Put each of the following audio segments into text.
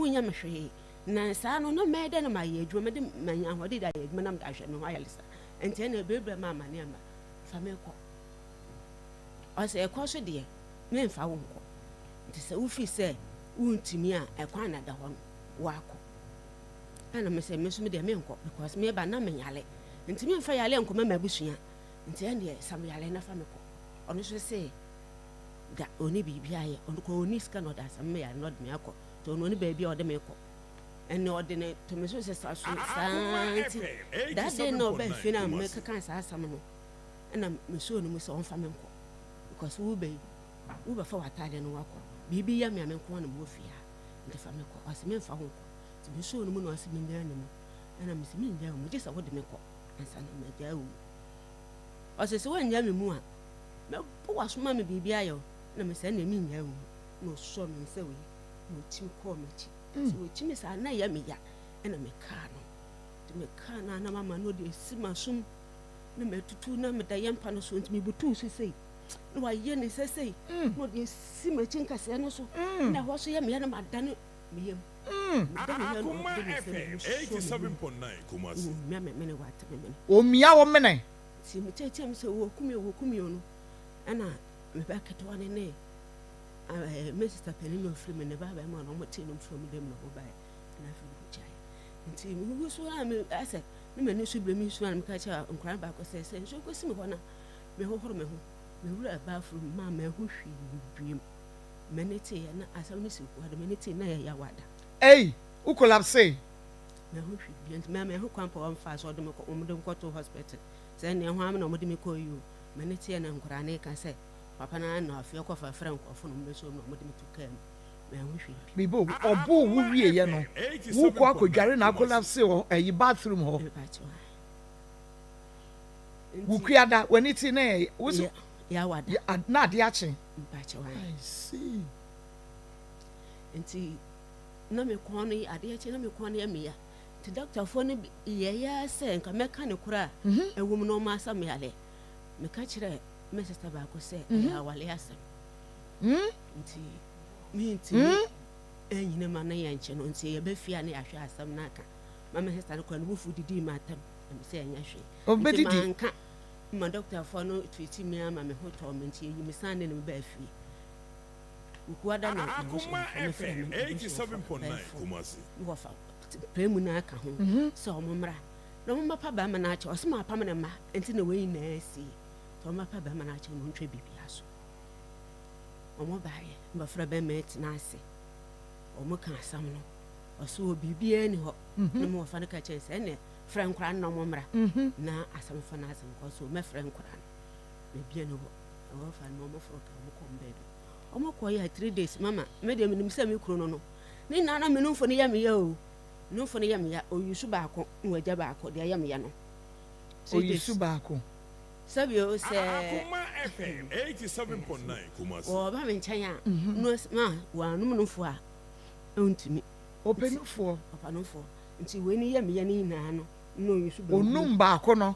Wonyɛ me hwee. Na saa no, na mɛyɛ dɛn na mayɛ adwuma? Mɛde manya ahoɔden de ayɛ adwuma na mede ahwɛ me ho ayaresa. Nti ɛnna ɛbrɛbrɛ ma amane amma. Fa me kɔ. Ɔsɛ ɛkɔ so deɛ, memfa wo nkɔ. Nti sɛ wofi sɛ wontumi a, ɛkwan na da hɔ no, woakɔ. Ɛna me sɛ me nso me deɛ menkɔ because meba na menyale. Nti memfa yale nkɔma m'abusua. Nti ɛndeɛ sa me yale na fa me kɔ. Ɔno nso se da ɔni biribi ayɛ. Ɔno kɔ ɔni sika na ɔde asa me yale na ɔde me akɔ. Nti ɔno ɔni baabi a ɔde me kɔ. Ɛnna ɔde ne to me so sɛ sa so saa nti that day na ɔbaa fie na mekeka saa asɛm no ɛna mesuo no mu sɛ ɔmfa me nkɔ because wobɛyi wobɛfa w'ataadeɛ no wakɔ biribi yɛ me a me nko na mewɔ fie ha nti fa me kɔ. Ɔse memfa wo nkɔ. Nti mesuo no mu na ɔse mennyaa ne mu. Ɛna mese mennyaa wo mu gye sɛ wode me kɔ ansa na magyaa wo mu. Ɔse sɛ woannyaa me mu a mɛbɔ w'aso ma me biribi ayɛ wo. Ɛna mese ɛnneɛ mennyaa wo mu. Na ɔsɔ me nsa wei na ɔkyim kɔɔ m'akyi. Nti ɔkyi me saa na ɛyɛ me ya ɛna mekaa no. Nti mekaa no a na mama no de asi m'asom na matutu na meda yɛ mpa no so nti mebutuu so sei na wayɛ ne nsa sei na ɔde asi m'akyi nkasɛɛ no so na ɛhɔ so yɛ me ya na madane me yam. Meda me yam na ɔde ne nsa mmienu sɔ me mu na ɔmia me mene wate me mene. Ɔmia wo mene. Nti meteateam sɛ wɔku me o wɔku me o no ɛna me ba ketewa no ne me sista panin na ɔfiri me ne ba bɛrima na wɔtee no firi wɔn dɛm na wɔbaeɛ na afei de wɔgyaeɛ. Nti megugu so a me asɛ ne m'ani so bere me nsuo a meka kyerɛ nkwadaa no baako sɛ sɛ nsuo kɔsi me hɔ na mehohoro me ho mewura bathroom ma mahu hwee biem. M'ani teeɛ na asɛm no si hɔ de m'ani tee na yɛ yawada. Ei, wo collapse? Mahu hwee biem nti mahu kwan pa wɔmfaa so wɔde me kɔ wɔde me kɔtoo hospital sɛ nea ho ara na wɔde me kɔɔ yi o. M'ani teeɛ na nkwadaa no reka sɛ papa no ara na afei ɔkɔfa frɛ nkurɔfo na wɔbɛsɔ mu na wɔde me to kaa mu. Manhu hwee bio. Mebo, ɔboo wo wieɛ no, wokɔ akɔdware na akolapse wɔ ɛyi bathroom hɔ. Mepakyɛw. Wo Nti kuada, w'ani te na ɛyɛ, wo so, yɛ yawada. yɛ, na adeɛ akye. Mepakyɛw. I see. Nti na me kɔn no adeɛ kye na me kɔn no yɛ me ya. Nti dɔktafoɔ no yɛeɛ ara sɛ nka mɛka ne korɔ a ɛwɔ mu na wɔn asa me yareɛ. Meka kyerɛɛ me sista baako sɛ ɛyɛ awale asɛm. Nti mentumi ɛnyina ma no yɛ nkye no nti yɛbɛ fie a na yɛahwɛ asɛm no aka. Ma me sista no kora ne bo fu didii m'atam na me sɛ ɛnyɛ hwee. Nti manka ma dɔktafoɔ no treati me ama me ho tɔɔ me nti yɛyi me san ne no baa fie. Wukuada na m'abusuafoɔ mefrɛ me m'abusuafoɔ bɛyɛ me wɔfa pɛɛ mu no aka ho sɛ wɔn mmra na wɔn mmɛpa bɛrima no akyɛ. Ɔsɛ mapam ne mma nti na wei nyinaa asi. Nti wɔn mmɛpa bɛrima no akyɛ na wɔntwa biribiara so. Wɔn baeɛ mbɛfrɛ bɛrima yi tena ase. Wɔn ka asɛm no. Ɔsɛ wɔ biribiara ni hɔ. Na mo wɔfa no ka kyerɛ sɛ ɛnɛ frɛ nkwadaa no na wɔn mmra na asɛm fa no asɛm kɔ so mɛfrɛ nkwadaa no. Biribiara ni hɔ. Wɔfa no wɔn foro ka wɔn kɔ wɔn baabi. Wɔn kɔ yɛ 3 days mama me deɛ menim sɛ me kuro no no. Ne nyinaa na me numfo no yɛ me yɛ o. Numfo no yɛ me ya. Oyusu baako na wagya baako deɛ ɛyɛ me ya no. 3 days. Oyusu baako. Sɛbio sɛ wɔba me nkyɛn a no ma wɔanom nofo a ɔntumi. Ɔpɛ nufoɔ. Ɔpa nufoɔ. Nti wei ni yɛ me ya ne nyinaa no na oyusu benkum. Onum baako no.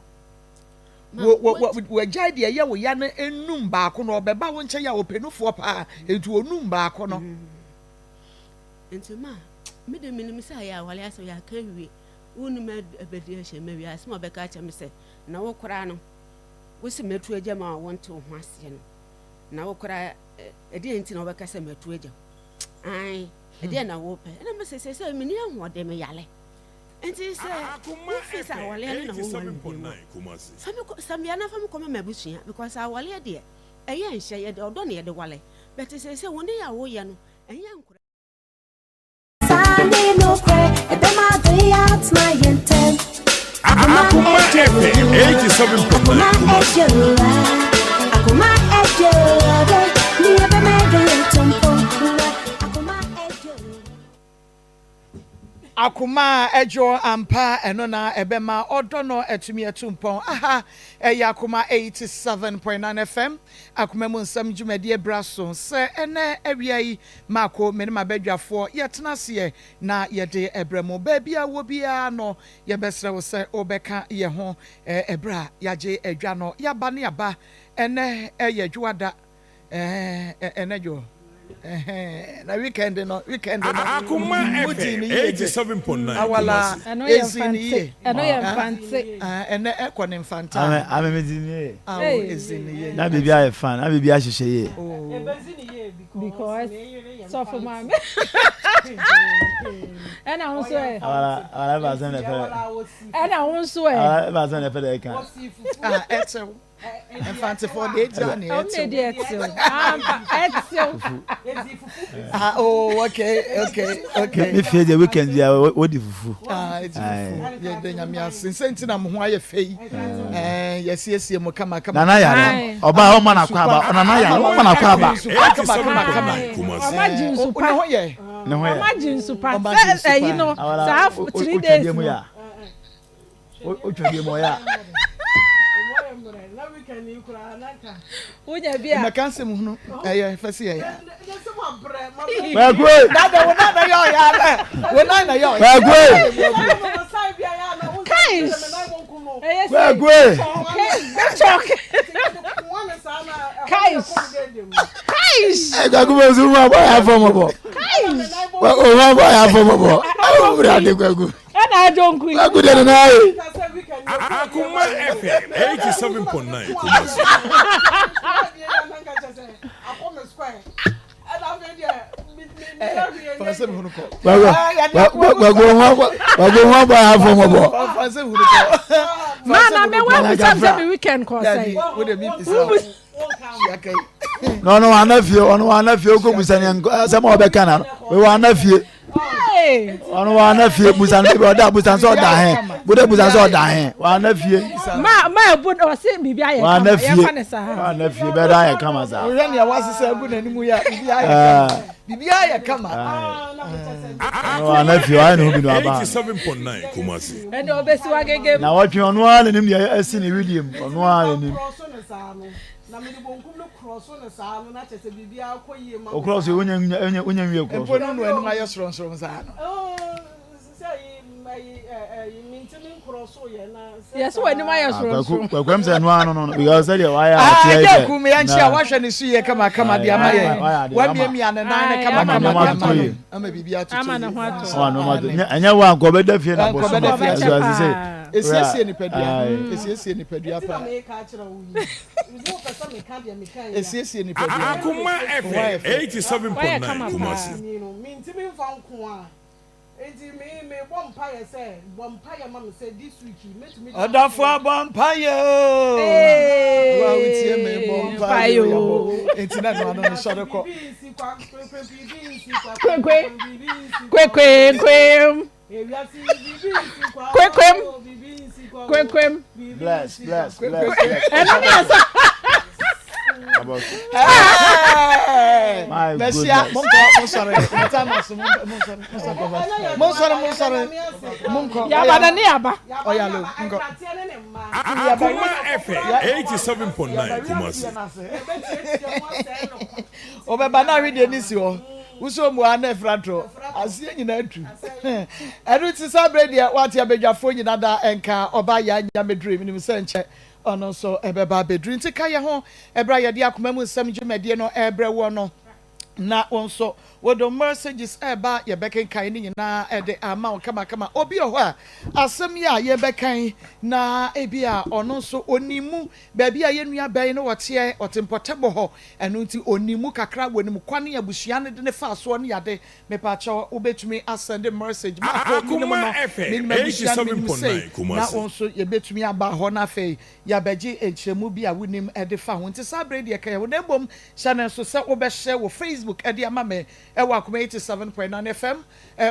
Wagyae deɛ ɛyɛ wo ya no enum baako no ɔbɛba wo nkyɛn a ɔpɛ nufoɔ paa nti onum baako no. Nti ma me de menim sɛ ayɛ awale asɛm yɛaka awie wonim abɛdi ahyɛ ma wie asɛm a ɔbɛka akyɛ me sɛ na wo koraa no wo sɛ matu agya ma a wonte wo ho aseɛ no na wo koraa ɛdeɛ nti na wobɛka sɛ matu agya wo ae ɛdeɛ na wopɛ ɛna mesɛ sɛ sɛ menni ahoɔden meyale nti sɛ wofi sɛ awaleɛ no na wonwale me bio mu a fa me kɔ sɛ mmea na fa me kɔma m'abusua because awaleɛ deɛ ɛyɛ nhyɛ yɛde ɔdɔ na yɛde wale bɛte sɛ sɛ wo ne yɛ a woyɛ no ɛnyɛ nkora. Sunday no cry, ebema do ya my yentem. Akuma FM 87.9 Akuma Kumasi. ejo, akuma ejo, ni ebema do yetempo. Akuma ejo. Akoma a ɛdwo ampa ɛno na ɛbɛma ɔdɔ no atumi atu mpɔn. Aha ɛyɛ Akoma 87.9 FM akoma mu nsɛm dwumadie bra so sɛ ɛnɛ awia yi maako me ne m'abadwafoɔ yɛtena aseɛ na yɛde ɛbrɛ mu. Baabi a wɔ biara no yɛbɛsrɛ wo sɛ wobɛka yɛn ho ɛberɛ a yɛagye adwa no yɛaba ne aba. Ɛnɛ ɛyɛ dwoada, ɛnɛ dwo. Ɛhɛn, na weekend no, weekend no. Akoma Wodii FM ne yie de. 87.9 Awala Kumasi. Ɛno yɛ ezi ne mfante. yie. Ɛno yɛ Ah, mfante. ah, ɛnɛ ɛkɔ ne mfanta. Ame ame me di ni ye. Awo Hey. ezi ne yie. Na biribi ayɛ fan, na biribi ahyehyɛ yie. Oh. Because sɔfo maame. Ɛna wo nso ɛ. Awala awala ɛba asɛm na ɛfɛ. Ɛna wo nso ɛ. Awala ɛba asɛm na ɛfɛ dɛ ɛka. Ah, ɛtew. Mfantefoɔ deɛ egya ne Ɔmo ɛtew. deɛ ɛtew. Ampa ɛtew. Ah, oh, okay, okay, okay. Me fie deɛ weekend bia wodi fufu. Ah, edi fufu. Yɛda Nyame ase. Nsɛ nti na mo ho ayɛ fɛ yi. Eh, yɛsiesie mo kama kama. Nana yare. Ɔba ɔma na kɔ aba. Nana yare ɔma na kɔ aba. Kama kama kama. Ɔma gye nsu pa. Ne ho yɛ. Ne ho yɛ. Ɔma gye nsu pa. Sɛ ɛyi no saa 3 days no. Otwa bi mu ɔyɛ a. Wonya bi a. Mmɛka nsɛm hunu ɛyɛ fɛ si ɛyɛ. Kwakue. Dada wo nan na yɛ ɔyɛ alɛ. Wo nan na yɛ ɔyɛ. Kwakue. Kais. Ɛyɛ sɛ. Kwakue. Chɔk. Kais. Kais. Ɛ kwaku bɛ so mu abɔ yɛ afɔ mɔbɔ. Kais. O ma bɔ yɛ afɔ mɔbɔ. Awo wura de kwaku. Ɛna adwo nku yi. Kwaku de nana ye. Akoma FM 87.9 Kumasi. Kwaku ho abɔ yɛ afɔ mɔbɔ. Maa na mɛ wa bisa sɛ mi weekend kɔ sɛn. Na ɔno wana fie, ɔno wana fie, okɔ busa ne asɛm a ɔbɛka na no, wana fie. Ɔno wana fie, busa no ɔda, busa sɛ ɔda he, bude busa sɛ ɔda he, wana fie. Ma ma ebu ɔsi biribi ayɛ kama, Wana fie, yɛfa ne saa. wana fie, bɛda ayɛ kama saa. Wohwɛ nea wasesa agu n'anim yi a, biribi ayɛ kama. Biribi ayɛ kama. Ɔno wana fie, ɔayɛ ne ho bi na ɔaba. 87.9 Kumasi. Ɛnna ɔbɛsi wa gege mu. Na wɔtwe ɔno ara n'anim deɛ asi ne wedeɛ mu, ɔno ara n'anim. Okorɔ so wonya wonya wonya nwie korɔ Mpo so. no no anim ayɛ sorɔnsorɔn saa no. Yɛsɛ w'anim ayɛ sorɔnsorɔn. Kwaku kwaku sɛ ɛno ano no because sɛdeɛ wayɛ a Ah, ɔteɛ ɛgya deɛ. kum yɛn nkyɛn a wahwɛ ne so yie kama kama de ama yɛn. Wamiamia ne nan ne kama Ama kama nneɛma de ama atotɔ no. yie. Ama biribi atotɔ Ama ne yie. ho atɔ. Ɔma nneɛma atotɔ. Ɛnyɛ wo a nka ɔbɛda fie na Nka bɔsoma. ɔbɛda fie Ɛso ase sɛ. Esiesie nipadua. Esiesie nipadua paa. Esiesie nipadua. Akoma FM 87.9 Kumasi. Ɔdɔfo abɔ mpaeɛ o. Wo a wotie me bɔ mpaeɛ o. Yɛbɔ. Enti na ɛno ano no sɔre kɔ. Kwekwe. Kwekwe. Kwekwem. Kwekwem. Bless bless bless bless. Ɛno ne ɛsɛ. My Mesia, goodness. monkɔ, monsɔre. Mata so, monsɔre, monsɔre, monsɔre, monkɔ. Yaba na ne yaba. Ɔyalo, monkɔ. Akoma FM 87.9 Kumasi. Ɔbɛba na awedeɛ ne si hɔ. Wosɔ mu a na ɛfra torɔ. Aseɛ nyinaa tu. Ɛno nti saa berɛ deɛ wate abadwafoɔ nyina da ɛnka ɔba yɛ anya mɛduru menim sɛ nkyɛ ɔno nso ɛbɛba abɛduru nti ka yɛ ho ɛberɛ a yɛde akoma mu nsɛm dwumadie no ɛrebrɛ woɔ no na wo nso wode messages ɛreba yɛbɛkenkan ne nyinaa ɛde ama wo kamakama. Obi wɔ hɔ a asɛm yi a yɛbɛkan na ebi a ɔno nso ɔnim mu baabi a yɛn nua bɛn no wɔteɛ ɔte mpɔtɛbɔ hɔ ɛno nti ɔnim mu kakra wɔnim kwan ne abusua no de ne fa soɔ ne yade mepaakyɛw wobɛtumi asend message ma kɔ menim no Akoma FM menim abusua no menim sei 87.9 na Kumasi. wo nso yɛbɛtumi aba hɔ no afei yɛabɛgye nkyerɛmu bi a wonim de fa ho nti saa berɛ deɛ ka yɛ wo na mmom hyɛ no nso sɛ wobɛhyɛ wɔ Facebook de ama me ɛwɔ Akoma 87.9 FM.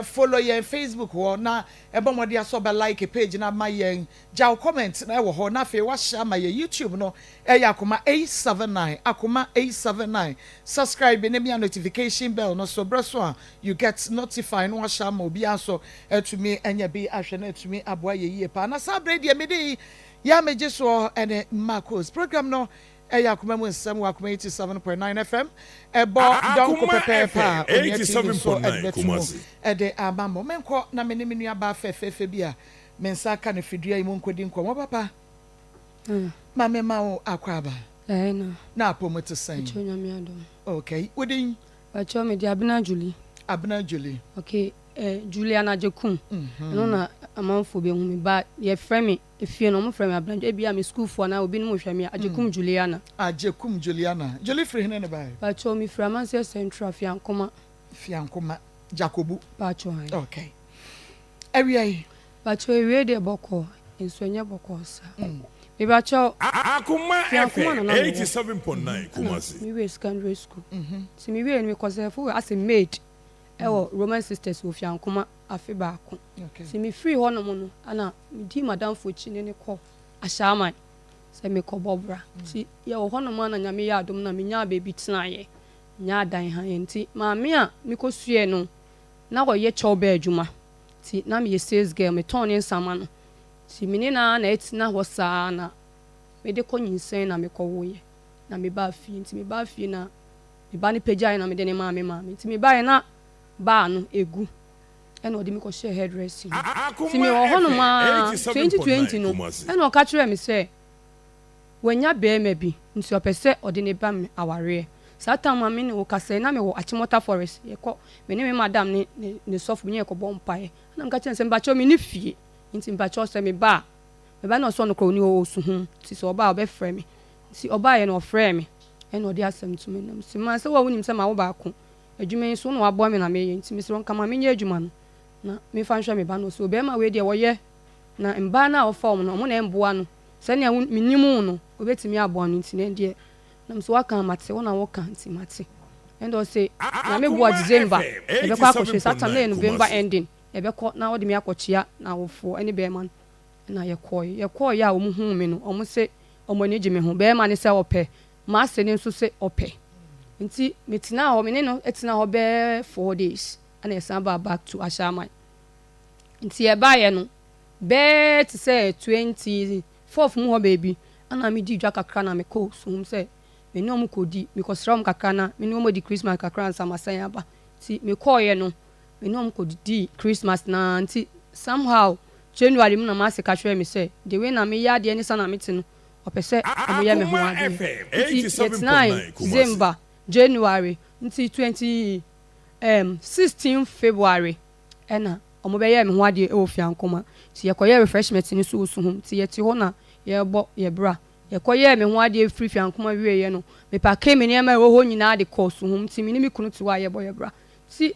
Follow yɛn Facebook hɔ na ɛbɔ mmɔde asɔ bɛ like page na ama yɛn gyaw comment na ɛwɔ hɔ na afei wahyɛ ama yɛn YouTube no ɛyɛ Akoma 879, Akoma 879. Subscribe ne mia notification bell no so berɛ so a you get notify no wahyɛ ama obiara nso atumi anya bi ahwɛ na atumi aboa yɛ yie paa. Na saa berɛ deɛ mede yi yɛ amegye soɔ ɛne Marcos program no ɛyɛ Akoma mu nsɛm wɔ Akoma 87.9 FM ɛbɔ dɔnko Akoma pɛpɛɛpɛ a FM Onua TV so ɛde 87.9 bɛto mu Kumasi. ɛde ama mo. Menkɔ na me ne me nua baa fɛfɛɛfɛ bi a me nsa ka no fidua yi mu nkɔdi nkɔmmɔ. Papa ma me ma wo akɔ aba. Ɛna. Na apɔ mu te sɛn? Ɛkyɛ Onyame adom. Okay, wodin? Pakyɛw me de Abena Julie. Abena Julie. Okay eh, Juliana Agyekum. Ɛno na amanfoɔ bɛhu me but yɛfrɛ me efie no wɔfrɛ me Abena Julie. Ebia me sukuufoɔ anaa obinom hwɛ me a Agyekum Juliana. Agyekum Juliana. Julie firi hene na ɛbaeɛ? Pakyɛw me firi Amanseɛ Central, Fiankoma. Fiankoma, Jakobu. Pakyɛw ae. Okay. Awia yi. Pakyɛw awiei deɛ bɔkɔɔ nso ɛnyɛ bɔkɔɔ saa. Mepakyɛw Akoma Fiankoma na FM na mewɔ 87.9 ɛna Kumasi. me wiee secondary school. Nti me wiee no me kɔ sɛɛfo wɔ as a maid ɛwɔ Roman Sisters wɔ Fiankoma afe baako. Nti me firi hɔ nom no ɛna me dii madamfo akyi ne no kɔ Ashaiman sɛ me kɔ bɔ bra. Nti yɛwɔ hɔ nom a na Nyame yɛ adom na me nyaa baabi tenaeɛ, me nyaa dan hann. Nti maame a me kɔ suɛɛ no na ɔyɛ kyɛw bɛɛ adwuma nti na meyɛ sales girl metɔn ne nsa ma no nti me ne no ara na ɛtena hɔ saa na mede kɔ nyinsɛn na mekɔ woeɛ na mebaa fie nti mebaa fie na me ba no pagyaeɛ na mede no maa me maame nti mebaeɛ na baa no ɛgu ɛna ɔde me kɔhyɛɛ hairdressing mu nti Akoma mewɔ hɔnom FM ara 2020 87.9 no Kumasi. ɛna ɔka kyerɛɛ me sɛ Wanya barima bi nti ɔpɛ sɛ ɔde no ba me awareɛ. Saa tam a me ne wo kasa yi na me wɔ Achimota forest yɛkɔ me ne me madam ne ne ne sɔfo bi ne yɛkɔ bɔ mpaeɛ ɛna meka kyerɛ no sɛ mpakyɛw me nni fie nti mpakyɛw sɛ me ba a me ba na ɔsɛ ɔno koraa ɔni hɔ ɔwɔ suhum nti sɛ ɔba a ɔbɛfrɛ me nti ɔbaeɛ no ɔfrɛɛ me ɛna ɔde asɛm to m'anim sɛ maa sɛ wo a wonim sɛ mawo baako adwuma yi nso wo na waboa me na meyɛ nti mesrɛ wo nka ma menyɛ adwuma no na memfa nhwɛ me ba no ɔsɛ ɔbarima wei deɛ wɔyɛ na mbaa no a ɔfa wɔn no wɔn na ɛmboa no Sɛnea wo menim wo no, wobɛtumi aboa no nti na ɛndeɛ nam so waka a mate, wo na woka nti mate. Ɛnde ɔse Nyame boa Akoma December FM yɛbɛkɔ akɔhwɛ saa time na ɛyɛ 87.9 November Kumasi. ending yɛbɛkɔ na ɔde me akɔkyea n'awofoɔ ɛne bɛɛma no ɛna yɛkɔɔe. Yɛkɔɔeɛ a wɔn huu me no wɔn se wɔn ani gye me ho, bɛɛma no sɛ ɔpɛ, m'ase no nso se ɔpɛ. Nti metenaa hɔ me ne no tenaa hɔ bɛɛ 4 days ɛna yɛsan baa back to Ashaiman. Nti yɛbaeɛ no Bɛyɛ te sɛ 24th mu hɔ baabi na medii dwa kakra na mekɔɔ suhum sɛ me ne wɔn kɔdi, mekɔsra wɔn kakra na me ne wɔn adi Christmas kakra ansa masan aba. Nti mekɔeɛ no, me ne wɔn kɔdidii Christmas no ara nti somehow January mu na m'ase ka kyerɛɛ me sɛ the way na meyɛ adeɛ ne sɛnea mete no, ɔpɛ sɛ wɔyɛ me ho Akoma adeɛ. FM Nti yɛtenae 87.9 Kumasi. December, January, nti 20 um, 16 February ɛna Wɔbɛyɛɛ me ho adeɛ wɔ Fiankoma. Nti yɛkɔyɛɛ refreshment no nso wɔ Suhum. Nti yɛte hɔ na yɛrebɔ yɛ bra. Yɛkɔyɛɛ me ho adeɛ firi Fiankoma wieeɛ no, mepakee me nneɛma a ɛwɔ hɔ nyinaa de kɔɔ Suhum. Nti me ne me kunu te hɔ a yɛrebɔ yɛ bra. Nti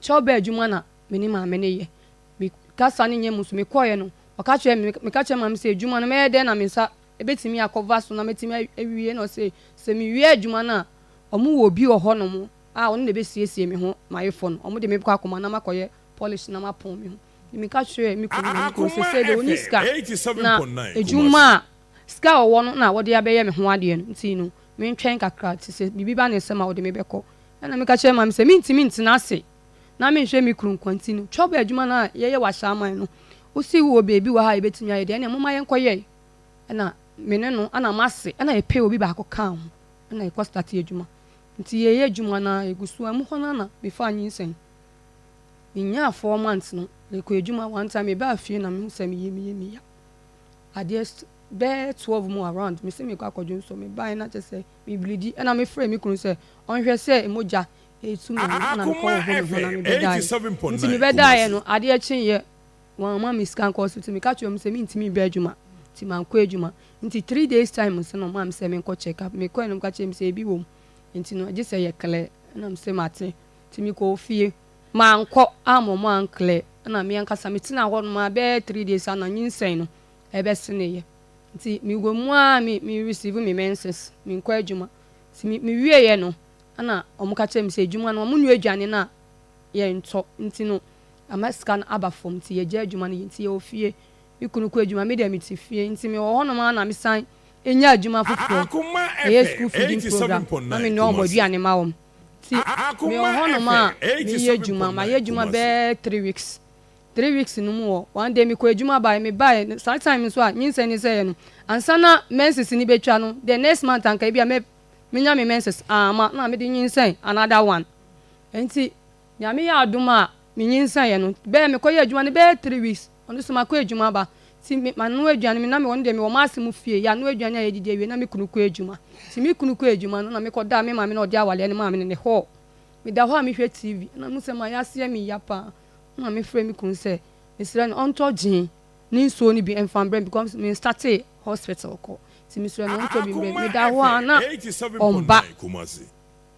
kyɛw bɛɛ adwuma na me ne maame no yɛ. Me kasa no nyɛ mu nso mekɔeɛ no, ɔka kyerɛɛ me, meka kyerɛɛ maame sɛ adwuma no mɛyɛ dɛn na me nsa bɛtumi akɔva so na mɛtumi awie. Ɛna ɔse sɛ mewie adwuma no a, wɔwɔ obi wɔ hɔnom a ɔno na ɛbɛsiesie me ho m'ayefo no. Wɔde me bɛkɔ akɔma na makɔyɛ polish na mapɔn me ho. Nti meka kyerɛɛ me kunu na me kunu Akoma sesei deɛ ɔnni FM sika na 87.9 adwuma Kumasi. a sika a ɔwɔ no na ɔde abɛyɛ me ho adeɛ no nti no mentwɛn kakra nti sɛ biribi ba ne nsam a ɔde me bɛkɔ. Ɛna meka kyerɛɛ maame sɛ mentumi ntena ase na menhwɛ me kunu nko nti no twɔba adwuma no a yɛyɛ wɔ Ahyɛaman no wosi wowɔ baabi wɔ ha a yɛbɛtumi ayɛ deɛ ɛneɛ momma yɛnkɔyɛ ɛna me ne no ɛna m'ase ɛna yɛpɛɛ obi baako kaa ho ɛna yɛkɔ starte adwuma nti yɛyɛ adwuma no ara yɛgu so a ɛmu hɔ no ara na mefaa nyinsɛn. Menyaa 4 months no, mekɔɔ adwuma one time mebaa fie na mehu sɛ me yam yɛ me ya. Adeɛ bɛyɛ 12 mu around mese mekɔ akɔdwo nsɔ mebaeɛ na kyerɛ sɛ me bleedi ɛna mefrɛɛ me kunu sɛ ɔnhwɛ sɛ mogya ɛretu me anaa ɛna mekɔ Akoma hohoro me ho na FM mebɛdaeɛ. Nti 87.9 mebɛdaeɛ Kumasi. no adeɛ kyeeɛ wɔamma me sika nkɔ hospital meka kyerɛɛ wɔn sɛ mentumi mba adwuma nti mankɔ adwuma. Nti 3 days time nso na ɔmaa me sɛ menkɔ check up mekɔɛ no ɔka kyerɛɛ me sɛ ebi wɔ mu nti no gye sɛ yɛ clear ɛna mese mate. Nti mekɔɔ fie. Mankɔ amma ɔmo anclear. Ɛna me ankasa metenaa hɔ nom ara bɛyɛ 3 days ana nyinsɛn no ɛbɛseneeɛ. Nti mewɔ mu ara me me receive me menses, menkɔ adwuma. Nti me mewieɛ no ɛna ɔmo ka kyerɛɛ me sɛ adwuma no ɔmo noa aduane no a yɛntɔ nti no ama sika no aba fam nti yɛgyae adwuma no yɛ. Nti yɛwɔ fie. Me kunu kɔ adwuma, me deɛ mete fie. Nti mewɔ hɔ nom ara na mesan nyaa adwuma foforɔ. Akoma Ɛyɛ FM school feeding program na 87.9 menoa ɔmo Kumasi. aduane ma wɔn. Nti mewɔ Akoma hɔnom a FM meyɛ adwuma. Mayɛ 87.9 adwuma Kumasi. bɛyɛ 3 weeks. 3 weeks no mu wɔ one day mekɔ adwuma baeɛ mebaeɛ no saa time nso a nyinsɛn ne sɛeɛ no ansa na menses no bɛtwa no the next month anka ebi a mɛ menya me menses amma na mede nyinsɛn another one. Nti Nyame yɛ adom a me nyinsɛneɛ no bɛyɛ mekɔyɛ adwuma no bɛyɛ 3 weeks ɔno nso makɔ adwuma aba nti me manoa aduane me na mewɔ no deɛ mewɔ m'ase mu fie yɛanoa aduane a yɛdidi awie na me kunu kɔ adwuma nti me kunu kɔ adwuma no na mekɔdaa me maame na ɔde awaleɛ no maa me no ne hall. Meda hɔ a mehwɛ TV na mehu sɛ m'ayaseɛ meya paa na mefrɛ me kunu sɛ mesrɛ no ɔntɔ gyen ne nsuo no bi mfa mbrɛ me because me startee hospital kɔ nti mesrɛ no ɔntɔ bi mbrɛ me. Akoma Meda hɔ a FM na ɔmba. 87.9 Kumasi.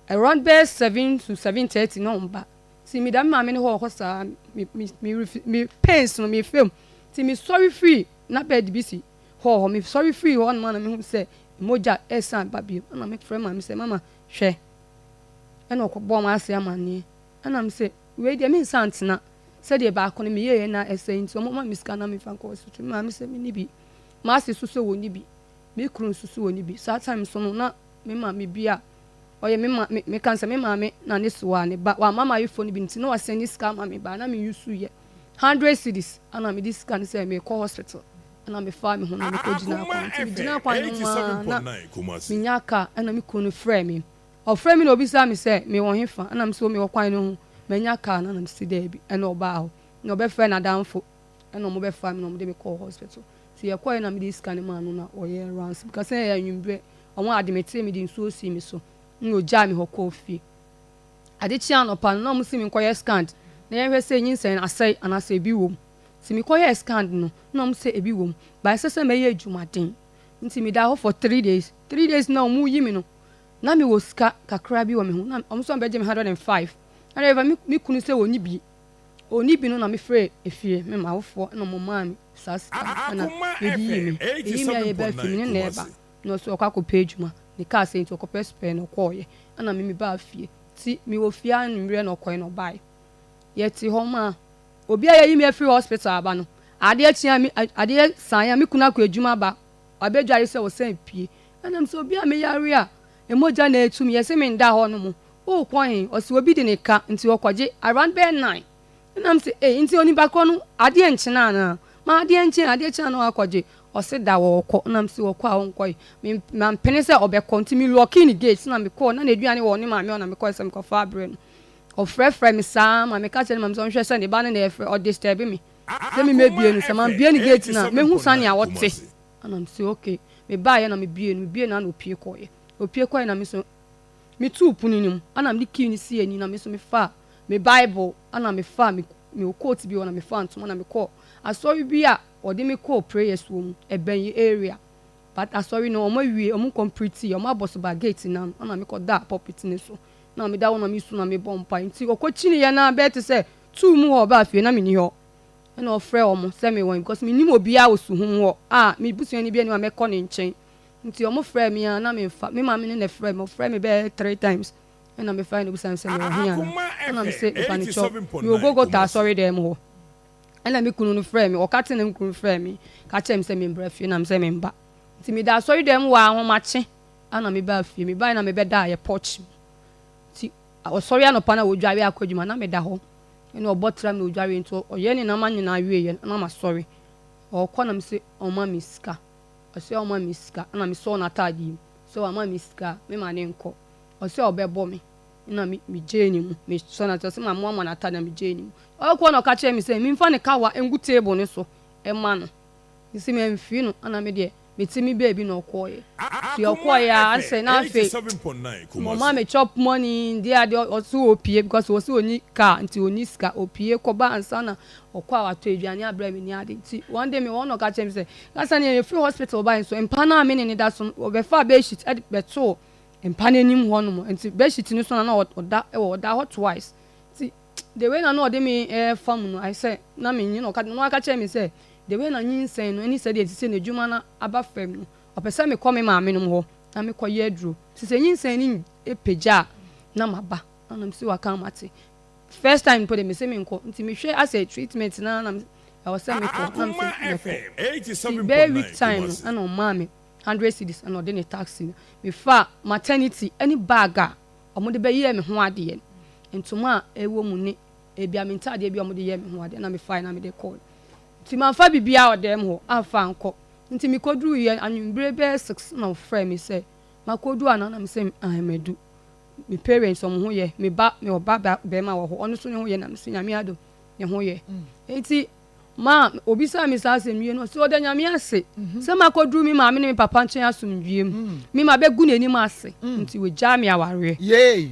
Around bɛyɛ 7 to 7:30 na ɔmba nti meda me maame no hɔ wɔ hɔ saa me me me refi me pains no mefa mu nti mesɔre firi na bed bi si hɔ hɔ mesɔre firi hɔ nom a na mehu sɛ mogya ɛresan ba bio ɛna mefrɛ maame sɛ mama hwɛ ɛna ɔkɔbɔɔ m'ase amanneɛ ɛna me sɛ wei deɛ mensan ntena sɛdeɛ baako no meyɛeɛ na ɛsɛe nti ɔmoma me sika na memfa nkɔ hospital. Me maame sɛ menni bi, m'ase nso sɛ wɔnni bi, me kunu nso so wɔnni bi. Saa time so no na me maame bi a ɔyɛ me ma me meka sɛ me maame na ne so a ne ba wamma m'ayeforɔ no bi nti na wasɛn ne sika ama me ba na me use yɛ 100 cedis ɛna mede sika no sɛ mekɔ hospital ɛna mefaa me ho na mekɔ gyina Akoma kwan nti megyina FM kwan no ho ara na 87.9 Kumasi. menya car ɛna me kunu no frɛ me. Ɔfrɛ me na obisa me sɛ mewɔ hefa ɛna me sɛ mewɔ kwan no ho manya car no na mesi daabi. Ɛna ɔbaa hɔ na ɔbɛfrɛ n'adamfo ɛna ɔmo bɛfa me na ɔmo de me kɔɔ hospital. Nti yɛkɔɛ na mede sika no maa no na ɔyɛ rounds because sɛ ɛyɛ anwummerɛ ɔmo admit me de nsuo sii me so na ogyaa me hɔ kɔɔ fie. Ade kye anɔpa no na ɔmo si me nkɔyɛ scan na yɛhwɛ sɛ nyinsɛn no asɛe anaasɛ ebi wɔ mu. Nti mekɔyɛɛ scan no na ɔmo sɛ ebi wɔ mu but ɛsɛ sɛ mɛyɛ adwumaden nti meda hɔ for 3 days. 3 days na ɔmo yi me no na mewɔ sika kakra bi wɔ me ho na ɔmo sɛ ɔmo bɛgye me 105 ɛna ɛfɛ me kunu sɛ ɔni bi ɔni bi no na mefrɛ efie me ma awofoɔ ɛna ɔmo maa me saa sika no ɛna Akoma yɛde yi me FM eyi me a yɛba fie me ne 87.9 na ɛba Kumasi. na ɔsɛ ɔkɔ akɔpɛ adwuma ne kaa sɛ nti ɔkɔpɛ spare na ɔkɔɔyɛ ɛna me me baa fie ti mewɔ fie a mmerɛ na ɔkɔɛ na ɔbaeɛ. Yɛte hɔ ma obi a yɛyi me afiri hospital aba no adeɛ kyea me adeɛ san a me kunu akɔ adwuma ba wabɛdware sɛ ɔsan pie ɛnam sɛ obi a meyare a emogya na etu mi yɛsɛ me nda hɔ nom wokɔ he ɔsɛ obi de ne ka nti ɔkɔgye around bɛyɛ 9 ɛnam sɛ ee nti onipa korɔ no adeɛ nkyena anaa ma adeɛ nkyɛn adeɛ kyena na wakɔgye ɔsɛ da wɔkɔ ɛnam sɛ wɔkɔ a ɔnkɔ yi me mampene sɛ ɔbɛkɔ nti me lock ne gate na mekɔɔ na n'aduane wɔ ne maame hɔ na mekɔɔ sɛ mekɔfa abrɛ no. Ɔfrɛfrɛ me saa ma meka kyerɛ ne maame sɛ ɔnhwɛ sɛ ne ba no na ɛfrɛ ɔdisturb me sɛ me mɛbie no sɛ mambie ne gate no a mehu sane a wɔte. Kumasi. Ɛna mese okay. Mebaeɛ na mebie no mebie no ana opie kɔɔyɛ opie kɔɔyɛ na me so metuu pono no mu ana mede key no si ani na me so mefaa me Bible ana mefaa me me coat bi wɔ na mefaa ntoma na mekɔɔ asɔre bi a ɔde me kɔɔ prayers wɔ mu ɛbɛn yi area but asɔre no ɔmo awie ɔmo complete ɔmo abɔ so ba gate na ana mekɔ da pulpit ne so na meda hɔ na mesu na mebɔ mpa nti ɔkɔkyini yɛ na bɛyɛ te sɛ tuu mu hɔ ɔbaa fie na menni hɔ ɛna ɔfrɛ ɔmo sɛ mewɔ because menim obiara wɔ suhum hɔ a me busuani bi anim a mɛkɔ ne nkyɛn nti ɔmo frɛ me a na memfa me maame ne na frɛ me. Ɔfrɛ me bɛyɛ three times ɛna mefa no bisa me sɛ mewɔ he ana Akoma ɛna me sɛ FM mepa ne kyɛw 87.9 mewɔ Golgota Kumasi. asɔre dɛm hɔ. Ɛna me kunu no frɛ me ɔka te ne kunu frɛ me ka kyerɛ me sɛ membra fie na me sɛ memba nti meda asɔre dɛm wɔ ahomakye ana mebaa fie. Mebae na mebɛda yɛ porch mu nti ɔsɔre anɔpa na wɔdware akɔ adwuma na meda hɔ ɛna ɔbɔ tram na ɔdware nti ɔyɛ ne nama nyinaa wieɛ na masɔre ɔkɔ na mesɛ ɔma me sika. Ɔsɛ ɔma me sika ɛna mesɔɔ n'ataade mu sɛ wama me sika mema ne nkɔ. Ɔsɛ ɔbɛbɔ me na me megyee ne mu mesɔ na ɔsɛ ma moama n'ataade na megyee ne mu. Ɔkɔ na ɔka kyerɛ me sɛ memfa ne kawa ngu table ne so ɛma no nsi mamfiri no ɛna me deɛ mete me baabi na ɔkɔɔyɛ nti Akoma ɔkɔɔyɛ a FM asɛ na afei 87.9 mɔma Kumasi. me chop money ndi ade. Ɔso opie because ɔsi oni car nti oni sika opie kɔba ansa na ɔkɔ a watɔ aduane abrɛ me ni ade. Nti one day me wɔn na ɔka kyerɛ me sɛ kasa ne yɛfiri hospital ba nso mpa no a me ne ne da so no ɔbɛfa bedsheet ɛde bɛtoo mpa n'anim hɔ nom nti bedsheet no so na na ɔda ɛwɔ ɔda hɔ twice. Nti the way na na ɔde me ɛɛfa mu no ayɛ sɛ na me nyi na ɔka na ɔka kyerɛ me sɛ the way na nyinsɛn no ɛne sɛdeɛ ti sɛ n'adwuma no aba fam no ɔpɛ sɛ mekɔ me maame nom hɔ na mekɔ yɛ aduro nti sɛ nyinsɛn no epagya a na maba ɛna msi waka mate. First time mpo de mese menkɔ nti mehwɛ asɛ treatment na na ɛwɔ sɛ mekɔ na mese Akoma mɛkɔ FM nti bɛyɛ week 87.9 time no Kumasi. ɛna ɔmaa me 100 cedis ɛna ɔde ne taxi no mefa maternity ɛne bag a ɔmo de bɛyɛ me ho adeɛ ntoma a ɛwɔ mu ne ebi a me ntaadeɛ bi a ɔmo de yɛ me ho adeɛ na mefa na mede kɔɔ nti mamfa biribiara wɔ dɛm hɔ amfa ankɔ. Nti mekɔduru yɛ anwummere bɛyɛ 6 na ɔfrɛ me sɛ makɔduru ana na mesɛ ahemadu me parents ɔmo ho yɛ me ba me ɔba bɛrima wɔ hɔ ɔno nso ne ho yɛ na mesɛ Nyame adom ne ho yɛ. Nti ma obisa me saa asɛm wie no ɔsɛ ɔda Nyame ase sɛ makɔduru me maame ne me papa nkyɛn asomdwie mu me ma bɛgu n'anim ase nti wɔgyaa me awareɛ. Yay.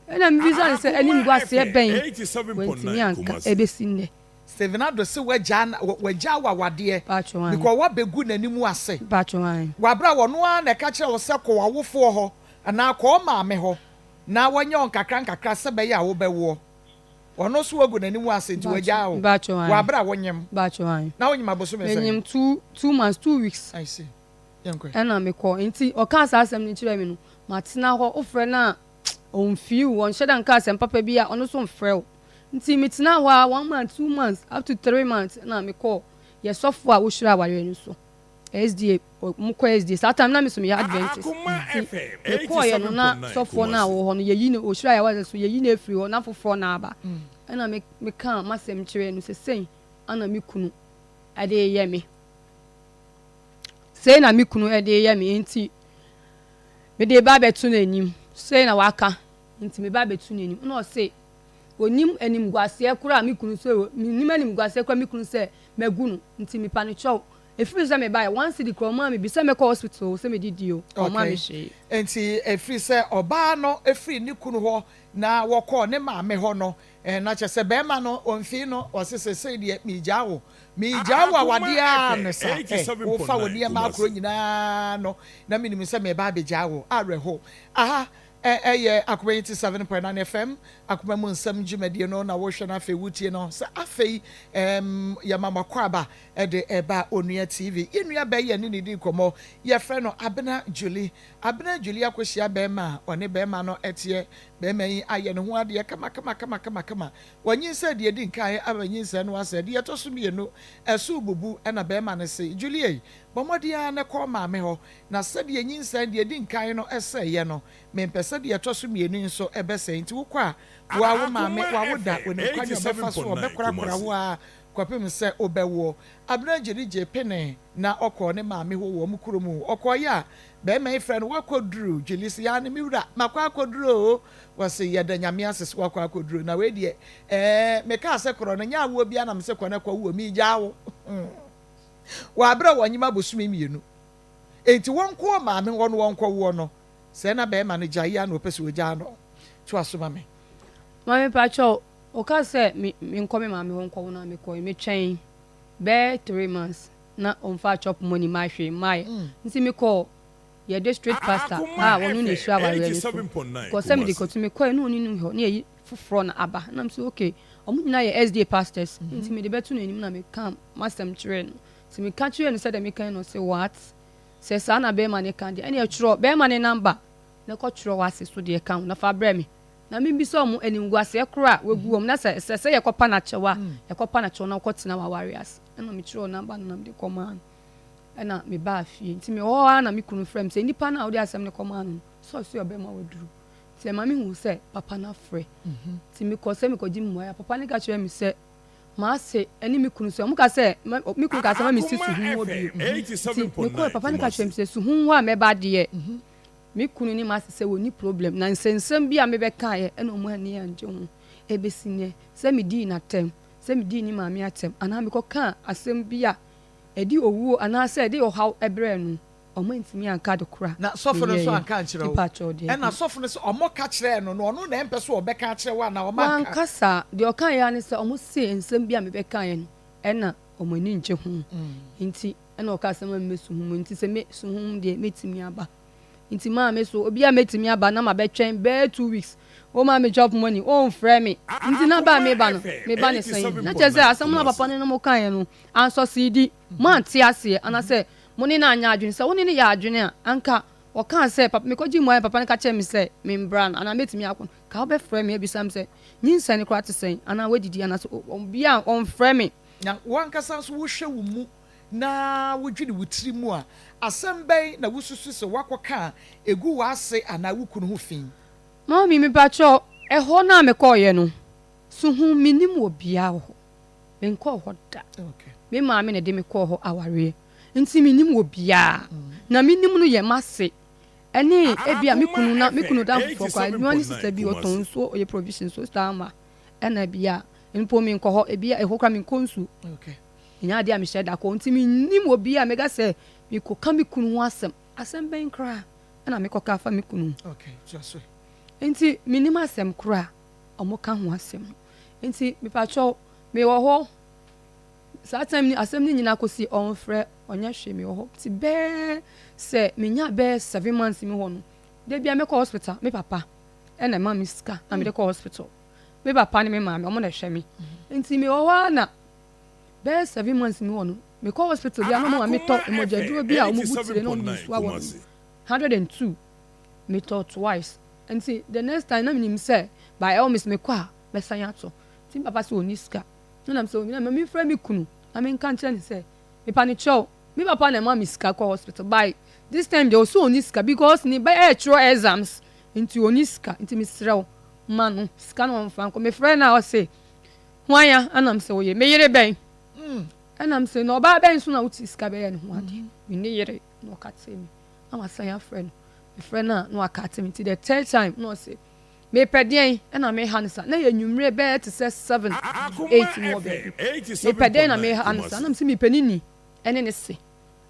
Ɛna mebisa no sɛ Akoma animguaseɛ FM bɛn? Wantumi 87.9 anka Kumasi. ɛbɛsi nnɛ. Stephen Addo se wagyaa na wagyaa wo awadeɛ Mpakyɛw ae. because woabɛgu n'anim ase Mpakyɛw ae. wɔ aberɛ a ɔno ara na ɛka kyerɛɛ wo sɛ kɔ w'awofoɔ hɔ anaa kɔ wo maame hɔ na wɔnyɛ wo nkakra nkakra sɛ ɛbɛyɛ a wobɛwoɔ. Ɔno nso wagu n'anim ase nti wagyaa wo Mpakyɛw wɔ ae. aberɛ a wonyem. Mpakyɛw ae. Na wonyem abosome sɛn? Menyem 2 2 months 2 weeks. I see. Yɛnkɔ. Ɛna mekɔ nti ɔkaa saa asɛm no kyerɛɛ me no matena hɔ wofrɛ no a ɔmfii wo ɔnhyɛ da nka asɛm papa bi a ɔno nso mfrɛ wo nti metena hɔ a 1 month, 2 months, up to 3 months na mekɔ yɛ sɔfo a wohyira awareɛ no so SDA mokɔ SDA saa time na me so meyɛ Adventist. Akoma Nti FM mekɔɔyɛ no na 87.9 sɔfoɔ no a Kumasi. wɔwɔ hɔ no yɛyi no ɔhyira yɛ awareɛ so yɛyi no afiri hɔ na foforɔ na aba ɛna meka m'asɛm kyerɛ no sɛ sɛn ana me kunu ɛde yɛ me sei na me kunu ɛde yɛ me nti mede ba abɛto n'anim sei na waka nti me ba abɛto n'anim na ɔse onim animguaseɛ koraa me kunu sɛ menim animguaseɛ koraa me kunu sɛ magu no nti mepa no kyɛw ɛfiri sɛ mebaeɛ 1 cedi koraa ɔmaa me bi sɛ mɛkɔ hospital sɛ medidi o ɔmaa me hwee. Nti ɛfiri sɛ ɔbaa no ɛfiri ne kunu hɔ na wɔkɔɔ ne maame hɔ no na kyerɛ sɛ bɛrima no ɔmfii no ɔse sɛ sei deɛ meegyaa wo meegyaa wo Akoma awadeɛ a FM ne sa wofa wo 87.9 nneɛma akorɔ Kumasi. Nyinaa no na menim sɛ meba abɛgyaa wo awerɛho aha ɛyɛ Akoma 87.9 FM Akoma mu nsɛm dwumadie no na wohwɛ no afei wotie no sɛ afei yɛma makɔ aba ɛde ɛba Onua TV. Yɛn nua bɛyɛ ne ne di nkɔmmɔ yɛfrɛ no Abena Julie. Abena Julie akɔhyia bɛrima a ɔne bɛrima no ɛteɛ. Bɛrima yi ayɛ ne ho adeɛ kama kama kama kama kama. Wɔnyinsɛn deɛ di nkan aba nyinsɛn no asɛ deɛ ɛtɔ so mmienu ɛso bubu ɛna bɛrima no se Julie bɔ mmɔden ara ne kɔ maame hɔ na sɛdeɛ nyinsɛn deɛ di nkan no ɛsɛeɛ no mempɛ sɛdeɛ ɛtɔ so mmienu nso ɛbɛsɛe nti wokɔ a woa wo maame Akoma wawo da FM onim kwan a ɔbɛfa so 87.9 ɔbɛkorakora Kumasi. wo a kɔpem sɛ wobɛwoɔ. Abena gyeri gye pene na ɔkɔɔ ne maame hɔ wɔ mu kurom. Ɔkɔɔyɛ a bɛrima yi frɛ no wakɔduru Julie sɛ yaa ne me wura makɔ akɔduru o. Wɔse yɛda Nyame ase sɛ wakɔ akɔduru na wei deɛ mekaa sɛ korɔ no nyɛ awoɔ bia nam sɛ kɔ ne kɔ wo meegyaa wo wɔ aberɛ a wɔnyem abosome 2 enti wɔnkɔɔ maame hɔ no wɔnkɔwoɔ no sɛ na bɛrima no gyae a na ɔpɛ sɛ ɔgyaa no to aso ma me. Maame pakyɛw ɔka sɛ me menkɔ me maame hɔ nkɔwo no a mekɔe metwɛn bɛyɛ 3 months na ɔmfa chop money ma hwee mmaeɛ nti mekɔɔ yɛ district pastor Akoma a ɔno na FM ɛhyira awareɛ no so 87.9 kɔ sɛ mede Kumasi. kɔto mekɔɛ na ɔne no hɔ ne yɛyi foforɔ na aba na m sɛ okay ɔmo nyinaa yɛ SDA pastors nti mede bɛto n'anim na meka m'asɛm kyerɛɛ no nti meka kyerɛɛ no sɛdeɛ meka no sɛ what sɛ saa na bɛrima ne ka deɛ ɛne ɛtwerɛ bɛrima ne number na ɛkɔtwerɛ w'ase so deɛ ka ho na fa brɛ me na membisa ɔmo animguaseɛ korɔ a wagu ɔmo na sɛ sɛ sɛ yɛkɔpa n'akyɛw a yɛkɔpa n'akyɛw na wokɔtena w'aware ase ɛna metwerɛ number no na mede kɔmaa no ɛna mebaa fie nti mewɔ hɔ ara na me kunu frɛ me sɛ nnipa no a wode asɛm no kɔmaa no no sɛ ɔsɛ ɔbɛma waduru nti ɛma mehu sɛ papa no afrɛ nti mekɔ sɛ mekɔgye mmuaeɛ a papa no ka kyerɛ me sɛ maase ɛne me kunu sɛ ɔmo ka sɛ me kunu ka sɛ ma mesi Akoma suhum hɔ bio FM nti mekɔɛ 87.9 papa no ka kyerɛ me Kumasi. sɛ suhum hɔ a mɛba deɛ me kunu ne maase sɛ wɔni problem na nsɛnsɛm bi a mebɛkaeɛ ɛna ɔmo ani angye ho ɛbɛsi nnɛ sɛ medii n'atɛm sɛ medii ne maame atɛm anaa mekɔkaa asɛm bi a ɛde owuo anaasɛ ɛde ɔhaw ɛbrɛ no ɔmo ntumi anka de kora. Na sɔfo no nso anka nkyerɛ wo? Mepakyɛw deɛ. Ɛna sɔfo no sɛ ɔmo ka kyerɛɛ no no ɔno na ɛmpɛ so ɔbɛka akyerɛ wo anaa ɔmo anka? Wanka saa. Deɛ ɔka yɛ ne sɛ ɔmo se nsɛm bi a mebɛkaeɛ no ɛna ɔmo ani ngye ho nti ɛna ɔka sɛ ma mɛsu ho mu nti sɛ mɛsu ho mu deɛ mɛtumi aba nti maa me so obi a mɛtumi aba na mabɛtwɛn bɛyɛ 2 weeks o maa me chop money o nfrɛ me nti na ba meba no meba ne sɛn na kyerɛ sɛ asɛm no a papa ne no mo kaeɛ no ansɔ si mo ante aseɛ anaasɛ mo ne no anyɛ adwene sɛ wo ne no yɛ adwene a anka ɔkaa sɛ papa mekɔgye mu ayɛ papa no ka kyerɛ me sɛ membra no anaa mɛtumi akɔ no ka wobɛfrɛ me abisa me sɛ nyinsɛn no koraa te sɛn anaa woadidi anaasɛ obi a ɔmfrɛ me. Na wankasa nso wohwɛ wo mu na wodwene wo tiri mu a asɛm bɛn na wosusu sɛ woakɔka a ɛgu w'ase anaa wo kunu ho fi? Mami mepakyɛw ɛhɔ no a mekɔɔyɛ no suhu menim wɔ biaa wɔ hɔ menkɔɔ hɔ da. Me maame na ɛde me kɔɔ hɔ awareɛ nti menim wɔ biaa na menim no yɛ m'ase ɛne ebia me kunu na me kunu da foforɔ kɔ adwuma ne sister bi ɔtɔn nsuo ɔyɛ provision so sister ama ɛna bia mpo menkɔ hɔ ebia ɛhɔ kora menkɔ nsuo ɛnyɛ adeɛ a mehyɛ da kɔ nti menim wɔ bia meka sɛ mekɔka me kunu ho asɛm asɛm bɛn koraa ɛna mekɔka afa me kunu ho. Nti mennim asɛm korɔ a wɔka ho asɛm no. Nti mepakyɛw mewɔ hɔ saa time no asɛm no nyinaa kɔsi ɔmfrɛ ɔnyɛ hwee mewɔ hɔ. Nti bɛɛ sɛ menya bɛyɛ 7 months mu hɔ no, da biara mɛkɔ hospital, me papa ɛna ɛma me sika na mede kɔ hospital. Me papa ne me maame ɔmo na ɛhwɛ me. Nti mewɔ hɔ ara na bɛyɛ 7 months mu hɔ no, mekɔ hospital bi a na ɔmo ma metɔ mogyaduro bi a ɔmo bu tire na ɔmo de nsuo awɔ no 102, metɔ twice. Nti the next time na menim sɛ by all means mekɔ a mɛsan atɔ. Nti me papa sɛ ɔnni sika na nam sɛ ɔnyina ma memfrɛ me kunu na menka nkyerɛ ne sɛ mepa ne kyɛw, me papa na ɛma me sika kɔ hospital, by this time deɛ ɔsɛ ɔnni sika because ne ba ɛɛtwerɛ exams nti ɔnni sika, nti mesrɛ wo ma no sika na ɔmfa nkɔ. Mefrɛ no a ɔse hwan a ɛnam sɛ ɔyɛ me yere bɛn ɛnam sɛ na ɔbaa bɛn so na wote sika bɛyɛ ne ho adeɛ, me ne yere na ɔka kyerɛ me na wasan afrɛ no. Mefrɛ no a na waka kyerɛ me. Nti the third time na ɔse mepɛ deɛn ɛna meha no sa na yɛ nwummerɛ bɛyɛ te sɛ 7, 8 mu wɔ baabi, mepɛ deɛn na meha no sa na mesɛ mepɛ ne ni ɛne ne se.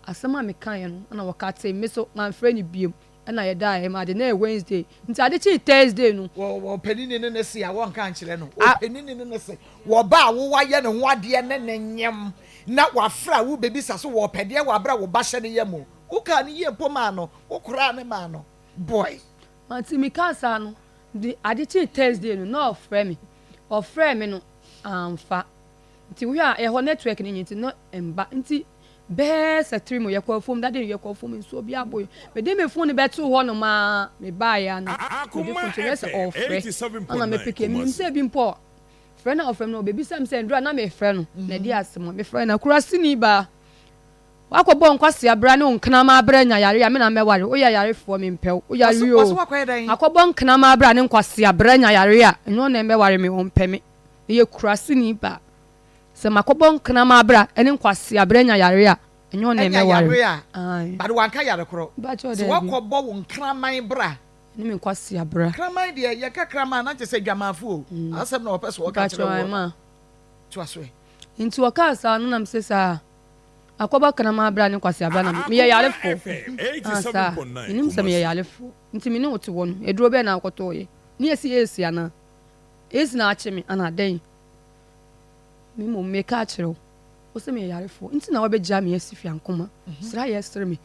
Asɛm a mekaeɛ no ɛna wɔka kyerɛ me so mamfrɛ no biom ɛna yɛdaa ɛma ade na yɛ Wednesday nti ade kyee Thursday no. Wɔ panini ne ne se a wɔnka nkyerɛ no, wɔ panini ne ne se wɔba a wowayɛ ne ho adeɛ ne ne nyɛm na wafrɛ a wobɛbisa so wɔ pɛdeɛ wɔ aberɛ a wo ba hyɛ ne yam o, wokaa ne yie mpo maa no, wokoraa ne maa no boy. Nti mekaa saa no de ade kyee Thursday no na ɔfrɛ me, ɔfrɛ me no amfa. Nti wohwɛ a ɛhɔ network no nyɛ nti na mba. Nti bɛɛ sɛ 3 mu yɛkɔ afuom dade no, yɛkɔ afuom nsuo bi abɔ yi, mede me phone bɛtoo hɔ nom a mebaeɛ a na mede phone to sɛ ɔfrɛ ana mepeke menim sɛ bi mpo frɛ na ɔfrɛ me no ɔbɛbisa me sɛ ndura na mefrɛ no na ɛde asɛm a mefrɛ no akuraseni baa wakɔbɔ nkwasi abra ne nkrama abra nya yare a me na mɛware woyɛ yarefoɔ, mempɛ wo, woyare o, akɔbɔ nkrama abra ne nkwasi abra nya yare a ɛnyɛ ɔna mɛware me, ɔmpɛ me, meyɛ kuraseni baa sɛ makɔbɔ nkrama abra ne nkwasi abra nya yare a ɛnyɛ ɔna mɛware. Bade wanka yare korɔ sɛ wakɔbɔ wo nkraman bra ne me nkwasi abra. Kraman deɛ yɛka kraman na kyerɛ sɛ dwamanfo o, asɛm na wɔpɛ so wɔka kyerɛ wɔ toa so ɛ. Nti wɔkaa saa no nam sɛ saa akɔbɔ kraman abra ne nkwasi abra na meyɛ yarefo saa menim sɛ meyɛ yarefo nti me ne wo te hɔ no aduro bɛɛ na akɔtɔɔyɛ ne yɛsi esi anaa esi na akye me ana dɛn me mmom meka akyerɛ wo wo sɛ meyɛ yarefo nti na wɔbɛgya me asi fiankoma sra yɛ sere me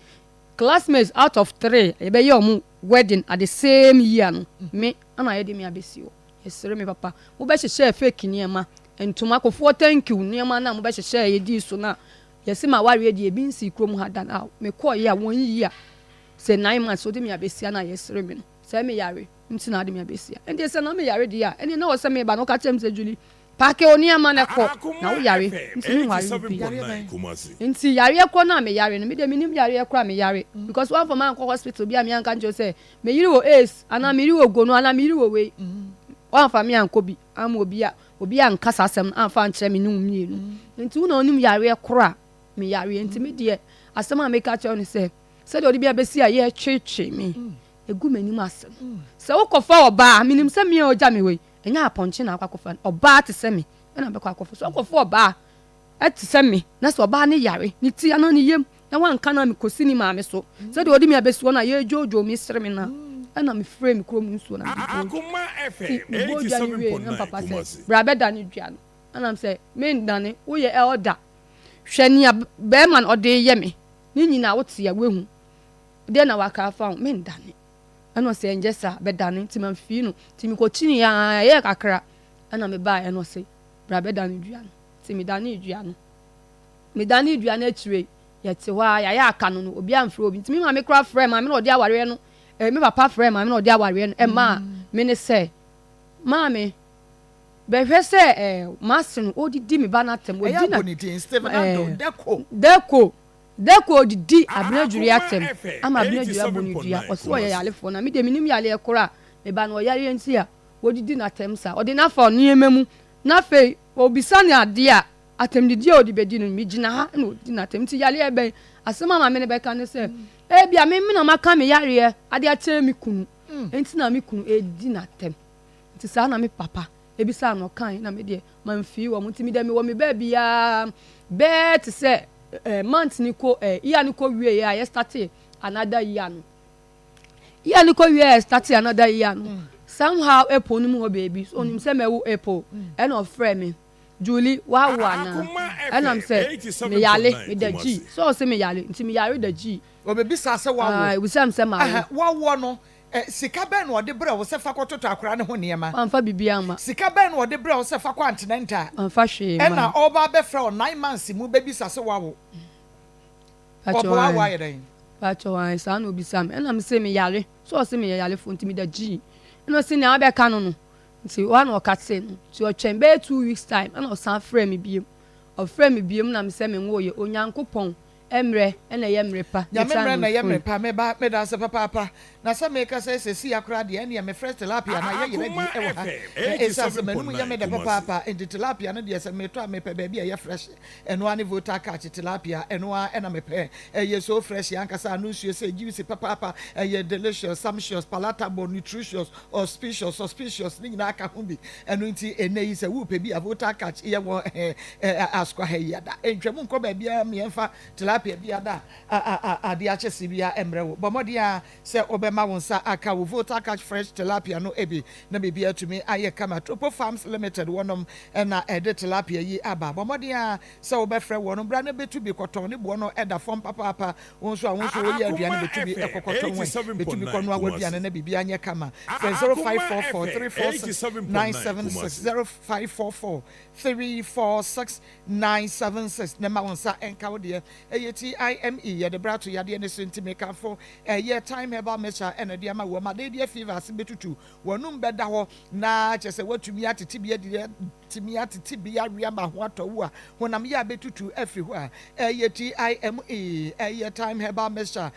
classmates out of three yɛbɛyɛ ɔmo wedding at the same year no, me ana yɛde me abɛsi hɔ yɛsere me. Papa mobɛhyehyɛ fake nneɛma ntoma kofoɔ thank you nneɛma na mobɛhyehyɛ yɛdi so na yɛsi ma awareɛ deɛ ebi nsi kurom ha da na mekɔɔ yɛ a wɔn yi a sɛ 9 months wode me abɛsia na yɛsere me no sɛ me yare nti na ade me abɛsia. Nti sɛ na me yare deɛ a ɛne na wɔ sɛ meba na ɔka kyerɛ me sɛ Julie, pack wo nneɛma na kɔ na wo yare nti me nware wo bi. Nti yareɛ korɔ no a me yare no, me deɛ menim yareɛ korɔ a me yare because wɔamfa ma ankɔ hospital bi a me anka nkyerɛ sɛ me yere wɔ AIDS anaa me yere wɔ gono anaa me yere wɔ wei. Wɔamfa me ankɔ bi ama obi a obi anka saa asɛm no amfa ankyerɛ me ne wo mmienu. Nti wo na onim yareɛ korɔ a me yareɛ. Nti me deɛ asɛm a meka kyerɛ no sɛ sɛdeɛ ɔde bi abɛsi a yɛtwetwe me egu m'anim ase no, sɛ wokɔfa ɔbaa, menim sɛ me a ɔgya me hɔ yi ɛnyɛ apɔnkye na akɔ akɔfa no ɔbaa te sɛ me ɛna bɛkɔ akɔfa so akɔfa ɔbaa ɛte sɛ me na sɛ ɔbaa ne yare ne ti anaa ne yam na wanka na mekɔsi ne maame so sɛdeɛ ɔde me abɛsi hɔ no a yɛdwoodwoo me sere me no a ɛna mefrɛ me kurom nsuo na mede bɔɔ dwa. Nti mebɔɔ dwa no wie na papa sɛ bra bɛda ne dua no ɛnam sɛ mendane woyɛ elder, hwɛ nea bɛrima no ɔde yɛ me ne nyinaa wote a woahu deɛ na waka afa ho, mendane. Ɛna ɔsɛ ɛnyɛ saa bɛdane. Nti mamfii no nti mekɔkyini a ɛyɛ kakra ɛna mebaa ɛna ɔsɛ bra bɛdane dua no. Nti medane dua no, medane dua no akyire yɛte hɔ a yɛayɛ aka no no obi amfrɛ obi. Nti me maame koraa frɛ maame na ɔde awareɛ no me papa frɛ maame na ɔde awareɛ no ɛmaa me ne sɛ maame bɛhwɛ sɛ maase no ɔdidi me ba no atɛm ɔdi na Deko. Deko Deko odidi Abena atɛm ama Abena abɔ ne dua ɔsɛ ɔyɛ yarefoɔ na me deɛ menim yareɛ koraa me ba no ɔyareɛ nti a wɔdidi n'atɛm saa ɔde n'afa nneɛma mu na afei obisa ne adeɛ a atɛmdidi a ɔde bɛdi no megyina ha na ɔdi n'atɛm. Nti yareɛ bɛn? Asɛm a maame no bɛka ne sɛ ebia me na maka me yareɛ ade akyerɛ me kunu nti na me kunu edi n'atɛm. Nti saa na me papa ebisa no ɔkan na me deɛ mamfii wɔn. Nti me deɛ mewɔ me baabiara bɛɛ te sɛ month ni ko year ni ko wie a yɛ start another year no, year ni ko wie a yɛ start another year no. Somehow April no mu hɔ baabi, so onim sɛ mɛwo April, ɛna ɔfrɛɛ me, Julie, woawo anaa? Ɛna me sɛ, meyare, meda G. So ɔse meyare, nti meyare da G. Ɔbɛbisaa sɛ woawo? Ae, ɔbisaa me sɛ mawo. Ɛhɛ, woawoɔ no, sika bɛn na ɔde brɛɛ wo sɛ fa kɔtotɔ akwadaa no ho nneɛma? Wamfa biribiara amma. Sika bɛn na ɔde brɛɛ wo sɛ fa kɔ antenatal? Wamfa hwee mma. Ɛna ɔreba abɛfrɛ wo 9 months mu bɛbisa sɛ woawo? Pakyɛ Ɔpɛ woawo ae. ayɛ dɛn? Pakyɛ ae, saa na ɔbisaa me. Ɛna mese meyare, so ɔse meyɛ yarefoɔ nti meda G. Ɛna ɔse nea wabɛka no no, nti hɔ a na ɔkatee no. Nti ɔtwɛn bɛyɛ 2 weeks time ɛna ɔsan frɛɛ me biom. Ɔfrɛɛ me biom na mesɛ menwoeɛ. Onyankopɔn mmerɛ na ɛyɛ mmerɛ pa. Nyame Metaa mmerɛ no na ɛyɛ mmerɛ mfoni. pa. Me ba, meda ase papaapa. Na sɛ meka sɛ seesei koraa deɛ, ɛnneɛ me fresh tilapia no ayɛ yera bi Akoma wɔ ha. FM Na ɛsiane sɛ m'anom yɛ me 87.9 dɛ Kumasi. papaapa nti, tilapia no deɛ sɛ metɔ a mepɛ baabi a ɛyɛ fresh. Ɛno ara ne Volta Catch tilapia, ɛno ara na mepɛ. Ɛyɛ so fresh ankasa, ano nsuo sɛ juicy papaapa. Ɛyɛ delicious, sumptuous, palatable, nutritious, auspicious, suspicious, ne nyinaa ka ho bi. Ɛno nti ɛnnɛ yi sɛ worepɛ bi a, Volta Catch yɛ wɔ Asukwa ha yi ada. Ntwam nkɔ baabiara mmiɛnfa tilapia bi ada a adeɛ akyɛ se biara mmrɛ wo. Bɔ mmɔden ara sɛ wobɛma wo nsa aka wo Volta Catch Fresh Tilapia no bi na biribiara atumi ayɛ kama. Tropo Farms Limited wɔnom na ɛde tilapia yi aba. Bɔ mmɔden ara sɛ wobɛfrɛ wɔnom bra na bɛtu bi kɔtɔn. Ne boɔ no da fam papaapa. Wo nso a wo nso woyɛ aduane bɛtu bi kɔ kɔtɔn ɛ. Bɛtu bi kɔnoa w'aduane na biribiara nyɛ kama. Frɛ 0544 346 976, 0544 346 976 na ma wo nsa nka wo deɛ. Ɛyɛ TIME, yɛde bra to yadeɛ no so nti mekamfo ɛyɛ Thyme Herbal Mixture ɛna ɛde ama wo. Malaria fever ase bɛtutu, w'anum bɛda hɔ na kyerɛ sɛ woatumi atete bi adi, atumi atete bi awe ama ho atɔ wo a, honam yɛ a bɛtutu afiri hɔ a, ɛyɛ TIME, ɛyɛ Thyme Herbal Mixture.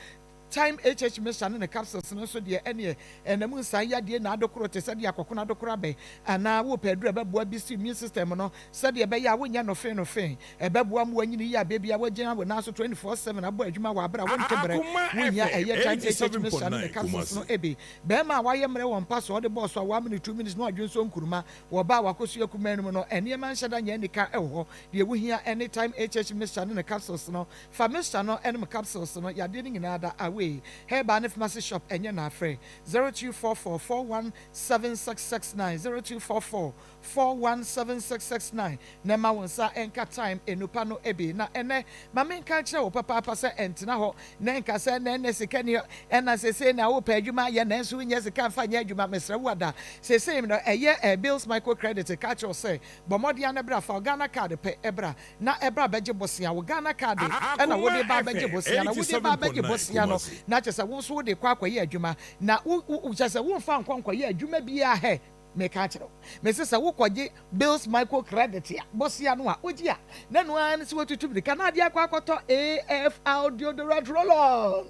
Thyme HH Mixture ne ne capsules no nso deɛ ɛneɛ ɛnam nsan yadeɛ na adokoro te sɛ deɛ akɔkono adokoro abɛn anaa wopɛ aduru a ɛbɛboa boost immune system no sɛdeɛ ɛbɛyɛ a wonyɛ nɔfe nɔfe, ɛbɛboa ma wanyini yie a baabi a wagyina wo nan so 24/7 abɔ adwuma wɔ abere a wonte brɛ. Akoma Wohia FM ɛyɛ Thyme HH Mixture ne ne 87.9 capsules no Kumasi. bi. Bɛrima a wayɛ mmerɛ wɔ mpa so a ɔde bɔɔ so a wamene 2 minutes na wadwe nso nkuruma wɔ ba a wakɔsua kumaa no mu no, nneɛma nhyɛ da nyɛ anika wɔ hɔ. Deɛ wohia ne Thyme HH Mixture ne ne capsules no. Fa mixture no ne capsules no, yadeɛ no nyinaa da away. Herbal ne pharmacy shop ɛnyɛ na afrɛ 0244 417669, 0244 417669 na ɛma wo nsa nka Thyme enupa no bi. Na ɛnɛ ma menka nkyerɛ wo papaapa sɛ ɛntena hɔ na nka sɛ na ɛnɛ sika ni ɛna sesei na wopɛ adwuma yɛ nanso wonyɛ sika mfa nyɛ adwuma. Mesrɛ wo ada, sesei no ɛyɛ Bills Microcredit ka kyerɛ wo sɛ bɔ mmɔden ana bra, fa wo Ghana Card pɛ ɛbra na ɛbra bɛgye bosea. Wo Ghana Card ɛna wode ba bɛgye bosea na wode ba bɛgye bosea no na kyerɛ sɛ wo nso wode kɔ akɔyɛ adwuma na wo kyerɛ sɛ womfa nkɔ nkɔyɛ adwuma biara. Hɛ, meka kyerɛ wo, mese sɛ wokɔgye Bills Microcredit a bosea no a wogye a na no ara ne sɛ watutu mirika na adeɛ akɔ akɔtɔ AFR deodorant roll-on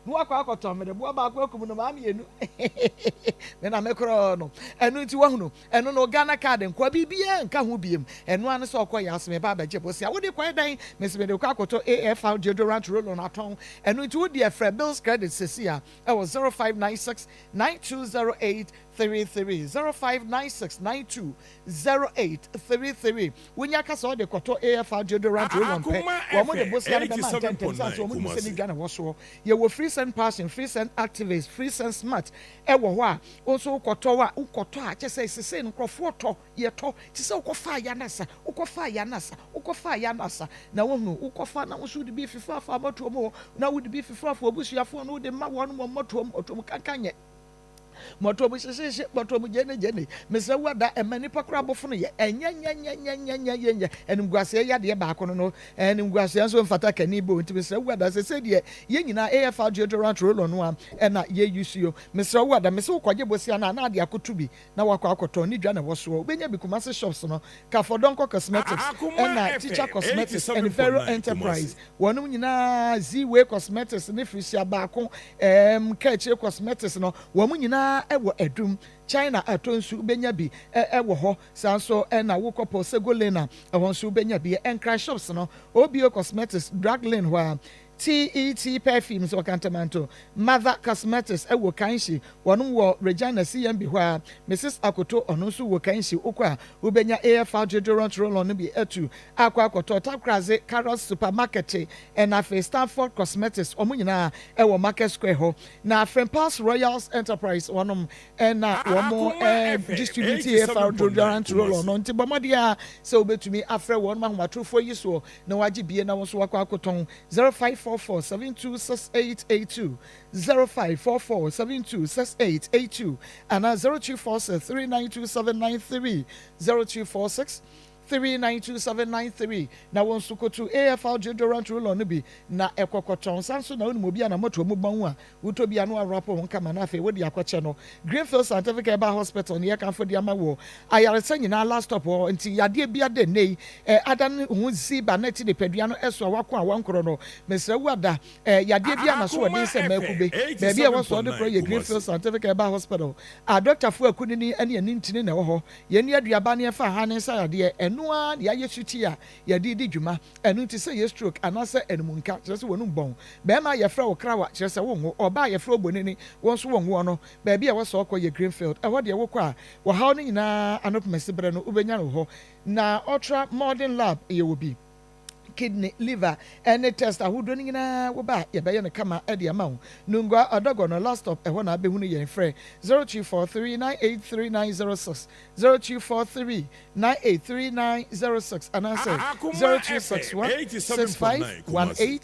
na wakɔ akɔtɔ mede boa baako akum no maa mmienu me na mekorɔ no. Ɛno nti wahunu ɛno no Ghana Card nkoa, biribiara nka ho biem. Ɛno ano sɛ ɔkɔ yɛ asome ba abɛgye bosea, wode kɔɛ dɛn? Mese mede kɔ akɔtɔ AFR deodorant roll-on atɔn. Ɛno nti wode ɛfrɛ Bills Credit sesi a ɛwɔ 0596 9208 33, 0596 9208 33. Wonya kasa ɔde kɔtɔ AFR deodorant roll-on pɛ, wɔn de bosea no bɛma ntɛntɛm sɛ wɔn nim sɛ ne dwa na ɛwɔ soɔ. Yɛwɔ Free Send Passion, Free Send Activist, Free Send Smart ɛwɔ hɔ a nso wokɔtɔ a wokɔtɔ a kyɛ sɛ sese nkurɔfoɔ tɔ yɛtɔ te sɛ wokɔfa ayanasa, wokɔfa ayanasa, wokɔfa ayanasa na wohunu wokɔfa na woso wode bi fifa afa mmɔtoɔ mu hɔ na wode bi fifa afa abusuafoɔ no wode ma wɔn wɔ mmɔtoɔ mmɔtoɔ kankan yɛ mɔtɔ mu hyehyehye, mɔtɔ mu gyene gyene. Mesrɛ wo ada, ɛma nipa kora abɔfo no yɛ ɛnyɛ nyɛ nyɛ nyɛ nyɛ nyɛ nyɛ nyɛ animguaseɛ yadeɛ baako no, animguaseɛ nso mfata kani bo. Nti mesrɛ wo ada, sɛ sɛ deɛ yɛn nyinaa AFR deodorant roll no a ɛna yɛ use yo. Mesrɛ wo ada, mesɛ wokɔgye bosia no a na ade akoto bi na wakɔ akɔtɔn ne dwa na ɛwɔ soɔ. Wobɛnya bi Kumase shops no, Kafɔdɔnkɔ Cosmetics ɛna Teacher Cosmetics ɛne Vero Enterprise wɔnom nyinaa, Zway Cosmetics ne Frisia baako Kɛkyire Cosmetics no, wɔn nyinaa ɛwɔ Adum China atɔ nsu, wobɛnya bi ɛwɔ hɔ saa nso. Ɛna wokɔ Pɔ Sego Lane a ɛhɔ nso wobɛnya bi. Nkran shops no, Obio Cosmetics, Drug Lane hɔ a. TET Perfumes wɔ Kantamanto, Mother Cosmetics wɔ Kanshi, wɔnom wɔ Regina CMB hɔ ara, Mrs Akoto ɔno nso wɔ Kanshi, wokɔ a wobɛnya AFR deodorant roll-on no bi atu akɔ akɔtɔ, Takoradi Carrots Supermarket ɛna afei Stanford Cosmetics wɔn nyinaa wɔ Market Square hɔ, na Frimpal's Royals Enterprise wɔnom na wɔn distribute AFR deodorant roll-on no, nti bɔ mmɔden ara sɛ wobɛtumi afrɛ wɔnom ahomatorofoɔ yi soɔ na wagye bie na wo nso wakɔ akotɔn 0544 726882 0544 726882 anaa 0246 392793 0246 392793 na wo nso kotu AFL deodorant roll-on no bi na ɛkɔ kɔtɔn. San nso na wonim obi a n'amɔtoa mu bɔn a wotɔ bi a na woawrapo ho kama na afei wode akɔkyɛ no. Greenfield Scientific Herbal Hospital ne yɛkamfo de ama wo. Ayaresa nyinaa last stop hɔ nti yadeɛ bia dɛ nnɛ yi eh ada ne ho ziba na ɛte nipadua no ɛso a wako a wankorɔ no mesrɛ wo ada eh yadeɛ bia na so ɔden sɛ mmaa kube. Baabi a ɛwɔ so ɔde korɔ yɛ Greenfield Scientific Herbal Hospital a dɔktafoɔ akunini ne anintini na ɛwɔ hɔ. Yɛn nua aduaba ne ɛfa ha ne nsa yadeɛ ɛno ara na yɛayɛ suti a yɛde redi dwuma. Ɛno nti sɛ ɛyɛ stroke anaasɛ animunka kyerɛ sɛ w'anum bɔn, barima a yɛfrɛ wo krawa kyerɛ sɛ wonwo, ɔbaa a yɛfrɛ wo bonini wo nso wonwoɔ no, baabi a ɛwɔ sɛ ɔkɔ yɛ Greenfield. Ɛhɔ deɛ wokɔ a wɔhaw no nyinaa ano pomasi berɛ no wobɛnya no wɔ hɔ. Na Ultra Modern Lab yɛwɔ bi. Kidney, liver ne test ahodoɔ no nyinaa woba a yɛbɛyɛ no kama de ama wo. Nungua Ɔdɔgɔ no last stop ɛhɔ na abɛhunu yɛn. Frɛ 0243983906, 0243983906 anaasɛ Akoma FM 87.9 Kumasi.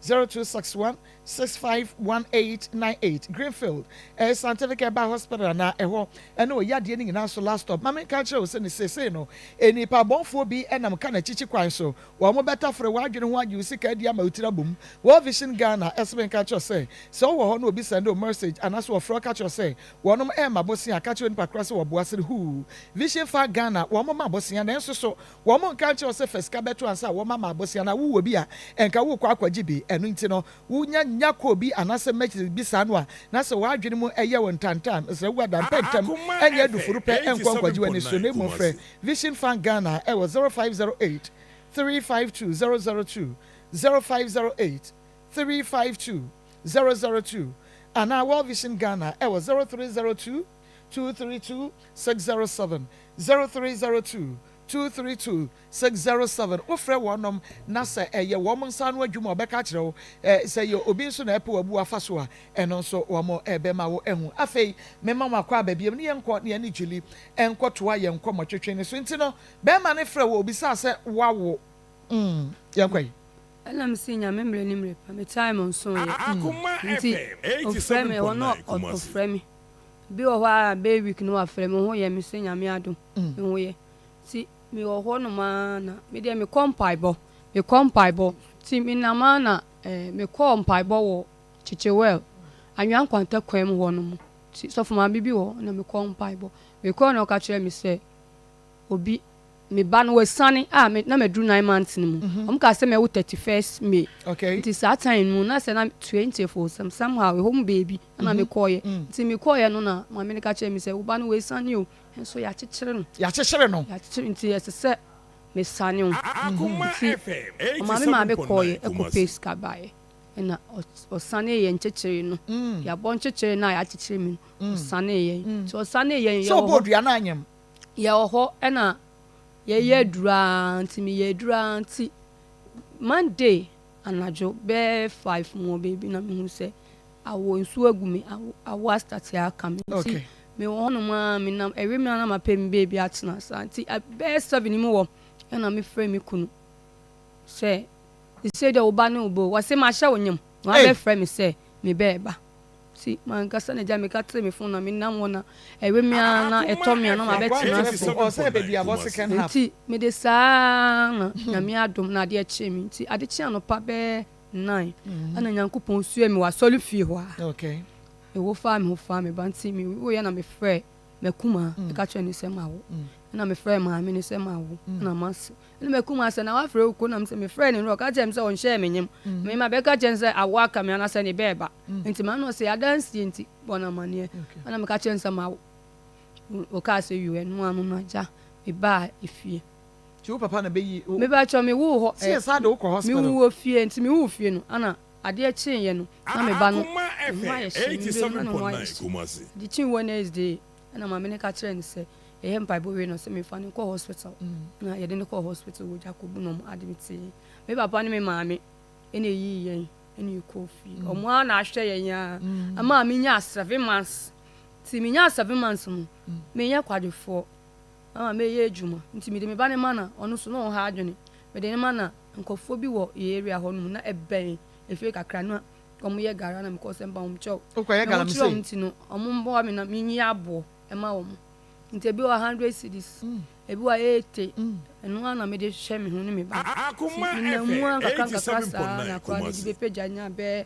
0261651898, 0261651898. Greenfield ɛyɛ Scientific Herbal Hospital anaa ɛhɔ ɛne ɔyadeɛ no nyinaa so last stop. Ma menka nkyerɛ wo sɛ ne seesei no nnipa bɔnfoɔ bi nam ka n'akyikyi kwan so wɔn bɛtafere w'adwene ho agye wo sika adi ama wo tiri abom. World Vision Ghana ɛsɛ menka nkyerɛ wo sɛ sɛ wowɔ hɔ na obi sɛnde wo message anaasɛ wɔfrɛ wo ka kyerɛ wo sɛ wɔnom ɛrema bosea ka kyerɛ onipa korɔ sɛ wɔboa sere huu. Vision Fund Ghana wɔn ma bosea nanso so wɔn nka nkyerɛ wo sɛ fa sika bɛto ansa a wɔma ma bosea na wowɔ bi a ɛnka wokɔ akɔgye bi. Ɛno nti no wonya nya kɔɔ bi anaasɛ message bi saa no a na sɛ w'adwene mu ɛyɛ wo ntantan mesrɛ wo ada mpɛ ntɛm Akoma ɛnyɛ FM adufuru pɛ ɛnkɔ nkɔgye w'ani so 87.9 na mmom frɛ Kumasi. Vision Fund Ghana ɛwɔ 0508 352 002, 0508 352 002 anaa World Vision Ghana ɛwɔ 0302 232 607, 0302 232 607. Wofrɛ wɔnom na sɛ ɛyɛ wɔn nsa ano adwuma a ɔbɛka kyerɛ wo sɛ yɛ obi nso na ɛpɛ wabu afa so a ɛno nso wɔn ɛbɛma wo ɛho. Afei mema wɔn akɔ aba biam ne yɛnkɔ ne yɛne Julie ɛnkɔtoa yɛn nkɔmmɔtwetwe ne so. Nti no bɛrima ne frɛ wɔ obisaa sɛ wawo yɛnkɔ yi. Ɛna me se Nyame mmerɛ ne mmerɛ pa me time nso yɛ. Akoma Nti FM ɔfrɛ me ɛhɔ na 87.9 Kumasi. ɔfrɛ me bi wɔ hɔ a bɛyɛ week no wafrɛ me ho yɛ me sɛ Nyame adom me ho yɛ. Nti mewɔ hɔ nom ara na me deɛ mekɔ mpaebɔ mekɔ mpaebɔ nti menam ara na mekɔɔ mpaebɔ wɔ Kyekyewɛl Anwea Nkwanta kwan mu hɔ nom. Nti sɔfo maame bi wɔ hɔ na mekɔɔ mpaebɔ mekɔɔ na ɔka kyerɛ me sɛ obi me ba no wasiane a me na maduru 9 months no mu. Ɔmo kaa sɛ mɛwo 31st May. Nti saa time no mu na sɛ na 20th or somehow ɛhɔ mu baabi ɛna mekɔɔyɛ. Nti mekɔɔyɛ no na maame no ka kyerɛ me sɛ wo ba no wasiane o nso yɛakyekyere no. Yɛakyekyere no. Yɛakyekyere nti ɛsɛ sɛ mesane o. Akoma Nti FM ɔmaame maame 87.9 kɔɔyɛ ɛkɔpɛ Kumasi. sika baeɛ ɛna ɔsane yɛ nkyekyere no. Yɛabɔ nkyekyere no a yɛakyekyere mi no ɔsane yɛn. Nti ɔsane yɛn sɛ yɛwɔ ɔbɔ hɔ odua no anyam. Yɛwɔ hɔ ɛna yɛyɛ aduru nti meyɛ aduru nti Monday anadwo bɛyɛ 5 mu wɔ baabi na mehu sɛ awɔ nsuo agu me awɔ awɔ astart aka me. Nti mewɔ hɔnom a menam ɛwe me a na mapɛ me baabi atena saa nti bɛyɛ 7 mu wɔ ɛna mefrɛ me kunu sɛ sɛ deɛ wo ba ne wo ba o wɔse mahyɛ wo nyam na wabɛfrɛ me sɛ me bɛɛba. Nti mankasa na gya meka kyerɛ me phone na menam hɔ na ɛwe me a na ɛtɔ me a na mabɛtena ase. Ɔsɛ baabi a bɔ second half. Nti mede saa na Nyame adom na adeɛ kyee me. Nti ade kyee anɔpa bɛyɛ 9 ɛna Nyankopɔn sue me wɔ asɔre fie hɔ a ɛwɔ faa me ho faa me ba. Nti mewoeɛ na mefrɛ m'akumaa meka kyerɛ ne sɛ mawo ɛna mefrɛ maame ne sɛ mawo ɛna mase ɛna m'akumaa sɛ na wafrɛ wo ko nam sɛ mefrɛ ne no ɔka kyerɛ me sɛ ɔnhyɛɛ me nyem me ma bɛka kyerɛ no sɛ awo aka me anaasɛ ne bɛɛba. Nti maa no ɔsɛ adansie nti bɔ no amanneɛ ɛna meka kyerɛ no sɛ mawo. Ɔkaa sɛ yo ɛno ano no agya mebaa efie. Nti wo papa na bɛyi wo. Mepakyɛw me woo hɔ Sɛ yɛ saa de wokɔ hospital. Me woo wɔ fie nti me woo fie no ana adeɛ kyee yɛ no na me ba no ne ho ayɛ hye me wie no na ne ho ayɛ hye ade kyee Wednesday ɛna maame no ka kyerɛɛ no sɛ yɛyɛ mpaebɔ wie no ɔsɛ me fa no nkɔ hospital na yɛde no kɔɔ hospital wɔ Gyakobu na ɔmo admit yɛn me papa ne me maame ɛna eyii yɛn ɛna yɛkɔɔ fie ɔmo ara na ahwɛ yɛn ara ɛmaa me nyaa 7 months nti me nyaa 7 months no menyɛ kwadwofoɔ. Mama meyɛ adwuma nti mede me ba no ma na ɔno nso na ɔha adwene. Mede no ma na nkurɔfoɔ bi wɔ yɛn area hɔ nom na ɛbɛn efie kakra na wɔn yɛ gala na mekɔɔ sɛ mpa wɔn kyɛw. Wokɔyɛ Me ho galamsey? kyerɛ wɔn nti no wɔn mmoa me na menyi aboɔ ɛma wɔn. Nti ebi wɔ 100 cedis, ebi wɔ 80, ɛno ara na mede hwɛ me ho ne me ba no. Nti menam mu ara nkakra nkakra saa na akwadaa no de bɛpagya nya bɛyɛ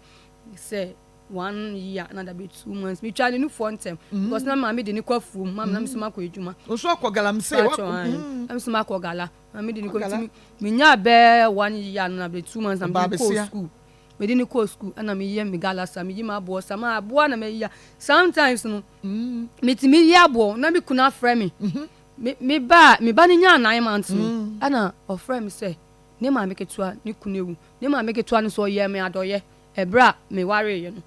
sɛ one year na dabi 2 months. Metwaa ne nufoɔ ntɛm because na maame de ne kɔ afuom, maame na me nso makɔ adwuma. Nso akɔ galamsey? Paatwɔ ayi na me nso makɔ gala, maame de ne kɔ nti menyaa bɛɛ one year na dabi 2 months na mede ne kɔɔ school. Mede ne kɔɔ school ɛna meyɛ me gala sa, meyi m'aboɔ sa, ma aboa na mayi a sometimes no metumi yi aboɔ na me kunu afrɛ me. Me ba me ba no nyaa 9 months no ɛna ɔfrɛ me sɛ ne maame ketewa ne kunu ewu. Ne maame ketewa no nso ɔyɛɛ me adɔyɛ ɛberɛ a mewareeɛ no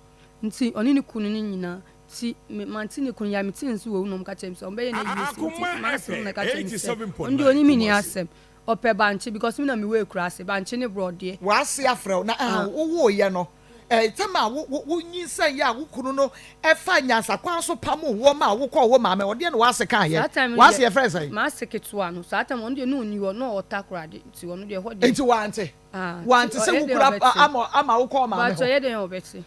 nti ɔne ne kunu no nyinaa nti me mante ne kunu yɛ mete nso wɔ wu na ɔmo ka kyerɛ me sɛ ɔmo bɛyɛ no ayie si nti m'ase no na ɛka kyerɛ me sɛ ɔno deɛ ɔne me ni asɛm, ɔpɛ bankye because me na mewɔ akuraase, bankye ne borɔdeɛ. W'ase afrɛ wo na wowoeɛ no tɛm a wo wo wonyinsɛn yɛ a wo kunu no fa nyansakwan so pamoo woɔ maa wo kɔɔ wo maame hɔ deɛ na w'ase kaeɛ? Saa time no W'ase deɛ yɛfrɛ no sɛn? M'ase ketewa no saa time ɔno deɛ na ɔnni hɔ na ɔwɔ Takoradi nti ɔno deɛ ɛhɔ deɛ. Nti wante? Ah, Wante sɛ ɔyɛ wo dɛn kura ɔbɛte? ama ama wo kɔɔ maame But hɔ? ɔyɛ dɛn ɔbɛte?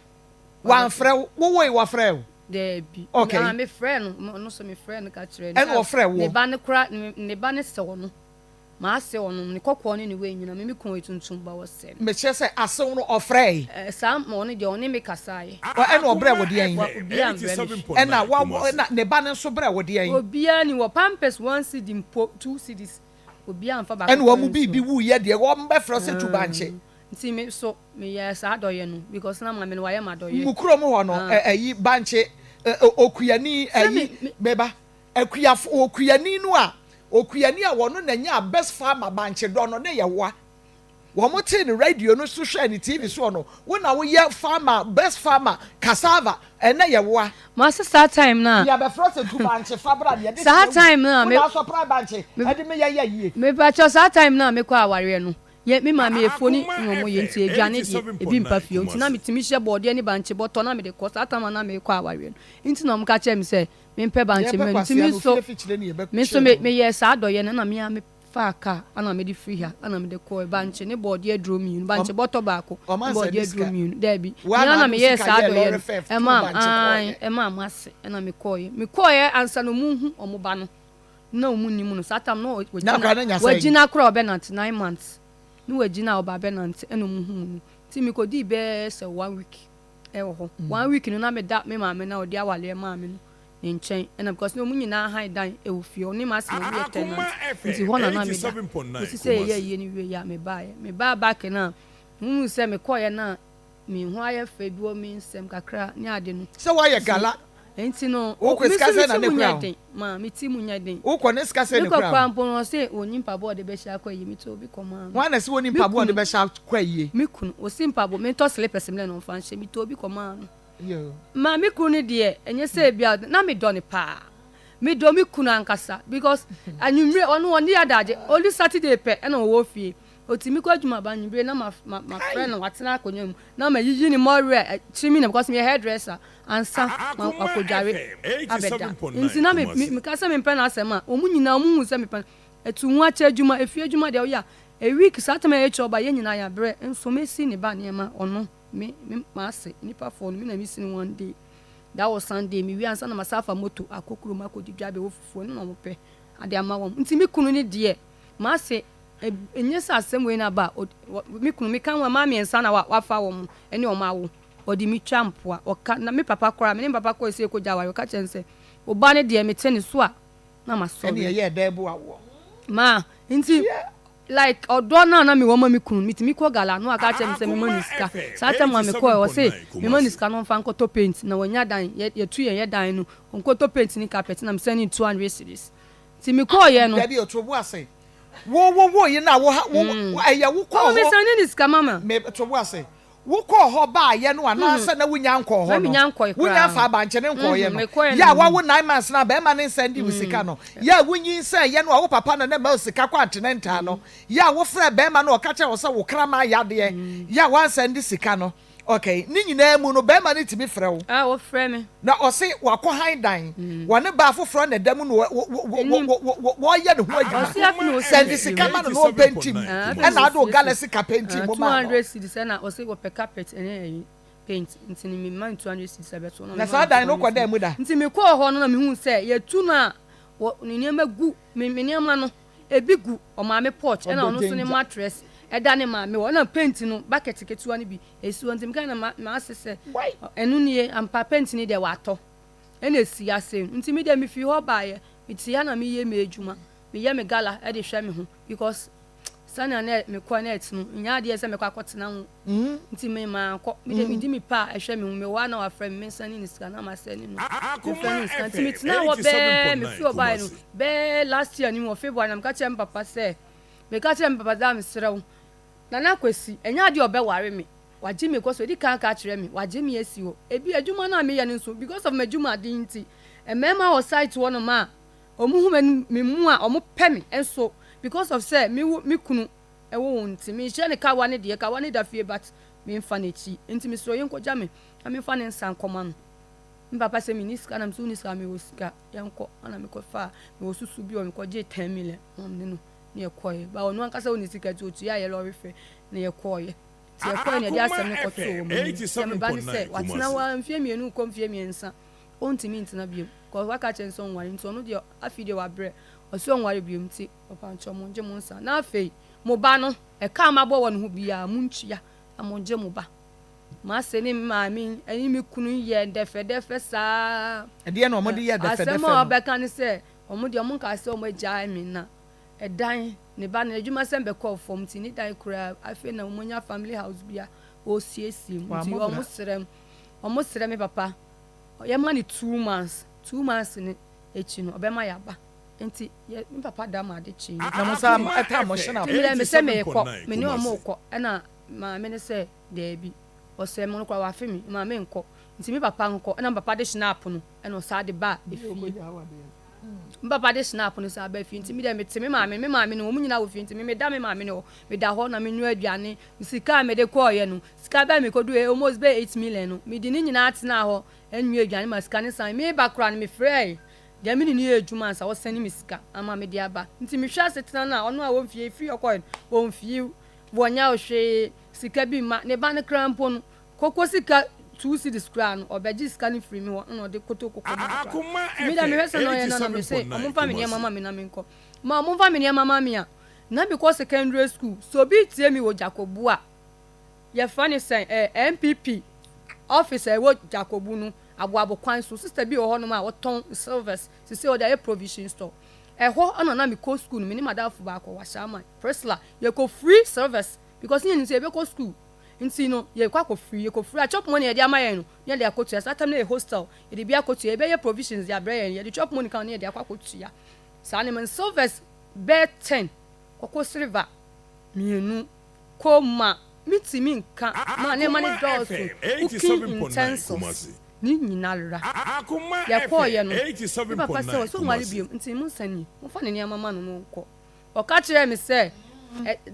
Wamfrɛ wo? Wowoe wɔfrɛɛ wo? Daabi. Okay. Ah, mefrɛɛ no, ɔno nso mefrɛɛ no ka kyerɛɛ no. Ɛna ɔfrɛɛ woɔ? Ne ba no kora, ne ba no sɛ ɔno. M'ase ɔno, ne kɔkɔɔ ne ne wei nyina, me me kunu yɛ tuntum ba ɔsɛ no. Mekyerɛ sɛ asew no ɔfrɛɛe? Eh, saa ma ɔno deɛ ɔne me kasaeɛ. Ɛna ɔbrɛɛ wo deɛn? Wa, obiara mbrɛ me hwee. Ɛna wa, ɛna ne ba no nso brɛɛ wo deɛn? Obiara ni hɔ, pampers 1 cedi mpo, 2 cedis, obiara mfa baako Ɛna wɔn mu koraa biribi nsuo. wuiɛ deɛ wɔn bɛfrɛ wo sɛ tu bankye. Nti me so meyɛɛ saa adɔyɛ no because na maame no wayɛ me adɔyɛ. Mo kurom hɔ no, Ah. ɛ, ɛyi, bankye, ɛ, ɛ, okuani, Sɛ ɛyi, me, me. meba, akuafo, okuani no a, okuani a wɔno na nyaa best farmer bankye dɔ no, ne yɛ woa. Wɔn tee no radio no so hwɛɛ ne TV soɔ no, wo na woyɛ farmer, best farmer, cassava, ɛnɛ yɛ woa. Mase saa time no a. Yɛbɛfrɛ sɛ tu bankye fa bra deɛ de Saa hyɛ time no a wo me. na asɔpra bankye ɛde me yɛyɛ yie. Mepakyɛw saa time no a mekɔ awareɛ no, yɛ me maame afuo ne na ɔmo yɛ nti aduane deɛ ebi mpa fie nti na metumi hyɛ bɔɔdeɛ ne bankye bɔtɔ na mede kɔ saa time a na mekɔ awareɛ no nti na ɔmo ka kyerɛ me sɛ mempɛ bankye Yɛpɛ mma no nti kwasea me no nso fie fikyire ne me nso yɛbɛkyere me no. meyɛɛ saa adɔyɛ no na me ara me faa car ɛna mede firi ha ɛna mede kɔɛ bankye ne bɔɔdeɛ aduro mmienu, bankye bɔtɔ baako ne Ɔma nsa bɔɔdeɛ di aduro sika. mmienu daabi Woa me na ara na ade wo meyɛɛ sika saa yɛɛ adɔyɛ lɔre no fɛf too ɛmaa bankye ae kɔɔeɛ. ɛmaa m'ase ɛna mekɔɔeɛ mekɔɔeɛ ansa na ɔmo hu ɔmo ba no na ɔmo nnim no saa tam no Na wagyina akwadaa no anya sɛn? wagyina koraa ɔbɛnante 9 months ne wagyina a ɔba abɛnante ɛna ɔmo huu no nti mekɔdii bɛyɛ sɛ one week ɛwɔ hɔ one week no na meda me maame na ɔde awaleɛ maa me no ne nkyɛn ɛna because na ɔmo nyinaa han dan ɛwɔ fie ɔne m'ase na ɔmo yɛ tenant nti hɔ na na meda kɔsi sɛ yɛyɛ ayie no wie yɛ a mebaeɛ mebaa back no a muhu sɛ mekɔeɛ no a me ho ayɛ fɛ bi wɔ me nsɛm kakra ne ade no. Sɛ woayɛ gala. Nti no, Wokɔ me sika nso sɛn me na ti ne mu kura nyɛ wo? den. Ma me ti mu nyɛ den. Wokɔ ne sika sɛn Me na kɔ ekura koraa wo? mpo no ɔse ɔnni mpaboa a ɔde bɛhyɛ akɔ ayie metɔ obi kɔmaa no. Hwan na ɛse wɔnni Me mpaboa a ɔde kunu. bɛhyɛ akɔ ayie? Me kunu. Ɔsi mpaboa mentɔ slippers mmerɛ no ɔmfa nhyɛ metɔ obi kɔmaa no. Yoo. Ma me kunu no deɛ ɛnyɛ sɛ ebia na medɔ no paa. Medɔ me kunu ankasa because anwummere ɔno ɔnni adagye only Saturday pɛ ɛna ɔwɔ fie. Otumi kɔ adwuma ba anwummere na ma ma mafrɛ no watena akonnwa mu na mayiyi ne mmɔwerɛ kyerɛ me na because meyɛ hairdresser ansa ma wakɔdware abɛda. Nti na me me meka sɛ mempɛ n'asɛm a wɔn nyinaa wɔn hu sɛ mepɛ no. Ɛtu ho akyɛ adwuma efie adwuma deɛ woyɛ a a week saa time a yɛkyɛ ɔba yɛn nyinaa yɛabrɛ nso mesi ne ba nneɛma ɔno me me m'ase nnipa foɔ no me na mesi no one day. That was Sunday mewie ansa na masan afa moto akɔ kurom akɔdi dwa abɛwɔ fufuo ɛno na wɔpɛ ade ama wɔn. Nti me kunu no deɛ m'ase Ɛnyɛ sɛ asɛm wei na aba a, me kunu, meka ho a, mmaa mmiɛnsa na wafa wɔn ne wɔn awo. Ɔde me twa mpoa. Ɔka, na me papa koraa, me ne me papa kɔe sɛ yɛkɔgya aware, ɔka kyerɛɛ no sɛ, wo ba no deɛ, mete ne so a, na masɔre. Ɛne ɛyɛɛ dɛn boa woɔ? Ma, nti, like, ɔdɔ no a na mewɔ ma me kunu no, metumi kɔ gala na waka akyerɛ me sɛ mema no sika. Saa time a mekɔe, ɔse mema no sika na ɔmfa nkɔtɔ paint, na wanya dan, yɛtu yɛn yɛ dan no, ɔnkɔtɔ paint ne carpet, na mesɛne no 200 cedis. Nti mekɔeɛ no. Dabi, ɔto bo ase. Wo wo wo yi na wo ha wo ɛyɛ wo kɔɔ Oh, me hɔ. send ne sika mama. Me to wo ase. Wo kɔɔ hɔ baa yɛ no anaasɛ na wonya nkɔɔ Na hɔ no? menya nkɔe Wonya koraa. nfaa bankye ne nkɔɔ yɛ no? Mekɔɛ Yɛ na a mehu. wawo 9 months na bɛrima ne nsɛn di wo sika no. Yɛ a wonyinsɛn yɛ no a wo papa na ne ma wo sika kɔ antenatal no. Yɛ a wofrɛ bɛrima no ɔka kyerɛ wo sɛ wo kraman yadeɛ. Yɛ a wansɛn de sika no. Okay, ne nyinaa mu no bɛrima no tumi frɛ wo. Ah, wɔfrɛ me. Na ɔse wakɔ han dan. Wɔne baa foforɔ na ɛda mu na wɔyɛ ne ho adwuma. Ɔse afi na Sɛnde ɔsiesie sika mu. ma no na ɔmpɛntim. Ah, afi na Ɛna ade wo ɔsiesie. gala sika pɛntim Ah, mu maa no. 200 cedis ɛna ɔse wɔpɛ carpet ɛne ɛyi paint, nti ne mema no 200 cedis ɛbɛto na Na mema saa no dan no 200 wokɔ dan mu da? Nti mekɔɔ hɔ no na mehu sɛ yɛtu no a wɔ ne nneɛma gu me nneɛma no ebi gu ɔmaame porch, ɛna ɔno nso ne mattress ɛda ne maame hɔ, ɛna paint no bucket ketewa no bi esi hɔ. Nti meka na ma maase sɛ Why? ɛno nie ampa, paint no deɛ watɔ ɛna esi ase. Nti mi deɛ mefi hɔ baayɛ, mete ha na meyɛ me adwuma, meyɛ me gala ɛde hwɛ me ho because sɛnea na mekɔ na ɛte no nyɛ adeɛ sɛ mekɔ akɔtena ho. Nti me maakɔ, me de medi me pa a ɛhwɛ me ho. Mewɔ a na wafrɛ me, mensa ne ne sika na masɛ ne no mefrɛ ne sika. Nti metena hɔ bɛɛ mefi hɔ baeɛ no bɛɛ last year ni wɔ February na meka kyerɛ me papa sɛ, meka kyerɛ me papa sɛ mesrɛ wo, Nana Kwesi, ɛnyɛ adeɛ a ɔbɛware me, wagye me kɔ so edi kan ka kyerɛ me, wagye me asi hɔ. Ebi adwuma no a meyɛ no nso, because of m'adwumaden nti, mmarima wɔ site hɔ nom a ɔmo hu me mu a ɔmo pɛ me nso, because of sɛ me wo me kunu ɛwɔ wɔn nti menhyɛ ne kawa ne deɛ kawa ne da fie, but memfa n'akyi. Nti mesrɛ yɛnkɔgya me na memfa ne nsa nkɔma no. Me papa sɛ menni sika, na mesɛ wonni sika, mewɔ sika, yɛnkɔ. Ana mekɔfa mewɔ susu bi wɔ mekɔgye 10 million na mene no ne yɛkɔɛ ba. Ɔno ankasa wɔ ne sika nti otua yɛ lɔre fɛ na yɛkɔɔyɛ. Nti yɛkɔɛ na yɛde asɛm no kɔtoo wɔ m'anim sɛ meba ne sɛ watena hɔ a mfeɛ 2 kɔ mfeɛ 3, ɔntumi ntena biom kɔ waka kyerɛ no sɛ ɔnware. Nti ɔno deɛ afei deɛ wabrɛ, ɔsɛ ɔnware biom. Nti ɔpankyɛ mo ngye mo nsa na afei mo ba no ɛka a mabɔ wɔ ne ho biara mo ntua na mo ngye mo ba. Maase ne maame ɛne me kunu yɛ dɛfɛdɛfɛ saa. Ɛdeɛ na wɔde yɛ dɛfɛdɛfɛ Asɛm no? A ɔbɛka ne sɛ ɔmo deɛ ɔmo nka sɛ ɔmo agyae me na ɛdan ne ba no adwuma sɛm bɛkɔɔ fam, nti ne dan koraa afei na ɔmo nya family house bi a ɔresiesie mu. Nti Wammɔ ɔmo bra. srɛ ɔmo srɛ me papa yɛma ne 2 months. 2 months ne akyi no ɔbɛma yɛaba. Nti yɛ me papa da ma ade kye. Na mo sa ɛta mo hyɛ na Nti mmerɛ me sɛ meekɔ, me ne ɔmo kɔ, ɛna maame ne sɛ daabi, ɔsɛ mo no koraa wafe me maame nkɔ, nti me papa nkɔ. Ɛna me papa de schnapps no ɛna ɔsaa de ba efie. Me papa de schnapps no saa ba fie. Nti mi deɛ mete me maame no, wɔn nyinaa wɔ fie, nti me meda me maame no hɔ, meda hɔ na me nua aduane. Sika a mede kɔɔyɛ no, sika bɛɛ mekɔdu yɛ almost bɛyɛ 8 million no, mede ne nyinaa tena hɔ ɛnua aduane ma sika ne san. Me ba koraa no, mefrɛ deɛ me ne ne yɛ adwuma ansa wɔsɛne me sika ama mede aba. Nti mehwɛ asetena no a ɔno a wɔmfie firi ɔkɔɛ no, wɔmfie wɔnyɛ hwee, sika bi ma ne ba no koraa mpo no, koko sika 2 cedis koraa no, ɔbɛgye sika no firi mi hɔ ɛna ɔde koto koko ma no koraa. Mi da mehwɛ sɛ na ɔyɛ no na me sɛ ɔmo mfa me nneɛma ma me na me nkɔ ma ɔmo mfa me nneɛma ma me a na mekɔ secondary school. So obi tie mi wɔ Jakobu a yɛfrɛ ne sɛn NPP office a ɛwɔ Jakobu no aboabo kwan so, sister bi wɔ hɔnom a wɔtɔn silvers sisi ɔde ayɛ provision store. Ɛhɔ ɛna na mekɔ school no, me ne madamfo baako wahyɛ ama Priscilla, yɛkɔ free silvers because yɛn nim sɛ yɛbɛkɔ school. Nti no yɛkɔ akɔ free, yɛkɔ free a chop money yɛde ama yɛn no ne yɛde akɔtua. Saa time no yɛ hostel, yɛde bi akɔtua, yɛbɛyɛ provisions de abrɛ yɛn, yɛde chop money kan ne yɛde akɔ akɔtua saa ne ma. Silvers bɛɛ 10, kɔkɔ silver mmienu, koma mitimi nka ma nneɛma ne dɔɔso, cooking utensils ne nyinara. Yɛkɔɔyɛ no, ne papa sɛ ɔsɛ ɔnware biom, nti mo nsani momfa ne nneɛma ma no no nkɔ. Ɔka kyerɛɛ me sɛ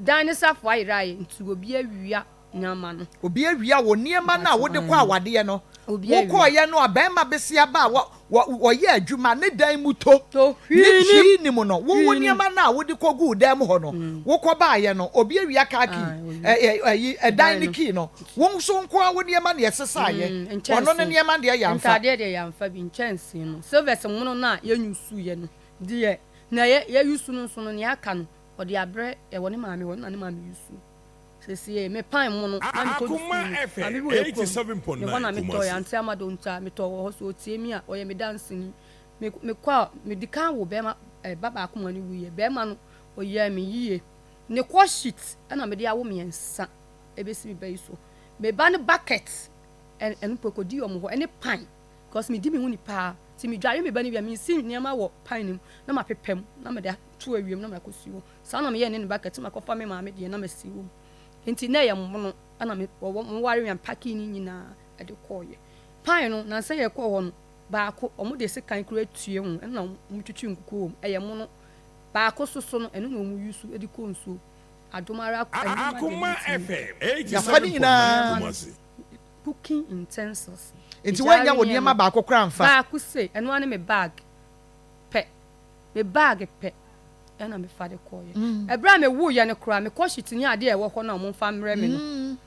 dan ne safo ayera ayɛ, nti obi awia nneɛma no. Obi awia wɔ nneɛma no a wode kɔ awadeɛ no. Obi awia. Wokɔɔyɛ no a bɛrima besia ba a wɔyɛ adwuma ne dan mu to to ne hwii hwii nim no wowo Hwii nim. nneɛma no a wode kɔguu dan mu hɔ no, wokɔ baayɛ no obi awia kaa key. Ah, obi. Ɛyi ɛdan Dan ne no. key no, wo nso nko a wo nneɛma ne ɛsesaayɛ. Nkyɛnsee. Ɔno ne nneɛma deɛ yɛamfa. Ntaadeɛ deɛ yɛamfa bi. Nkyɛnsee no, silvers mono no a yɛnyusu yɛ no deɛ na yɛ yɛyusu no nso no, nea aka no ɔde abrɛ ɛwɔ ne maame hɔ na ne maame yusu. Sɛsie me pan mu no na mekɔ sukuu no, maame bi wɔ yɛ kurom ne hɔ na metɔ yɛ ante ama do nta metɔ wɔ hɔ. So otie mi a ɔyɛ me danseni. Mekɔ a medi kan wo bɛrima ba baako ma ne wuyɛ. Bɛrima no ɔyɛ me yie ne kɔ sheet ɛna mede awo mmiɛnsa ebesi me ba yi so. Me ba no bucket ɛno po kɔdi ɔmo hɔ ɛne pan because medi me ho ni paa, nti medware me ba no wie a mensi nneɛma wɔ pan no mu na mapepɛ mu na mede. to awie mu na makɔsi hɔ. Saa na meyɛɛ ne ne bucket na makɔfa me maame deɛ na masi wɔ mu. Nti na ɛyɛ mono ɛna me wɔwɔ moware me a mepakee ne nyinaa de kɔeɛ. Pan no, nansa yi yɛkɔɔ hɔ no, baako wɔde sekan koraa tue ho ɛna wɔtwitwi nkukuo wɔ mu. Ɛyɛ mono. Baako so so no, ɛno na wɔn use de kɔ nsuo. Adom ara nneɛma deɛ Akoma mentumi nka. FM Yɛafa ne 87.9 nyinaa. Kumasi. Cooking utensils. Nti Egyaare woannya wo nneɛma nneɛma. baako koraa amfa? Baako sei, ɛno ara ne me bag pɛ. Me bag pɛ ɛna mefa de kɔeɛ. Ɛberɛ a mewoeɛ no koraa, me kɔhyit ne adeɛ a ɛwɔ hɔ no a wɔmfa mmrɛ me no,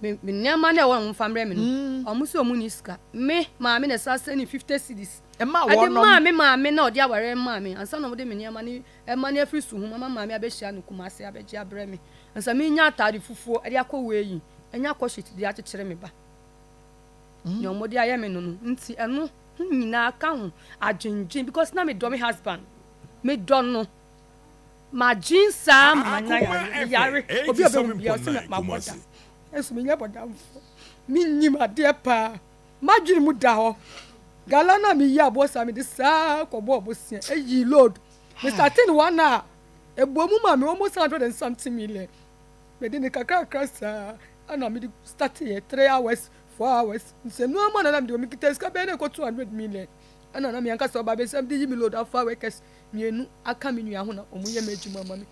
me me nneɛma no a ɛwɔ hɔ a wɔmfa mmrɛ me no, wɔn se wɔn nni sika. Me maame na ɛsan sɛnee 50 cedis Ɛmaa ɛde wɔnom. maa me maame na ɔde awareɛ maa me ansa na wɔde me nneɛma no ɛma no afiri Suhum ama maame abɛhyia no Kumasi abɛgye abrɛ me ansa menya ataade fufuo de akɔ weighing, anya kɔhyit de akyekyere me ba. Nea wɔde ayɛ me no no nti ɛno ho nyinaa ka ho adwendwen because na medɔ me husband medɔ no madwen saa ma manya Akoma yare FM meyare obi a ɔbɛhu biara ɔse 87.9 mabɔ da Kumasi. nso menyɛ bɔdamfoɔ menyim adeɛ paa madwene mu da hɔ gala no a meyi aboɔ saa mede saa kɔbɔɔ bosea ɛyii load me starting one a ɛbɔ mu ma me almost 100 and something million Mede no kakrakra saa na mede starteeɛ, 3 hours, 4 hours, nti ɛno ara mu na na mede mekita sika bɛyɛ na ɛkɔ 200 million ɛna na me ankasa ɔba bɛsɛ mede yi me load afa workers mmienu aka me nua ho na wɔn yɛ m'adwuma ma me.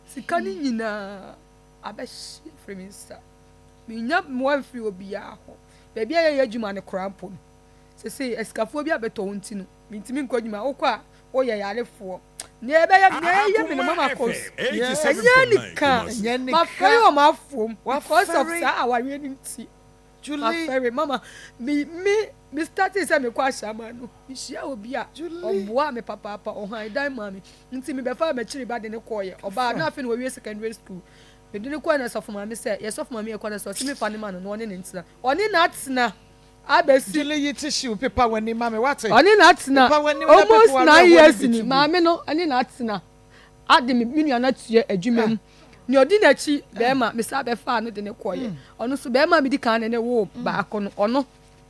Sika no nyinaa abɛhye afiri me nsa. Menya mmoa mfiri obiara hɔ. Baabi a yɛyɛ adwuma no koraa mpo no, sesei asikafoɔ bi abɛtɔ hɔ nti no, mentumi nkɔ adwuma. Wokɔ a, woyɛ yarefoɔ. Nea ɛbɛyɛ nea ɛyɛ me no Akoma mama FM kos. Ɛnyɛ 87.9 anika. Kumasi. Ɛnyɛ anika. Mafɛre wɔn afuom because of Wafɛre. saa awareɛ no nti. Julie. Mafɛre mama me me me startee sɛ mekɔ Ashaiman no mehyia obi a Julie. ɔboaa me papaapa ɔhan dan maa me nti mebɛfaa m'akyiri ba de no kɔɔeɛ ɔbaa na Kafra. afei na wawie secondary school mede no kɔɔɛ na sɔfo maame sɛ yɛ sɔfo maame yɛ kɔ na sɛ ɔse mefa no ma no na ɔne no ntena ɔne no atena abɛsi. Julie yi tissue pepa w'ani ma me wate. Ɔne no atena Pepa w'anim na pepa almost w'awerɛhoɔ nine no years bi ni to gu. maame no ne no atena ade me me nua no atua adwuma mu nea ɔdi n'akyi bɛrima mesan bɛfaa no de no kɔeɛ ɔno nso bɛrima a medi kan ne no woo baako no ɔno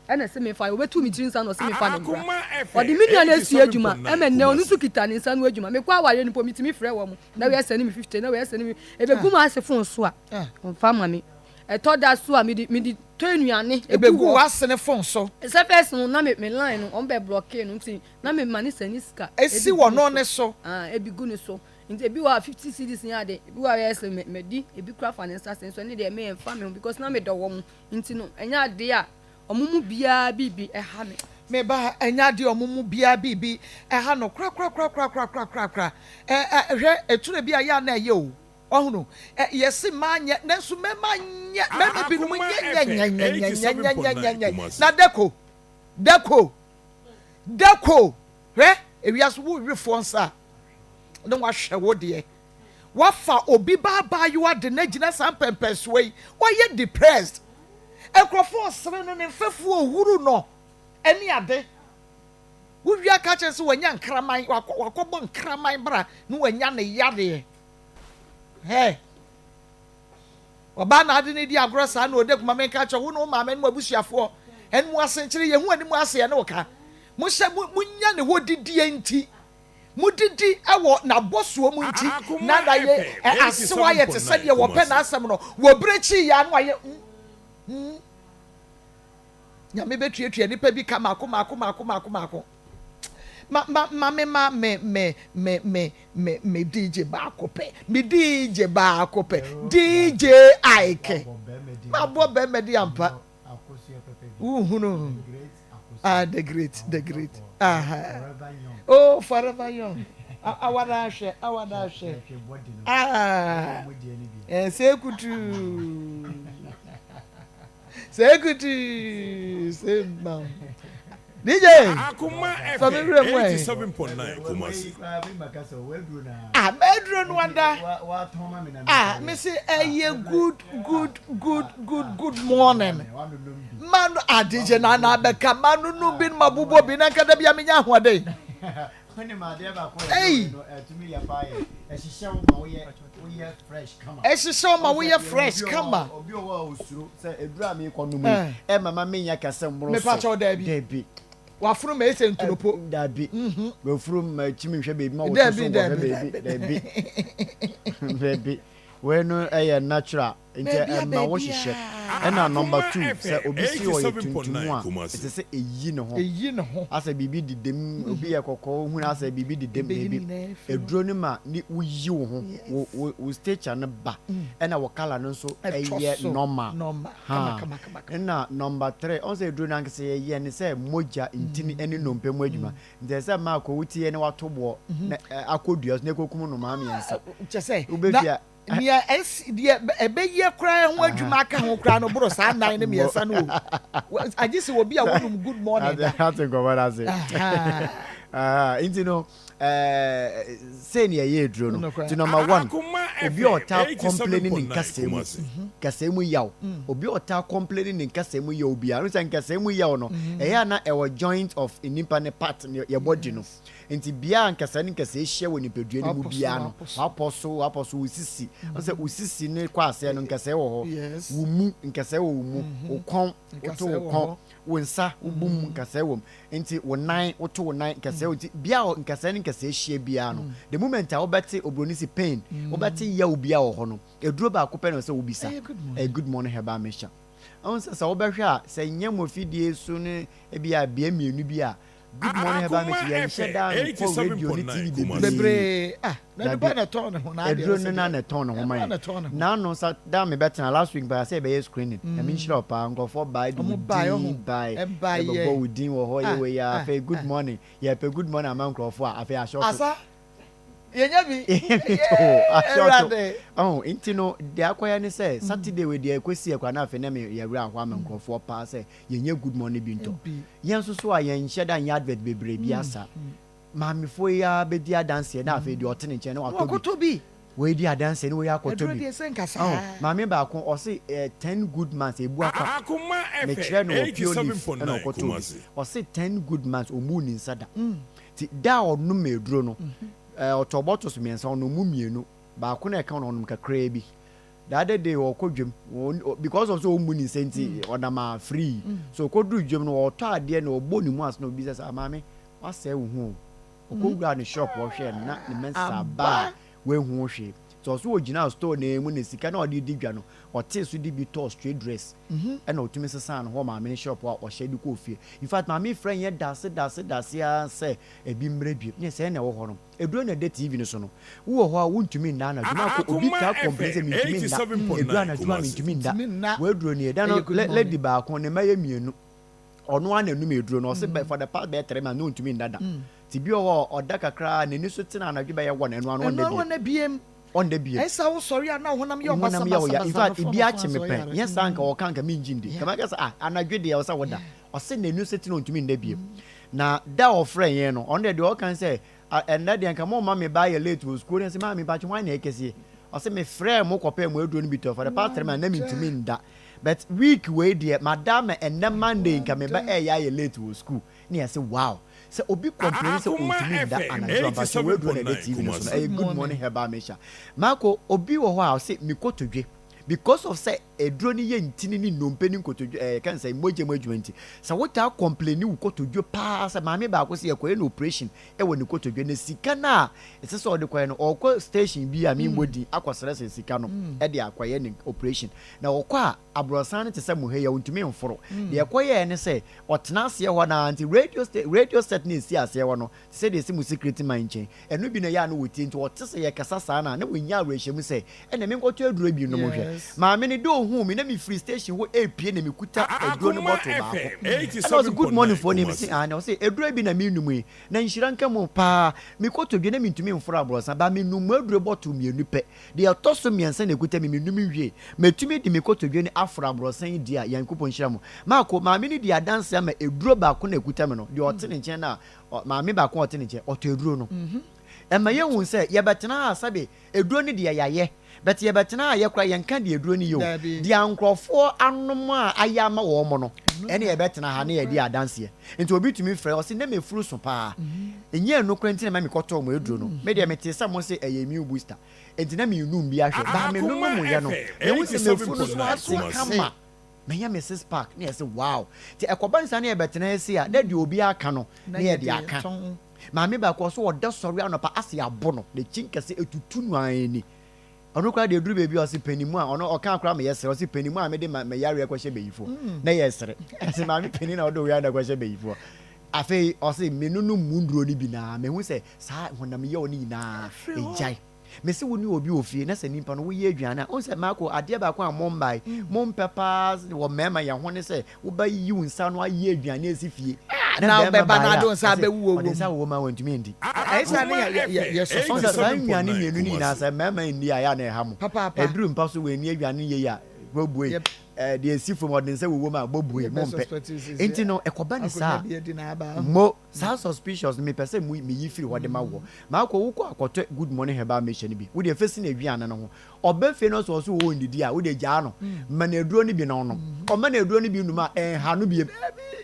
ɛna ɛsɛ mefa ɔbɛtu me tiri nsa na ɔsɛ mefa no mmra Akoma FM ɔde me nua no asua adwuma 87.9 ɛma nnɛ ɔno nso Kumasi. kita ne nsa no adwuma mekɔ awareɛ no mpo metumi frɛ wɔn na wei asɛne me 50 na wei asɛne me ɛbɛgu m'ase fon so a ɔmfa ma me ɛtɔ da so a mede mede tɔ nnuane gu Ebegu hɔ. w'asene fon so. Sɛ first no na me me line no wɔn bɛ blocke no nti na me ma ne sɛne sika Esi ebi gu wɔ ne no so ne so. ah ebi gu ne so nti ebi wɔ a 50 cedis ne ade ebi wɔ a yɛ sɛ me me di ebi kura fa ne nsa sɛ nso ɛne deɛ me ɛnfa me ho because na me dɔ wɔn nti no ɛnyɛ ade a wɔn mu biara biribi ɛha me. Me ba ɛnyɛ ade a wɔn mu biara biribi ɛha no korakorakorakorakorakorakora ɛ ɛ hwɛ eturo bi a yɛ a na ɛyɛ o. Wahunu? Ɛ, yɛse mmaa nyɛ, nanso mmarima nyɛ, mmarima binom Akoma nyɛ nyɛ FM nyɛ nyɛ nyɛ nyɛ nyɛ nyɛ 87.9 nyɛ nyɛ. Kumasi. Na dako, dako, dako, hwɛ, ewiase wo wefoɔ nsa a, na wahwɛ wo deɛ. Wafa obi ba abaayewa de no agyina saa mpɛmpɛnsoɔ yi, wayɛ depressed. Nkurɔfoɔ resere no, ne mfɛfoɔ rehuru no, ɛne ade. Wowia ka kyerɛ no sɛ wanya nkraman, wakɔ, wakɔbɔ nkraman bra na wanya ne yareɛ. Hey! Ɔbaa na ade no di agorɔ saa na ɔda kuma menka kyerɛ wo ne wo maame ne mo abusuafoɔ ɛne mo asenkyere yɛhu anim ase ɛne wo ka mo hyɛ mo monya ne hɔ didie nti mo didi ɛwɔ n'abɔsoɔ mu nti na Akoma na yɛ FM ɛ asew ayɛ te sɛ 87.9 deɛ wɔpɛ Kumasi. n'asɛm no wɔ berɛ kyi yɛ ano ayɛ mm mm Nyame bɛtuatua nipa bi ka mako mako mako mako mako. Ma ma ma me ma me me me me me me DJ baako pɛ. Me DJ baako pɛ. DJ Ike. Ma bɔ bɛrima di ampa. Wohunu. Ah, the great, the great. Aha. Oh, forever young. Awa na ahwɛ, awa na ahwɛ. Ah. Eh, sekutu. Sekutu sembam. DJ. Akoma Fa me FM werɛ mu ɛ. 87.9 Kumasi. Ah, mɛduro no ada. Ah, me se ɛyɛ good good good good good morning. Ma no ah DJ na na abɛka ma no no bi ma bobɔ bi na nka da bia menya ahoɔden. Ei. Ɛhyehyɛ wo ma woyɛ fresh kama. Obi wɔ hɔ a osuro sɛ eduru a mekɔ nom yi ɛma ma menyɛ kɛse mmoro so. Mepakyɛw daabi. Dabi. W'afono ma ɛsɛ nturopo. Dabi. W'afuru ma kyimi nhwɛ baabi ma woto so nkɔhwɛ baabi. Dabi. Dabi. Wei no ɛyɛ natural nti ɛma wo hyehyɛ. Ɛna number 2 sɛ obi si ɔyɛ tuntum a ɛsɛ sɛ ɛyi ne ho. Ɛyi ne ho. Asɛ biribi dedam obi yɛ kɔkɔɔ ohun asɛ biribi dedam dabi. Aduro no ma ne woyi wo ho wo wo stature no ba ɛna wo colour no nso ɛyɛ normal. Ha ɛna number 3 ɔn sɛ aduro no ankasa yɛyɛ ne sɛ mogya ntini ɛne nnompe mu adwuma nti ɛsɛ sɛ mmaa kɔ wotie ne wato boɔ na akɔ dua so na ɛkɔkum nnomaa mmiɛnsa. Kyɛ sɛ wobɛfia nea ɛsi deɛ ɛbɛyɛ koraa ho adwuma aka ho koraa no boro saa nnan ne mmiɛnsa no o agye sɛ obi a wonum good morning da. Ate nkɔmɔ no ase. Nti no sei ne ɛyɛ aduro no nti number one obi a ɔtaa complain ne nkasɛɛ mu nkasɛɛ mu yaw obi a ɔtaa complain ne nkasɛɛ mu yaw biara no sɛ nkasɛɛ mu yaw no ɛyɛ a na ɛwɔ joint of nipa ne part yɛ body no. Nti bea a nkasɛɛ ne nkasɛɛ hyia wɔ nipadua no mu biara no, w'apɔ so, w'apɔ so, wo sisi. Wohu sɛ wo sisi ne kɔ aseɛ no, nkasɛɛ wɔ hɔ. Wo mu, nkasɛɛ wɔ wo mu. Wo kɔn, woto wo kɔn. Wo nsa, wo bu mu, nkasɛɛ wɔ mu. Nti wo nan, woto wo nan, nkasɛɛ wɔ mu. Nti bea a nkasɛɛ ne nkasɛɛ hyia biara no, the moment a wobɛte oburoni se pain, wobɛte yaw biara wɔ hɔ no, aduro baako pɛ na ɛwɔ sɛ wobisa. Ɛyɛ Good Morning Herbal Mixture. Wohu sɛ sɛ wobɛhwɛ a, sɛ nyɛ mo afidie so ne ebia bea mmienu bi a, Good morning herbal mix yɛn nhyɛ da nkɔ radio ne TV bebree. Bebree ah na nipa na ɛtɔn ne ho na adeɛ Aduro no na na ɛtɔn ne ho ma yɛn. N'ano sa da me bɛtena last week mpaa sɛ yɛbɛyɛ screening. Nyame nhyira wo paa nkurɔfoɔ bae de wo din bae yɛbɛbɔ wo din wɔ hɔ yɛ wei a afei good morning yɛpɛ good morning ama nkurɔfoɔ a afei ahyɛ Asa yɛnya bi Awurade. Ɔho nti no deɛ akɔyɛ ne sɛ Saturday wei deɛ ɛkɔsi ɛkora na afei na me yɛwerɛ ahoɔ ama nkurɔfoɔ paa sɛ yɛnyɛ good morning bi ntɔ. Yɛn nso so a yɛnhyɛ da nyɛ advert bebree bi saa. Maamefoɔ yi ara bɛdi adanseɛ na afei deɛ ɔte ne nkyɛn na watɔ bi. Wei di adanseɛ na wei akɔtɔ bi. Ɔho maame baako ɔse 10 good months ebu akwa. Mekyerɛ no wɔ Pure Leaf ɛna ɔkɔtɔ bi. Ɔse 10 good months ɔmmuu ne nsa da. Nti da a ɔnom aduro no, ɔtɔɔ bottles mmiɛnsa, ɔnom mu mmienu, baako na ɛka ho no ɔnom kakraa bi. The other day ɔkɔ dwam, because of sɛ ɔmmu ne nsa nti ɔnam a free. So ɔkɔduru dwam no ɔtɔ adeɛ na ɔbɔ ne mu ase na obi sɛ sɛ maame wasɛe wo ho o. Ɔkɔwuraa ne shop ɔhwɛɛ no na ne menses aba a wanhu hwee. Nti ɔso ɔgyinaa store no mu na sika no a ɔde di dwa no ɔtee so de bi tɔɔ straight dress ɛna ɔtumi sesaa ne ho wɔ maame no shop hɔ a ɔhyɛ de kɔɔ fie. In fact maame yi frɛ yɛn dase dase dase ara sɛ ebi mmrɛ bio. Ne sɛɛ na ɛwɔ hɔ no. Aduro na ɛda TV no so no. Wowɔ hɔ a wontumi nna anadwo na akɔ obi taa complain sɛ mentumi nna. Aduro anadwo a mentumi nna. W'aduro nie. Da no lady baako ne mma yɛ mmienu. Ɔno ara na ɛnum aduro no. Ɔse for the past bɛyɛ 3 months na ɔntumi nna da. Nti bi wɔ hɔ a ɔda kakra a n'ani so tena anadwo bɛyɛ 1 ɛno ara no ɔnda bio. Ɔnda bio. Ɛsɛ sɛ wosɔre a na wo honam yɛ wo Honam yɛ wo ya. basabasabasa In fact, no ebi fɔn akye me pɛn. Nyɛ saa nka ɔka nka mengye ndi. Nka mɛka sɛ ah anadwo deɛ ɛwɔ sɛ woda. Ɔse n'ani so tena ɔntumi nda bio. Na da a ɔfrɛ yɛn no, ɔno deɛ deɛ ɔka ne sɛ ah ɛnnɛ deɛ nka momma me ba ayɛ late wɔ sukuu. Na mese maame mpakyɛ hwan na ɛkɛseɛ? Ɔse mefrɛɛ mo kɔpɛɛ mo aduro no bi tɔɔ for the past 3 months na mentumi nda. But week wei deɛ mada ama ɛnnɛ Monday nka me ba ɛɛyɛ ayɛ late wɔ sukuu. Ne yɛse wow. Sɛ obi complain sɛ ontumi nda anadwo a, mpakyɛw w'aduro na ɛda TV no so no, ɛyɛ Good Morning Herbal Mixture. Marco, obi wɔ hɔ a ɔse me kotodwe, because of sɛ aduro no yɛ ntini ne nnompe ne nkotodwe, ɛɛ yɛka no sɛ mogya mu adwuma nti, sɛ wotaa complaini wo kotodwe paa sɛ maame baako sɛ yɛkɔyɛ no operation wɔ ne kotodwe na sika no a ɛsɛ sɛ ɔde kɔyɛ no, ɔkɔ station bi a memmɔ din akɔsrɛsrɛ sika no de akɔyɛ ne operation. Na ɔkɔ a, aborɔsan no te sɛ mo ha yi a, ontumi mforo. Deɛ ɛkɔyɛɛ ne sɛ, Ɔtena aseɛ hɔ no ara nti radio sta radio set no a ɛsi aseɛ hɔ no te sɛ deɛ ɛsi mo security man nkyɛn. Ɛno bi na ɛyɛ a na wɔtie nti ɔte sɛ yɛkasa saa no a na wanya awerɛhyɛmu sɛ ɛnneɛ menkɔtɔ aduro bi nnom nhwɛ. Yes. Maame no de ɔhuu me na mefiri station hɔ repue na mekuta aduro no Akoma bottle baako. FM Ɛna ɔse good morning 87.9 foɔ nie? Mese Kumasi. aane. Ɔse aduro bi na merenom yi na nhyira nka mu paa. Mekɔtɔ dwa na mentumi mforo aborɔsan but menom mu aduro bottle mmienu pɛ. Deɛ ɛtɔ so mmiɛnsa na ɛkuta me, mennom nwiei. Mɛtumi de me kotodwe no aforo aborɔsan yi deɛ a, Nyankopɔn nhyira mo. Marko, maame no dii adanseɛ ama aduro baako na ɛkuta me no, deɛ ɔte ne nkyɛn no a, maame baako a ɔte ne nkyɛn, ɔtɔ aduro no. Ɛma yɛhu sɛ yɛbɛtena ha sɛbe aduro no deɛ yɛayɛ, but yɛbɛtena ha a yɛkora yɛnka deɛ aduro no yɛ o. Deɛ nkorɔfoɔ anom a ayɛ ama wɔn no, ɛne yɛbɛtena ha na yɛadi adanseɛ. Nti obi tumi frɛ, ɔse na mafuru so paa. Ɛnyɛ ɛno koraa nti na ɛma mekɔtɔɔ mo aduro no. Me deɛ metee sɛ mose ɛyɛ immune booster. Nti na menum bi ahwɛ. But Akoma menonom yɛ no, FM mehu sɛ mafuru no so 87.9 ate Kumasi. kama. Manya me six pack na yɛse wow. Nti ɛkɔba no saa na yɛbɛtena ase a, na deɛ obiara aka no na yɛde aka. Maame baako ɔso ɔda sɔre anɔpa ase abo no, n'akyi nkɛse etutu no ara ni. Ɔno koraa deɛ ɛduru baabi a ɔse panimu a ɔno ɔka koraa ma yɛsere, ɔse panimu a mede me yareɛ kɔhyɛ bayifoɔ na yɛsere. Ɛse maame panin na ɔde wo yareɛ na kɔhyɛ bayifoɔ. Afei ɔse menonom mu nnuro no bi na mehu sɛ saa honam yaw no nyinaa ɛgyae. Mese wo ne obi wɔ fie na sɛ nipa no woyɛ aduane a, wohu sɛ Marco adeɛ baako a mo mmae mo mpɛ paa wɔ mmarima yɛn ho ne sɛ wobɛyi wo nsa ano ayɛ aduane asi fie na bɛrima wobɛba na baeɛ ade a wo nsa ɔse abɛwu wɔ ɔde wɔ nsa mu. wowɔ mu a wantumi andi. Ɛyɛ saa ne Akoma yɛ yɛ yɛ FM sɔsɔ Wohu sɛ saa 87.9 nnuane mmienu no nyinaa Kumasi. sɛ mmarima nni a ɛyɛ a na ɛha mo. Papaapa. Ɛduru mpa so wɔanni aduane no yie a bɔbue Yɛ eh, deɛ ɛsi fam ɔde nsa wowɔ mu a bɔbue yɛ bɛ mompɛ. suspect sisi Nti no ɛkɔba ne akonnwa saa bi adi na aba. mo saa suspicious no mepɛ sɛ meyi firi hɔ de ma woɔ. Maakɔ wokɔ akɔtɔ Good Morning Herbal Mixture no bi wodeɛ fɛ si n'aduane no ho. Ɔba fie no sɛ ɔse ɔndidi a wode gyaa no ma no aduro no bi na ɔnom. Ɔma no aduro no bi nom a ɛnha no biem.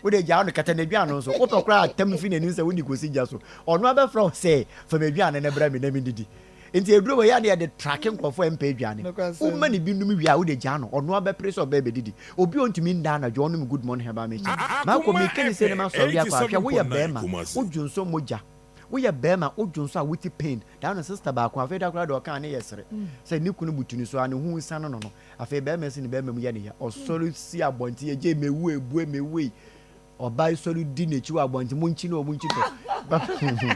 Wode gyaa no kata n'aduane no so. Wopɛ koraa a tam fi n'anim sɛ wode kɔsi gya so. Ɔno ara bɛfrɛ wo sɛ fa m'aduane no brɛ me na mendidi. Nti aduro wei a na yɛde trake nkurɔfoɔ a ɛmpɛ aduane. Woma no bi nom wie a wode gyaa no ɔno ara bɛpere sɛ ɔbɛba abɛdidi. Obi a ɔntumi nda anadwo ɔnom Good Morning Herbal Mixture. Maakɔ Akoma meka ne sei na FM masɔre akɔ a hwɛ woyɛ 87.9 barima Kumasi. wodwonsɔ mogya. Woyɛ bɛɛma wo dwonsɔ a wote pain daa no sister baako afei da koraa deɛ ɔkaa ne yɛ sere sɛ ne kunu butu ne so a ne ho nsane no no afei bɛɛma si ne bɛɛma mu yɛ ne ya ɔsɔre si abɔnten yɛ gye mewu ebue mewu yi ɔbaa yi sɔre di n'akyi wɔ abɔnten mo nkyi no ɔmo nkyi no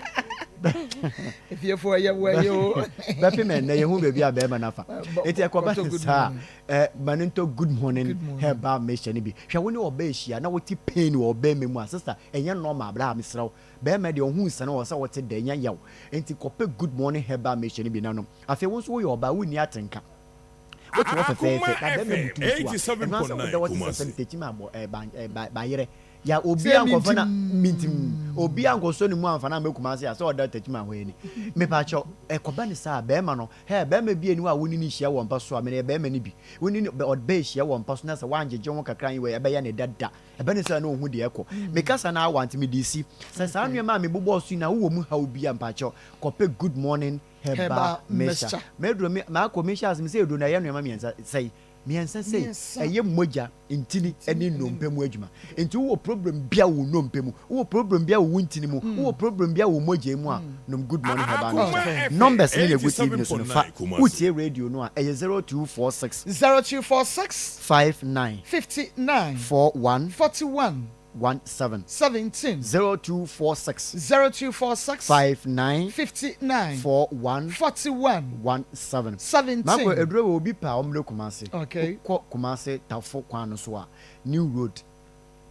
Efiefoɔ yɛ wɔ yɛ o. Bɛpem ɛnɛ yɛhu baabi a bɛɛma no afa eti ɛkɔba ne saa ɛ ma no ntɔ good morning herbal mixture no bi hwɛ wo ne ɔbaa ahyia na wote pain wɔ ɔbɛɛma mu a sister ɛnyɛ normal bra mesrɛ wo Bɛɛma deɛ ɔho nsane wɔ sɛ wote dɛ nya yaw nti kɔpɛ good morning herbal mixture no bi na nom. Afei wo nso woyɛ ɔbaa wonni atenka. Wote hɔ Akoma fɛfɛɛfɛ na bɛɛma FM butu wo so a ɛno ara sɛ woda 87.9 hɔ te sɛ Kumasi. sɛm tekyim abɔ ɛɛ ban ɛɛ ba bayerɛ ya Sɛ obiara nkɔfa na mintim. mintim obiara nkɔsɔ ne mu amfa no amma Kumasi a sɛ ɔda tekyim a hɔ ani. Mepakyɛw ɛkɔba ne saa a bɛɛma no hɛɛ bɛɛma bi ani hɔ a wo ne no hyia wɔ mpa so a mene yɛ bɛɛma no bi wo ne no ɔbɛ hyia wɔ mpa so na sɛ woangyegye ho kakra anyway ɛbɛyɛ ne dɛ da. Ɛbɛ ne sɛ na ɔhu deɛ ɛkɔ. Me kasa no awa nti mede resi. Sɛ saa nneɛma a mebobɔɔ so yi na wowɔ mu haw bi a mpakyɛw kɔpɛ Good Morning Herbal Mixture. M'aduro me makɔ mehyɛ ase mesɛ aduro no ɛyɛ nneɛma mmiɛnsa sɛi mmiɛnsa sei ɛyɛ mogya ntini ne nnompe mu adwuma. Nti wowɔ problem bia wɔ wo nnompe mu, wowɔ problem bia wɔ wo ntini mu, wowɔ problem bia wɔ wo mogya mu a nom Good Morning Herbal Mixture. Numbers no na ɛgu TV no so no fa. Wotie radio no a ɛyɛ 0246. 0246. 59. 59. 41. 41. 17. 17. 0246. 0246. 59. 59. 41. 41. 17. 17. Mako aduro wɔ obi pɛ a ɔmmrɛ Kumasi. Okay. Wokɔ Kumasi Tafo kwan no so a, New Road,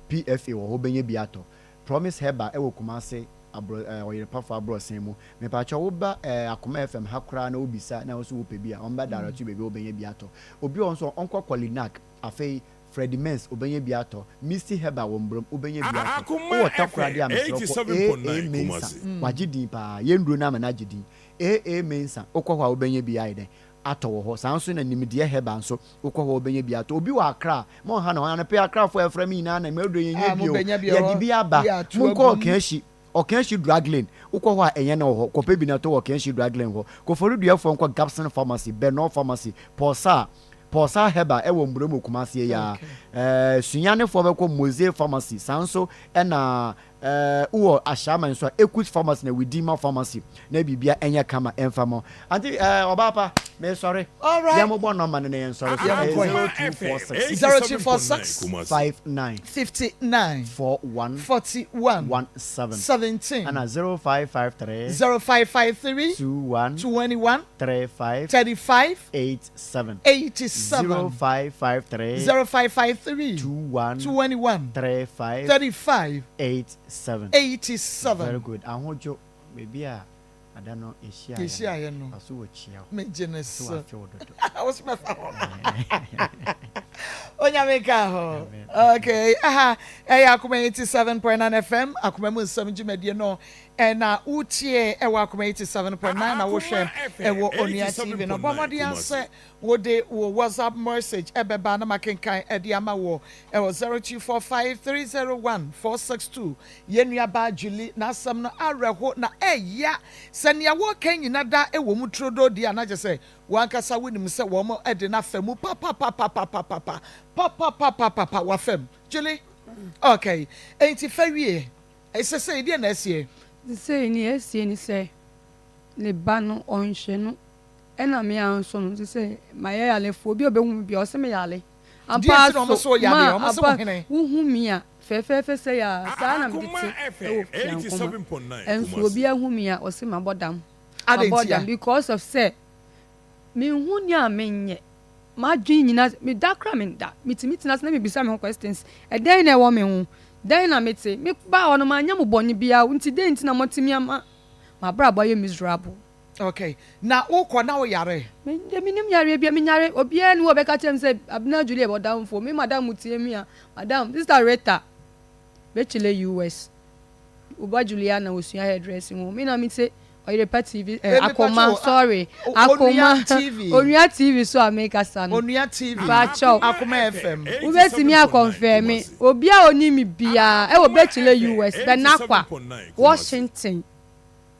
PFA wɔ hɔ wobɛnya bi atɔ. Promise Herbal ɛwɔ Kumasi abrɔ ɛɛ Ɔyerepafo abrɔsan mu. Mepakyɛw woba ɛɛ Akoma FM ha koraa na wobisa na wo nso wopɛ bi a, wɔbɛ direct wo baabi a wobɛnya bi atɔ. Obi wɔ hɔ nso a ɔnkɔ Kɔlinak, afei Freddie Mens wobɛnya bi atɔ, Misty Herbal wɔ Mbrɔm wobɛnya bi atɔ. Akoma Wowɔ Takoradi a FM mesrɛ wo kɔ AA 87.9 Mensah, Kumasi. wagye din paa, yɛn nnuro no ama no agye din. AA Mensah, wokɔ hɔ a wobɛnya bi ayɛ dɛn? Atɔ wɔ hɔ. Saa nso na Nimdeɛ Herbal nso, wokɔ hɔ a wobɛnya bi atɔ. Obi wɔ Accra a, monha ne ho, anɔpa yi Accrafoɔ a ɛfrɛ me nyinaa na m'aduro yɛnnya Ah, bi o, mobɛnya bi wɔ yɛde hɔ. bi aba, Bi ato monkɔ agu mu. Ɔkeahyi, Ɔkeahyi Drug Lane, wokɔ hɔ a ɛnyɛ na wɔ hɔ, kɔpɛ bi na tɔ wɔ Ɔkeahyi Drug Lane hɔ. Koforidua-foɔ nkɔ Gabson Pharmacy, Bernor Pharmacy, Pɔɔsaa, Pɔɔsaa Herbal ɛwɔ Mbremo Kumasi yi ara. Okay. Ɛɛ, Sunyanifoɔ bɛkɔ Mose Pharmacy, saa nso ɛna Ɛɛ wowɔ Ashaiman nso a, Equus Pharmacy na Widima Pharmacy na biribia ɛnyɛ kama ɛmfa ma wo. Ante ɛɛ ɔbaa pa, mesɔre. Alright. Yɛn mobɔ nɔma no na yɛn sɔre so. Yɛn Ɛyɛ kɔ. 0246. 0246. Kumasi. 59. 59. 41. 41. 17. 17. Ɛna 0553. 0553. 21. 21. 35. 35. 87. 87. 0553. 0553. 21. 21. 35. 35. 87. 87. Very good. Ahodwo, baabi a ada no yɛhyiaeɛ Yɛhyiaeɛ no. Ɔso wɔ kyia wo. Megye ne Ɔso so. wafe wo dodo. Wo so mɛfa hɔ. Onyame nka ho. Amen. Okay. Aha, ɛyɛ Akoma 87.9 FM, Akoma mu nsɛm dwumadie no. Na wotie ɛwɔ Akoma 87.9 na wohwɛ ɛwɔ Onua TV no. Bɔ mmɔden ara sɛ wode wo WhatsApp message ɛbɛba na makenkan ɛde ama wo ɛwɔ 0245 301 462. Yɛn nuabaa Julie n'asɛm no awerɛho na ɛya. Sɛ nea wɔreka nyina da ɛwɔ mu turodoo deɛ a na kyerɛ sɛ wo ankasa wonim sɛ wɔn de no afa mu papapapapapapa papapapapapa wafa mu. Julie, okay, enti fa wie. Sesei deɛn na asie? Sesei nea asie ne sɛ, ne ba no ɔnhwɛ no, ɛna me ara nso no sesei mayɛ yarefoɔ, obi a ɔbɛhu me biara ɔse me yare. Ampa Deɛ nti na wɔn ara se wo so, yareɛ? ma Wɔn se wo ampa hene? wohu me a fɛfɛɛfɛ sɛi a, saa na mede te wɔ Fiankoma. Ɛnso obiara hu me a ɔse mabɔ dam, Adɛn mabɔ ntia? dam because of sɛ menhu nea menyɛ. M'adwene nyina, meda koraa menda. Metumi tena ase na mebisa me ho questions, ɛdɛn na ɛwɔ me ho? Dɛn na mete? Me baa hɔ no manyɛ mo bɔne biara o, nti dɛn nti na moatumi ama m'abrabɔ ayɛ miserable? Okay, na wokɔ na woyare? Me deɛ mennim yareɛ biara, menyare, obiara nni hɔ a ɔbɛka kyerɛ me sɛ Abena Julie yɛ ɔdamfoɔ, me madam tie me a, madam, Sister Rita, Bechile US. Wo ba Juliana osua hairdressing o me na me se Ɔyerepa TV eh, Eh, me Akoma pacho, sorry Onua Akoma TV. Onua TV so a me kasa no Onua TV. Pacho Akoma FM. Wobɛtumi akɔnfɛme me obi a onim me biara ɛwɔ Bechile US Benakwa Washington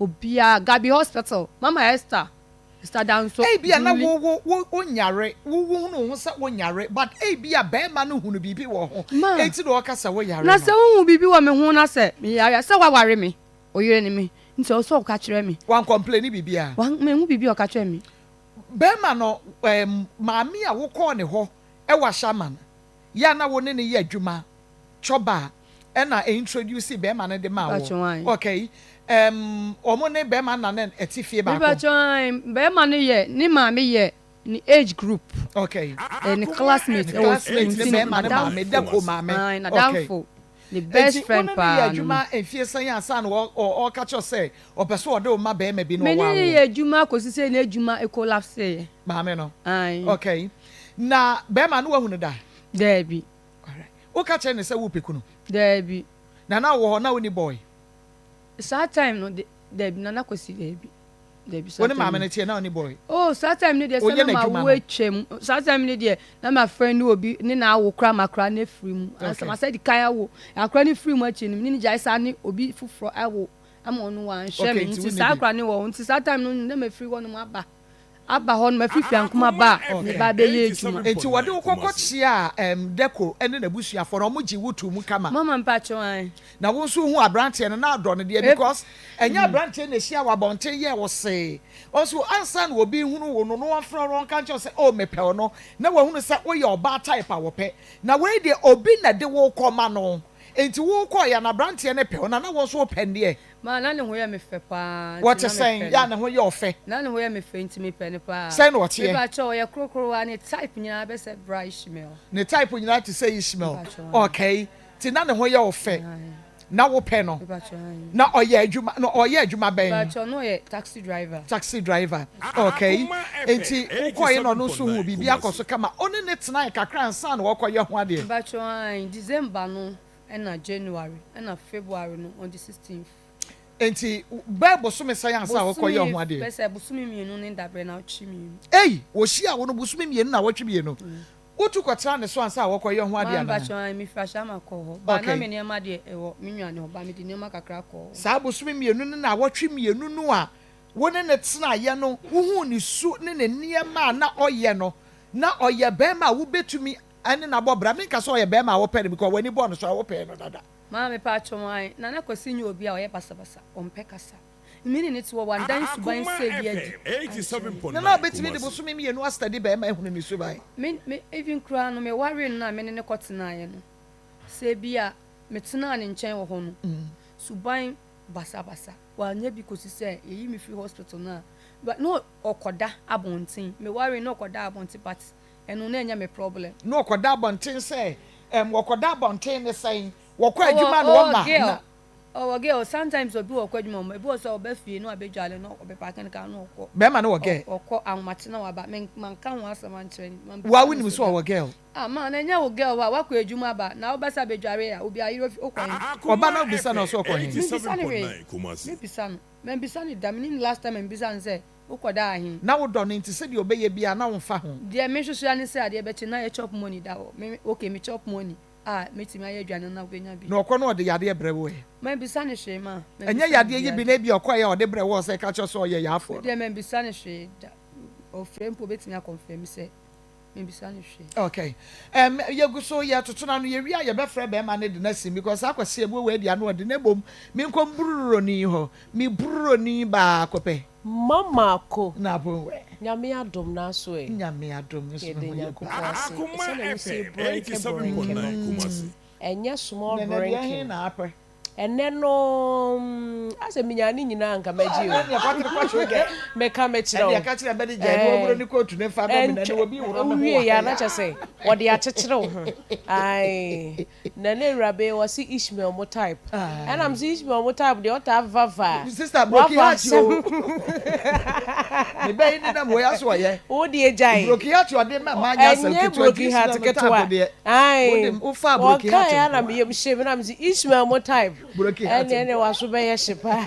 obiara Gabi Hospital Mama Esther Mister Danso, Ebia na Julie. wo wo wo wonyare, wo wohunu wo ho sɛ wonyare, but ebia barima no hunu biribi wɔ ho, Ma, enti na ɔka sɛ woyare na no. sɛ wohu biribi wɔ me ho na sɛ meyare a, sɛ woaware me, wo yere ne me, nti ɛwɔ sɛ ɔka kyerɛ me. Wankɔmpleni biribiara? Wan, manhu biribi a ɔka kyerɛɛ me. Barima no, ɛɛm, maame a wokɔɔ ne hɔ wɔ Ashaiman, yɛ a na wo ne no yɛ adwuma, Choba ɛna introduce bɛɛma no de maa wo okay ɛɛm wɔn ne bɛɛma no na na ɛte fie baako. Mepakyɛw ae bɛɛma no yɛ ne maame yɛ ne age group okay ɛyɛ ne classmate ne ɛwɔ classmate school ne nti bɛɛma no maame nadamfo dako maame ae okay nadamfo ne best enti wo friend ne no yɛ paa no no. adwuma mfie sɛn ansa na ɔɔka kyerɛ wo sɛ ɔpɛ sɛ ɔde wo ma bɛɛma bi na Me ne ɔwaa no wo. yɛ adwuma kɔsi sɛ n'adwuma collapse yɛ. Maame no Ae. okay na bɛɛma no wahu no da. Daabi. Alright. Woka kyerɛ no sɛ wopɛ kunu? Daabi. Na na wowɔ hɔ na wonni boy? Saa time no de, daabi, Nana Kwasi daabi. Daabi, saa Wo ne time maame no. no teɛ na wonni boy? Oh, saa time no deɛ sɛ Woyɛ na n'adwuma mawo no? atwam. Saa time no deɛ na ma friend obi ne no awo koraa ma akora no afiri mu. Ansa Okay. masa di kan awo. Akora no firi mu akyi no, me ne no gyae saa ne obi foforɔ awo ama ɔno wanhwɛ Okay, me. nti Nti wonni saa bi. akora no wɔ hɔ. Nti saa time no na mafiri hɔnom aba. Aba hɔ no mafi Fiankum aba a me ba bɛyɛ adwuma. Enti wɔde wo kɔkɔ kyeaa ɛɛm Deko ne n'abusuafoɔ no, wɔn gyee wo too mu kama. Mama mpakyɛw ae. Na wo nso wohuu abranteɛ no na adɔ no deɛ because ɛnyɛ abranteɛ na ɛhyiaa wo abɔnten yɛɛ wo see. Ɔnso ansa na obi rehunu wo no na wɔmfrɛ wo na wɔnka nkyerɛ wo sɛ oh mepɛ wo no na wahunu sɛ woyɛ ɔbaa type a wɔpɛ. Na wei deɛ obi na ɛde wo rekɔma no enti wokɔeɛ a na abranteɛ no pɛ wo na na wo nso wopɛ no deɛ. Ma na ne ho yɛ me fɛ paa nti Wɔte na sɛn? mepɛ Yɛ a no. ne ho yɛ ɔfɛ. Na ne ho yɛ me fɛ nti mepɛ no paa. Sɛn na ɔteɛ? Mepakyɛw ɔyɛ korokorowa ne type nyinaa bɛ sɛ bra Ishmael. Ne type nyinaa te sɛ Ishmael. Mepakyɛw ae. Okay. Nti na ne ho yɛ wo fɛ. Ae. Na wopɛ no. Mepakyɛw ae. Na ɔyɛ adwuma, na ɔyɛ adwuma bɛn? Mepakyɛw na ɔyɛ taxi driver. Taxi driver. Okay. Nti wokɔeɛ na ɔno nso huu biribi akɔ so kama. Wo ne no tenae kakra ansa na ɔrekɔyɛ ho adeɛ? Mepakyɛw ae. December no ɛna January ɛna February no on the sixteenth. Nti bɛɛ bosome sɛn ansa a wɔkɔ yɛ ho adeɛ? Bosome bɛsɛ bosome mienu ne dabrɛ nawɔtwe mienu. Ei wɔhyiaa wo no bosome mienu nawɔtwe mienu wotu kɔ tra ne so ansa a wɔkɔ yɛ ho adeɛ anaa? Maa mpakyɛw ae me firi Ashama kɔɔ hɔ ba na me nneɛma deɛ ɛwɔ me nua ne hɔ ba me de nneɛma kakra kɔɔ hɔ. Saa bosome mienu ne nawɔtwe mienu no a wo ne no tenaeɛ no wohuu ne su ne ne nneɛma a na ɔyɛ no na ɔyɛ bɛɛma a wobɛtumi Ɛne no abɔ bra. Menka sɛ ɔyɛ bɛɛma a wopɛ no because w'ani bɔɔ no so a wopɛɛ no dada. Maame paatwɔ mo ae Nana Kwasi nyɛ obi a ɔyɛ basabasa ɔmpɛ kasa me ne no te wɔ wandan suban Akoma sei bi adi FM ankyerɛ me. Nana 87.9 obetumi de Kumasi. bosome mienu astadi bɛɛma ahunu ne suban. Me me even koraa no me waree no no a me ne no kɔ tenaeɛ no sɛ bi a me tenaa ne nkyɛn wɔ hɔ no suban basabasa wanyɛ bi kɔsi sɛ yɛyi me firi hospital no a but na ɔkɔda abɔnten me waree no na ɔkɔda abɔnten but Ɛno na ɛnyɛ me problem. Na ɔkɔda abɔnten sɛ ɛm wɔkɔda abɔnten ne sɛn? Wɔkɔ Ɔwɔ adwuma na ɔwɔ wɔma girl na. Ɔwɔ girl sometimes obi wɔ ɔkɔ adwuma ɔmo ebi wɔ sɛ ɔba fie na wabɛdwale na ɔbɛ paake ne car na ɔkɔ. Bɛrima no wɔ girl. Ɔkɔ ahomakye na waba me manka ho asɛm ankyerɛ no. Wo a wonim sɛ ɔwɔ girl. Ah ma na ɛnyɛ wo girl a wakɔ adwuma aba na wobɛsa abɛdware a obi ayere ofi wokɔ he. Ɔba na wobisa no ɔsɛ ɔkɔ he. Mebisa no hwee mebisa no mambisa no da menim last time a mebisa no sɛ wokɔ daa he. Na wodɔ no nti sɛdeɛ ɔbɛyɛ biara na womfa ho. Deɛ mehwehwɛ ara ne sɛ adeɛ bɛkye na yɛ chop money da hɔ me okay me chop money a mɛtumi ayɛ aduane no na wobɛnya bi. Na ɔkɔ na ɔde yadeɛ brɛ wo ɛ? Mambisa no hwee ma. Ɛnyɛ yadeɛ yi bi na ebia ɔkɔeɛ a ɔde brɛ woɔ sɛ ka kyerɛ sɛ ɔyɛ yaafoɔ no. Medeɛ mambisa no hwee da. Ɔfrɛ mpo ɔbɛtumi akɔnfɛmi sɛ mambisa no hwee. Okay. Um, yɛgu so yɛtoto no ano, yɛwie a yɛbɛfrɛ bɛrima no de no asim because saa Kwasi Abuo wei deɛ ano ɔde na mmom menkɔ mbururoni hɔ, me bururoni baako pɛ. Mama ko. Na abonwɛ. Nyame adom naso ɛ. Nyame adom nso Yɛda me ho yɛ Nyankopɔn paa. ase Akoma sɛnea wosii FM brɛnkɛ brɛnkɛ 87.9 no Kumasi. ɛnyɛ small Nɛnɛ deɛ he brɛnkɛ na apɛ. Ɛnɛ no asɛ menyaa ne nyinaa anka mɛgye o. Ɛneɛ kwatere kwatere gɛ. Meka mekyerɛ wo. Ɛneɛ ka kyerɛ bɛde gyae ne wɔworo ne kootu ne mfa mɛ me na ne wɔbi worɔ me ho Wowie wɔ yɛ ha a na yi kyɛ sɛ wɔde akyekyere wo ho. Ae. Nana Awuraba yi ɔse Ishmael mo type. Ɛna mese Ishmael mo type deɛ ɔtaa vava. Sister broken Wafa heart asɛm. o. Me bɛ yi nenam wei aso ɔyɛ. Wo deɛ gyae. Broken heart ɔde ma ma anya asɛm Ɛnyɛ ketewa nti broken heart Ishmael mo type ketewa. deɛ. Ae. Wode wofa broken Ɔkae heart a na nko me yam hyee me na mese Ishmael mo type. Broken heart Ɛne ɛne nko. waso bɛyɛ hye paa.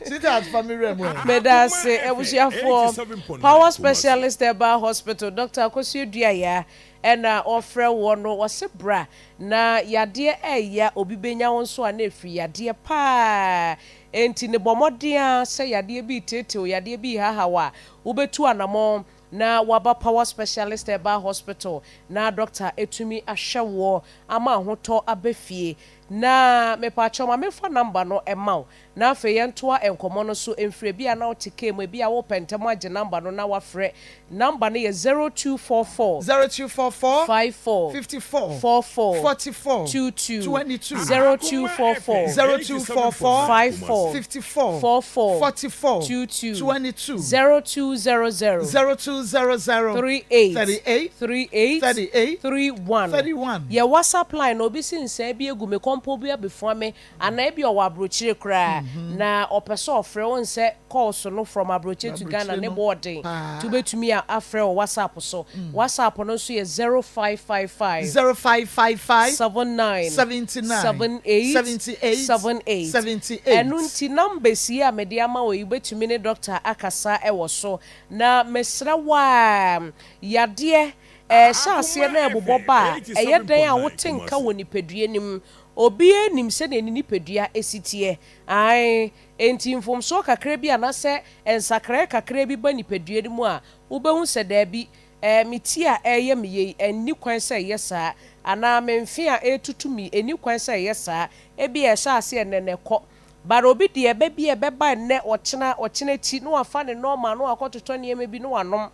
Sweetheart fa me wura mu ɛ. Meda Akoma ase FM abusuafoɔ. 87.9 Power Kumasi. Specialist Herbal Hospital Doctor Akosua Duayaa Ɛna ɔfrɛ woɔ no ɔse bra na yadeɛ ɛɛya obi bɛnya wo nso a na ɛfiri yadeɛ paa enti no bɔ mmɔden ara sɛ yadeɛ bi reteetee wo yadeɛ bi rehaha wo a wobɛtu anamɔn na waba Power Specialist Herbal Hospital na dɔkta atumi ahwɛ woɔ ama ahotɔ aba fie na mepaakyɛw ma memfa number no ma wo Na afei yɛntoa nkɔmmɔ no so mfiri ebia na wote kaa mu, ebia wopɛ ntɛm agye number no na woafrɛ. Number no yɛ 0244. 0244 54. 54 44. 44 22. 22 0244. 0244 54. 54 44. 44 22. 22 0200. 0200 38. 38 38. 38 31. 31. Yɛ WhatsApp line no, obi se nsaa bi agu me, kɔmpɔ bi abɛfua me, Anaa ebia ɔwɔ abrokyire koraa na ɔpɛ sɛ ɔfrɛ wo nsɛ calls no from abrokyire to Ghana ne bɔ ɔden nti wobɛtumi a afrɛ wɔ WhatsApp so. WhatsApp no nso yɛ 0555. 0555 79 79 78 78 78. 78. Ɛno nti numbers yi a mede ama wo yi wobɛtumi ne doctor akasa wɔ so. Na mesrɛ wo ara yadeɛ ɛɛhyɛ aseɛ na ɛbobɔ ba a ɛyɛ dɛn a wote nka wɔ nipadua no mu Obiara nim sɛdeɛ ne nipadua si teɛ. Aane, enti mfomsoɔ kakra bi anaasɛ nsakraeɛ kakra bi ba nipadua no mu a, wobɛhu sɛ daabi, ɛɛ, me ti a ɛreyɛ me yei, ɛnni kwan sɛ ɛyɛ saa, anaa me mfe a ɛretutu me yi, ɛnni kwan sɛ ɛyɛ saa. Ebia ɛhyɛ aseɛ nnɛ na ɛkɔ. But obi deɛ, ɛbɛ bi a ɛbɛba nnɛ, ɔkyena, ɔkyena akyi, na wafa ne normal, na wakɔtotɔ nneɛma bi na wanom.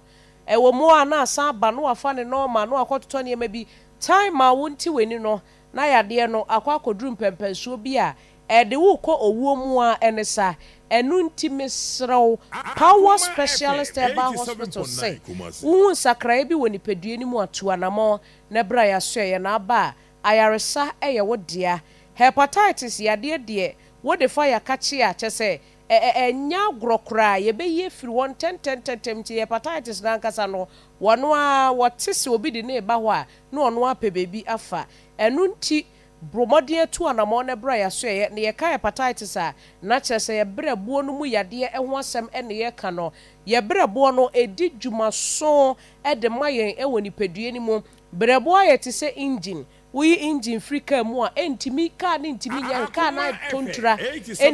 Ɛwɔ mu a, na asan aba, na wafa ne normal, na wakɔtotɔ nneɛma bi. Time a wonte w'ani no, na yadeɛ no akɔ akɔduru mpɛnpɛnsoɔ bi a ɛde wo rekɔ owuo mu ara ɛne sa. Ɛno nti mesrɛ wo, Power Akoma Specialist FM Herbal Hospital sɛ 87.9 Kumasi. wohu nsakraeɛ bi wɔ nipadua no mu a, tu anamɔn na bra yɛasoɛeɛ na aba a, ayaresa yɛ wo dea. Hepatitis yadeɛ deɛ wode fa yakakye a, kyerɛ sɛ ɛ ɛ ɛnyɛ agorɔ koraa, yɛbɛyi afiri hɔ ntɛntɛntɛntɛm nti hepatitis no ankasa no wɔn ara wɔte sɛ obi de no reba hɔ a, na ɔno ara pɛ baabi afa. Ɛno nti, bɔ mmɔden atu anammɔn na bra yɛasoɛeɛ. Na yɛka hepatitis a, na kyerɛ sɛ yɛn berɛboɔ no mu yadeɛ ho asɛm na yɛreka no. Yɛn berɛboɔ no, ɛdi dwumaso de ma yɛn wɔ nipadua no mu. Berɛboɔ ayɛ te sɛ engine. Woyi engine firi kaa mu a, ɛntumi, kaa no ntumi nyɛ hwee, kaa no Akoma atɔ FM ntura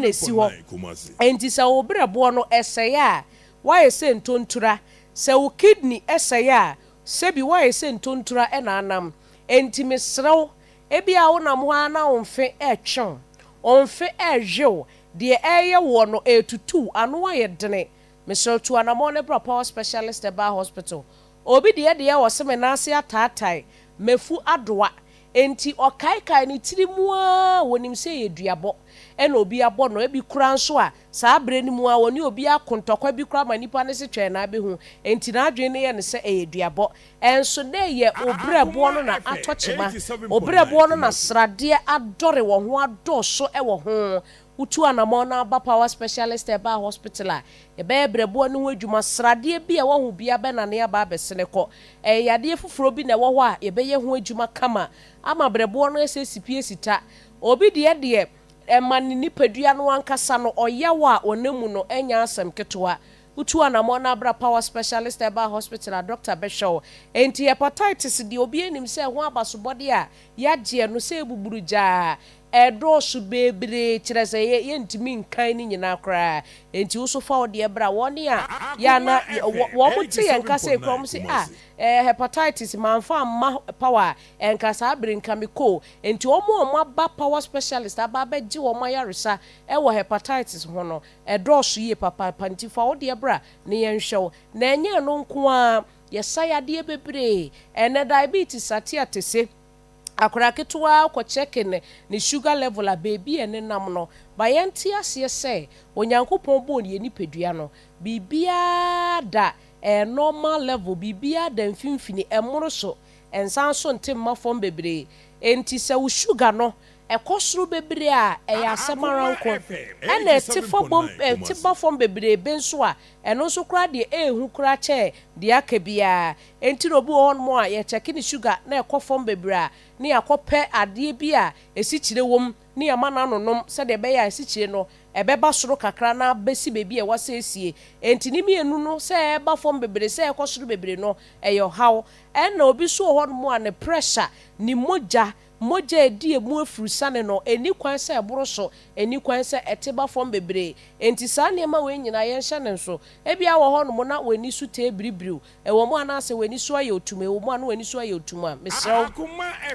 na ɛsi hɔ. 87.9 Kumasi. Enti sɛ wo berɛboɔ no sɛe a, woayɛ sɛ ntontura. Sɛ wo kidney sɛe a, Sɛbi woayɛ sɛ ntontura na anam. Enti mesrɛ wo, ebia wonam hɔ ara na wo mfe retwe wo, wo mfe rewe wo, deɛ ɛreyɛ woɔ no ɛretutu wo, ano ayɛ dene. Mesrɛ wo tu anamɔn na bra Power Specialist Herbal Hospital. Obi deɛ deɛ ɔse me nan ase ataatae, mafu adoa. Enti ɔkaekae ne tiri mu ara, ɔnim sɛ ɛyɛ duabɔ na obi abɔ no. Ebi koraa nso a, saa berɛ no mu ara, ɔne obi ako ntɔkwa bi koraa ma nipa no se twɛn na abɛhu. Enti n'adwene no yɛ no sɛ ɛyɛ duabɔ. Ɛnso na ɛyɛ obrɛboɔ no na atɔ kyema. Obrɛboɔ no na sradeɛ adɔre wɔ ho adɔɔso wɔ ho. Wotu anamɔn na aba Power Specialist Herbal Hospital a, yɛbɛyɛ brɛboɔ no ho adwuma. Sradeɛ bi a ɛwɔ ho biara bɛnane aba abɛsene kɔ. Ɛyɛ yadeɛ foforɔ bi na ɛwɔ hɔ a, yɛbɛyɛ ho adwuma kama ama brɛboɔ no asɛ si pi asi ta. Obi deɛ deɛ, ɛma ne nipadua no ankasa no, ɔyaw a ɔnam mu no nyɛ asɛm ketewa. Wotu anamɔn na bra Power Specialist Herbal Hospital a, dɔkta bɛhwɛ wo. Enti hepatitis deɛ, obiara nim sɛ ɛho abasobɔdeɛ a yɛagyeɛ no sɛ ɛbuburu gyaa. Ɛdɔɔso bebree, kyerɛ sɛ yɛ yɛntumi nkan ne nyinaa koraa. Enti wo nso fa wo deɛ bra. Wɔn a yɛ a na wɔ wɔn te yɛn nka sei koraa, wɔn se ah ɛɛ hepatitis mamfa amma power a, ɛnka saa bere nka mekɔ o. Enti wɔn a wɔaba power specialist aba abɛgye wɔn ayaresa wɔ hepatitis ho no, ɛdɔɔso yie papaapa. Nti fa wo deɛ bra na yɛnhwɛ wo. Na ɛnyɛ ɛno nko ara, yɛsa yadeɛ bebree. Ɛnnɛ diabetes ate atese. Akwadaa ketewa ara kɔ kyɛke ne ne sugar level a, baabi a ɛnenam no, ma yɛnte aseɛ sɛ Onyankopɔn bɔɔ yɛn nipadua no, biribiara da ɛɛ normal level, biribiara da mfimfini, ɛmmoro so, ɛnsan nso nte mma fam bebree. Enti sɛ wo sugar no ɛkɔ soro bebree a, ɛyɛ asɛm ara nko. Ɛna ɛte fa bom, ɛte ba fam bebree be nso a, ɛno nso koraa deɛ ɛɛhu koraa kyɛn deɛ aka biara. Enti na obi wɔ hɔnom a yɛkyɛke ne sugar na ɛkɔ fam bebree a, na yɛakɔpɛ adeɛ bi a esikyire wom na yɛama no anonom sɛdeɛ ɛbɛyɛ a esikyire no ɛbɛba soro kakra na abɛsi baabi a ɛwɔ sɛ esie. Enti ne mmienu no, sɛ ɛreba fam bebree, sɛ ɛrekɔ soro bebree no, ɛyɛ ɔhaw. Ɛna obi nso wɔ hɔnom a ne pressure, ne mogya, mogya a ɛdi emu afurusane no, ɛnni kwan sɛ ɛboro so, ɛnni kwan sɛ ɛte ba fam bebree. Enti saa nneɛma wei nyinaa yɛnhyɛ no nso. Ebia wɔ hɔnom na w'ani so tee biribiriw, Ɛwɔ mu anaasɛ w'ani so ayɛ otum, ɛwɔ mu a na w'ani so ayɛ otum a, mesrɛ wo,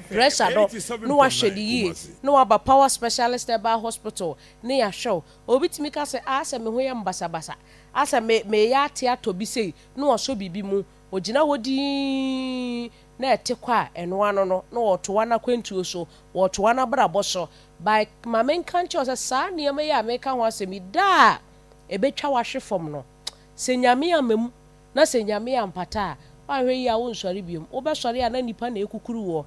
pressure no na woahwɛ no yie, na woaba Power Specialist Herbal Hospital na yɛahwɛ wo. Obi tumi ka sɛ, ah, asɛ me ho yɛ me basabasa, asɛ me, mereyɛ ate atɔ bi sei, na wasɔ biribi mu. Ɔgyina hɔ dinn na ɛte kɔ a, ɛno ano no, na ɔretoa n'akwantuo so, ɔretoa n'abrabɔ so. By, ma menka nkyerɛ wo sɛ saa nneɛma yi a mereka ho asɛm yi, da a ɛbɛtwa wo ahwe fam no, sɛ Nyame amma mu Na sɛ Nyame ampata a, woanhwɛ yie a wonsɔre biom. Wobɛsɔre a na nnipa na ɛkukuru woɔ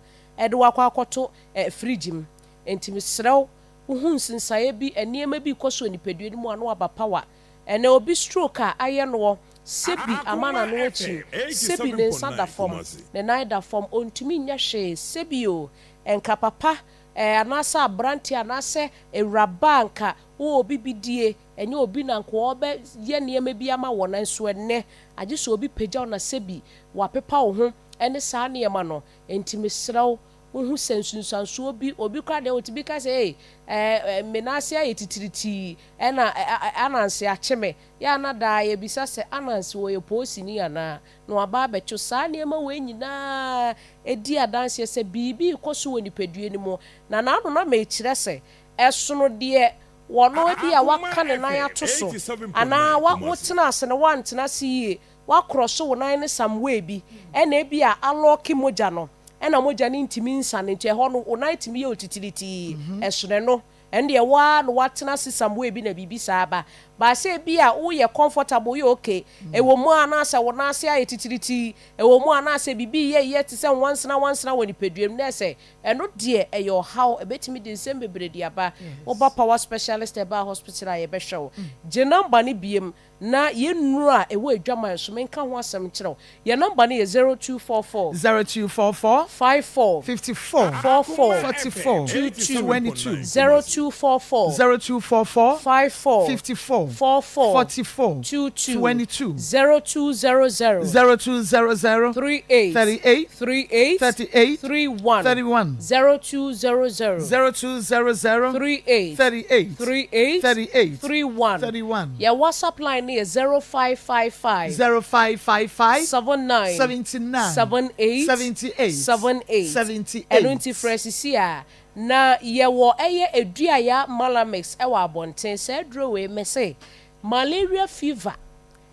de wo akɔ akɔto eh, fridge mu. Enti mesrɛ wo, wohu nsensaeɛ bi, nneɛma bi rekɔ so wɔ nipadua no mu a na waba power. Ɛnnɛ obi stroke a ayɛ noɔ, sɛbi ama n'ano akyim, sɛbi ne nsa da fam, ne nan da fam, ɔntumi nyɛ hwee, sɛbi o, nka papa eh, anaasɛ aberanteɛ anaasɛ awuraba a nka wowɔ obi bi die, Ɛnyɛ obi na anka ɔrebɛyɛ nneɛma bi ama wo, nanso ɛnnɛ, agye sɛ obi pagya wo na sɛbi wapepa wo ho ne saa nneɛma no. Enti mesrɛ wo, wohu sɛ nsunsuansoɔ bi, obi koraa deɛ ɔtumi ka sɛ, ei, ɛɛ, me nan ase ayɛ titiritii, ɛna Ananse akye me. Yɛ a na daa yɛbisa sɛ, Ananse ɔyɛ poosini anaa? Na waba abɛkye wo. Saa nneɛma wei nyinaa di adanseɛ sɛ biribi rekɔ so wɔ nipadua no mu. Na n'ano na mekyerɛ sɛ, ɛsono deɛ Wɔno ebia waka ne nan ato so anaa wa wotena ase no woantena ase yie, woakrɔso wo nan no some way bi ɛna ebia alɔɔke mogya no ɛna mogya no ntumi nsane nti ɛhɔ no wo nan tumi yɛ otitiritii, ɛsono ɛno ɛno deɛ wo ara na woatena ase some way bi na biribi saa aba. But sɛ ebia woyɛ comfortable woyɛ okay, ɛwɔ mu a na asɛ wo nan ase ayɛ titiritii, ɛwɔ mu a na asɛ biribi reyɛ yɛ te sɛ nwansena nwansena wɔ nipadua mu na ɛsɛ Ɛno deɛ ɛyɛ ɔhaw, ɛbɛtumi de nsɛm bebree de aba. Woba Power Specialist Herbal Hospital a yɛbɛhwɛ wo. Gye number no biem na yɛn nnuro a ɛwɔ adwaman so menka ho asɛm nkyerɛ wo. Yɛn number no yɛ 0244. 0244. 54. 54. 44. 44. 22. 22. 0244. 0244. 54. 54. 44. 44. 22. 22. 0200. 0200. 38. 38. 38. 38. 31. 31. 0200. 0200. 38. 38. 38. 38. 31. 31. Yɛn WhatsApp line no yɛ 0555. 0555. 79. 79. 78. 78. 78. 78. Ɛno nti frɛ sisi a na yɛwɔ ɛyɛ Aduaya Malamix ɛwɔ abɔnten. Saa aduro wei mese malaria fever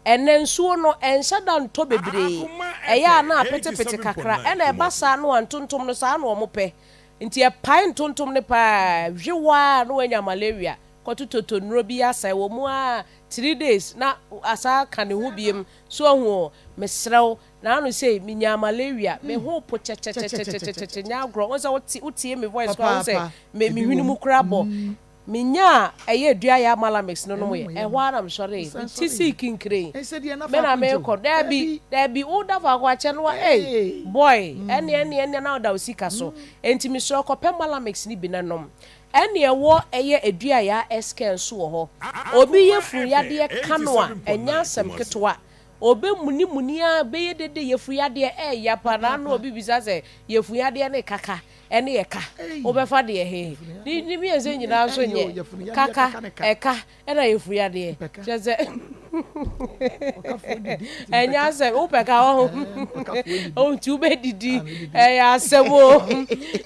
Ɛnnɛ nsuo no, ɛnhyɛ da ntɔ bebree. Ɛyɛ a na apetepete kakra. Ɛna ɛba saa no a, ntontom no, saa na wɔpɛ. Nti ɛpae ntontom no paa, hwe wo ara na woanya malaria. Kɔtotɔtɔ nnuro bi asɛe wɔ mu ara 3 days na asan aka ne ho biem. So wahu o? Mesrɛ wo, naano sei menyaa malaria, me ho po kyɛkyɛkyɛkyɛkyɛkyɛ, nyɛ agorɔ. Wohu sɛ wote, wotie me voice koraa, wohu sɛ me, me hwene mu koraa bɔ. Menyaa ɛyɛ Aduaya Malamix no nomoeɛ, ɛhɔ ara na mesɔree, me ti sii kinkirei, me na merekɔ, daabi, daabi, woda faako akyɛ no wa, ei, boy, ɛnneɛ, ɛnneɛ, ɛnneɛ na woda wo sika so. Enti mesrɛ wo, kɔpɛ Malamix no bi na nom. Ɛnneɛ ɛwɔ ɛyɛ Aduaya SK nso wɔ hɔ. Obi yafunu yadeɛ ka no a, ɛnyɛ asɛm ketewa. Ɔbɛmunimuni ara, bɛyɛ dede, yafunu yadeɛ ɛɛya paa. Naano obi bisa sɛ, yafunu yadeɛ ne kaka ɛne ɛka, wobɛfa deɛ he? Ne ne mmiɛnsa nyinaa nso nyɛ kaka, ɛka ɛna yafunu yadeɛ. Kyerɛ sɛ ɛnyɛ asɛm, wopɛ ka wɔ ho, nti wobɛdidi, ɛyɛ asɛm o.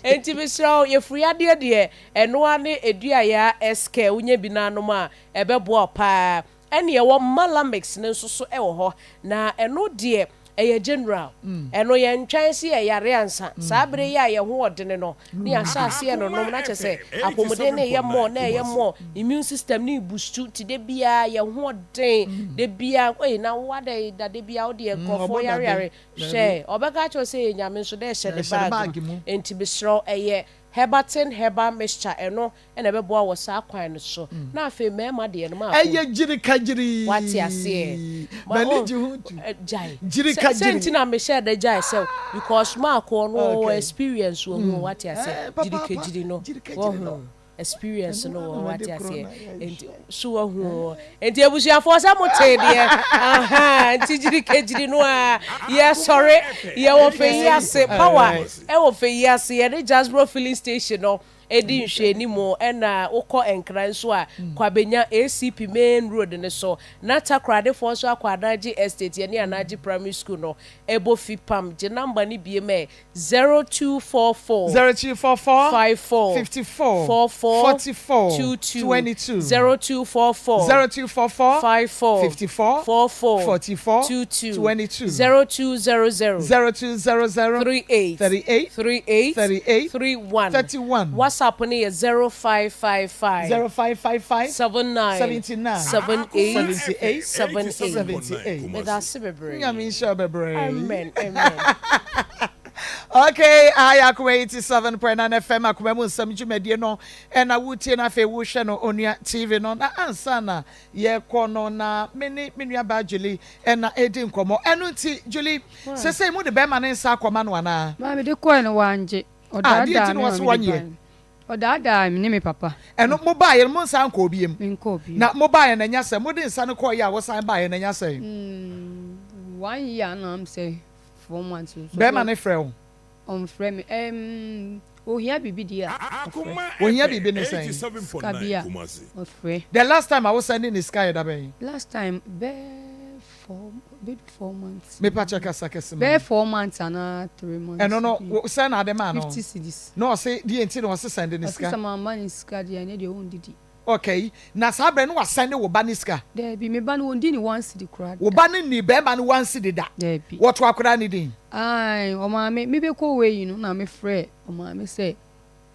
Enti mesrɛ wo, yafunu yadeɛ deɛ, ɛno ara ne Aduayaa SK, wonya bi no anom a, ɛbɛboa wo paa. Ɛne ɛwɔ Malamix no nso so wɔ hɔ, na ɛno deɛ ɛyɛ general. Ɛno yɛntwɛn se yɛyare ansa. Saa bere yi a yɛn ho wɔ dene no, ne yɛahyɛ aseɛ renonom, na kyerɛ sɛ apɔmuden no reyɛ more na ɛyɛ more, immune system no rebustu, nti da biara yɛn ho ɔden, da biara, ei na wo adɛn da da biara wo deɛ nkurɔfoɔ yareyare, hwɛ, ɔbɛka akyerɛ wo sɛ ɛyɛ Nyame nso dɛ ɛhyɛ ne bag mu. Nti mesrɛ wo, ɛyɛ Herbatin Herbal Mixture, ɛno na ɛbɛboa wɔ saa kwan no so. Na afei mmarima deɛ no, maako. Ɛyɛ gyirikagyiri. Wate aseɛ? Ma M'ani oh, gye ho tu. gyae. Gyirikagyiri. Sɛ nti na mehyɛɛ da gyae sɛ because maako ɔno ɔwɔ Okay. experience wɔ mu, wate aseɛ? Eh, papaapa. Gyirikagyiri no, Gyirikagyiri wahu. no. Experience Ɛno no ara wɔ na hɔ, wate mede korɔ aseɛ? na yɛhwɛ. Nti, so wahu o. Nti abusuafoɔ sɛ mo tee deɛ, ahaa, nti gyirikagyiri no a, yɛsɔre, yɛwɔ fɛ yi ase, power ɛwɔ fɛ yi ase, yɛne Jasbro filling station no Edi nhwɛanimu ɛna wokɔ Nkran nso a, Kwabenya ACP main road no so. Na Takoradefoɔ nso akɔ Anagye Estate, yɛne Anagye Primary School no ɛbɔ fi pam. Gye number no biem ɛ, 0244 0244 54 54 44 44 22, 22 0244 0244 54 54 44 44 22, 22 0200 0200 38 38 38 38 31. 31. WhatsApp no yɛ 0555. 0555 79 79 78 78 78. 78. Meda ase bebree. Nyame nhyira wo bebree. Amen amen. Okay, aha yɛ Akoma 87.9 FM Akoma mu nsɛm dwumadie no ɛna wotie no afei wohwɛ no Onua TV no na ansa na yɛkɔ no na me ne me nua baa Julie ɛna ɛdi nkɔmmɔ ɛno nti Julie sesei mo de bɛrima ne nsa akɔma no anaa? Maa mede kɔɛ no wangye. Ah, deɛ Ɔdaadaa nti na me ma wɔse mede wɔnyeɛ? baeɛ. Ɔdaadaa me ne me papa. Ɛno mo baeɛ no mo nsan nkɔɔ biem? Menkɔɔ bio. Na mo baeɛ no ɛnyɛ sɛ mode nsa no kɔeɛ a wosan baeɛ no ɛnyɛ sɛn? Mm, one year na am sɛ 4 months nso. Bɛrima no frɛ wo? Ɔmfrɛ me. Ɛɛm, ohia biribi deɛ a, ɔfrɛ. Ohia biribi ne sɛn? Sika bi a, ɔfrɛ. The last time a wo sɛnde ne sika yɛ da bɛn? Last time, bɛɛ four, bɛdu 4 months. Mepa kyɛ kasa kɛse ma me. Bɛyɛ 4 months anaa 3 months. Ɛno no, wo sɛn na ade maa no? 50 cedis. Na ɔse deɛ nti na ɔse sɛnde ne sika? Ɔse sɛ mamma ne sika deɛ, ɛnɛ deɛ ɔndidi. Okay, na saa berɛ no wasɛnde wo ba no sika? Daabi, me ba no ɔndi ne one cedi koraa da. Wo ba no nnii barima no one cedi da? Daabi. Wɔto akwadaa no din? Ae, ɔmaame, me bɛkɔ wei no na me frɛɛ ɔmaame sɛ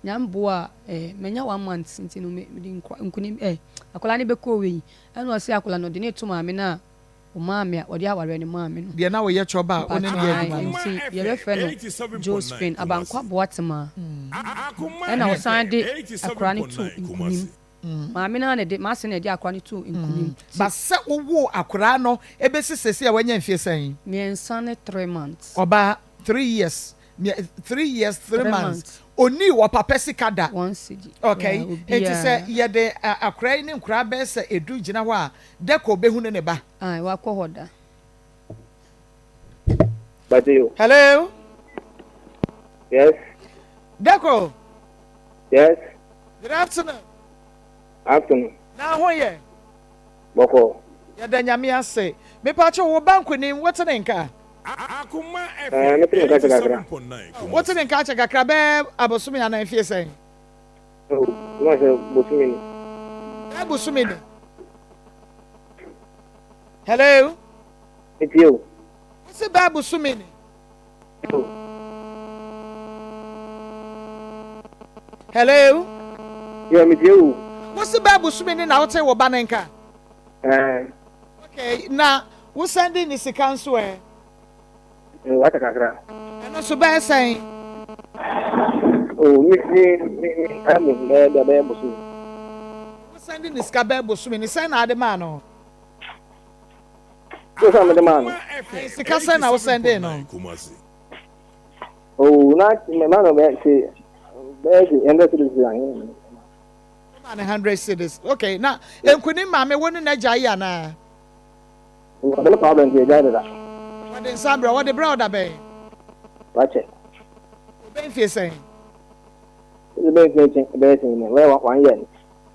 Nyame boa a eh, manya one month nti no me mede nkwa nkunim eh, akwadaa no bɛkɔ wei, ɛna ɔse akwadaa no ɔde no reto maame no a ɔmaa me a ɔde awareɛ no maa me no. Deɛ na woyɛ kyɔba a wo ne no Mpakyɛw yɛ ae, adwuma no. nti yɛbɛfrɛ no Josephine Abankwa Boatemaa. Ɛna ɔsan de akwadaa no too nkunim. Maame no ara na ɛde, m'ase na ɛde akwadaa no too nkunim. Ti. Ba sɛ wowoo akwadaa no ɛbɛsi seesei a wanya mfie sɛn? Mmiɛnsa ne three months. Ɔbaa, three years, three years three months. Ɔnnii ɔpapa sika da. One cedi. Okay, enti sɛ yɛde akwadaa yi ne nkwadaa bɛyɛ sɛ edu gyina hɔ a, dɛkɔ ɔbɛhunu ne ba? Ae, wakɔ hɔ da. Badio. Hello. Yes. Deko. Yes. Good afternoon. Afternoon. Na ho yɛ. Bɔkɔ. Yɛda nyame ase. Mepatwo wo ba nkonim wote ne nka? Akoma Eh, FM mete ne nka kyɛ kakra. 87.9 Wote ne Kumasi. nka akyɛ kakra bɛɛ abosome anaa mfie sɛn? Oh, ma sɛ bosome ni. Bɛɛ bosome ni. Hello. Metie o. Wose bɛɛ bosome ni. O. Hello. Yeah, me tie wo. Wo se bɛɛ bosome ni na wote wo ba ne nka? Ɛɛ. Okay, na wo sɛnde ne sika nso ɛ? Wata kakra. Ɛno nso bɛyɛ sɛn? Oh, me me me me ɛmu bɛyɛ bɛyɛ bɛyɛ bosome. Wo sɛnde ne sika bɛyɛ bosome ni sɛn na ade maa no? Sɛ sɛ mede maa no. Sika sɛn na wo sɛnde no? Oh, na me ma no bɛyɛ se bɛyɛ se 100 cedis ahe. Wo ma no 100 cedis. Okay, na nkunim maame wo ne n'agya yi anaa? Wɔde no problem nti yɛgyae deda. Wɔde nsa brɛ wɔde brɛ wo da bɛn? Wakyɛ. Ɔbɛn mfie sɛn? Ɛsɛ bɛyɛ mfie nkye bɛyɛ sɛn ni bɛyɛ one year ni.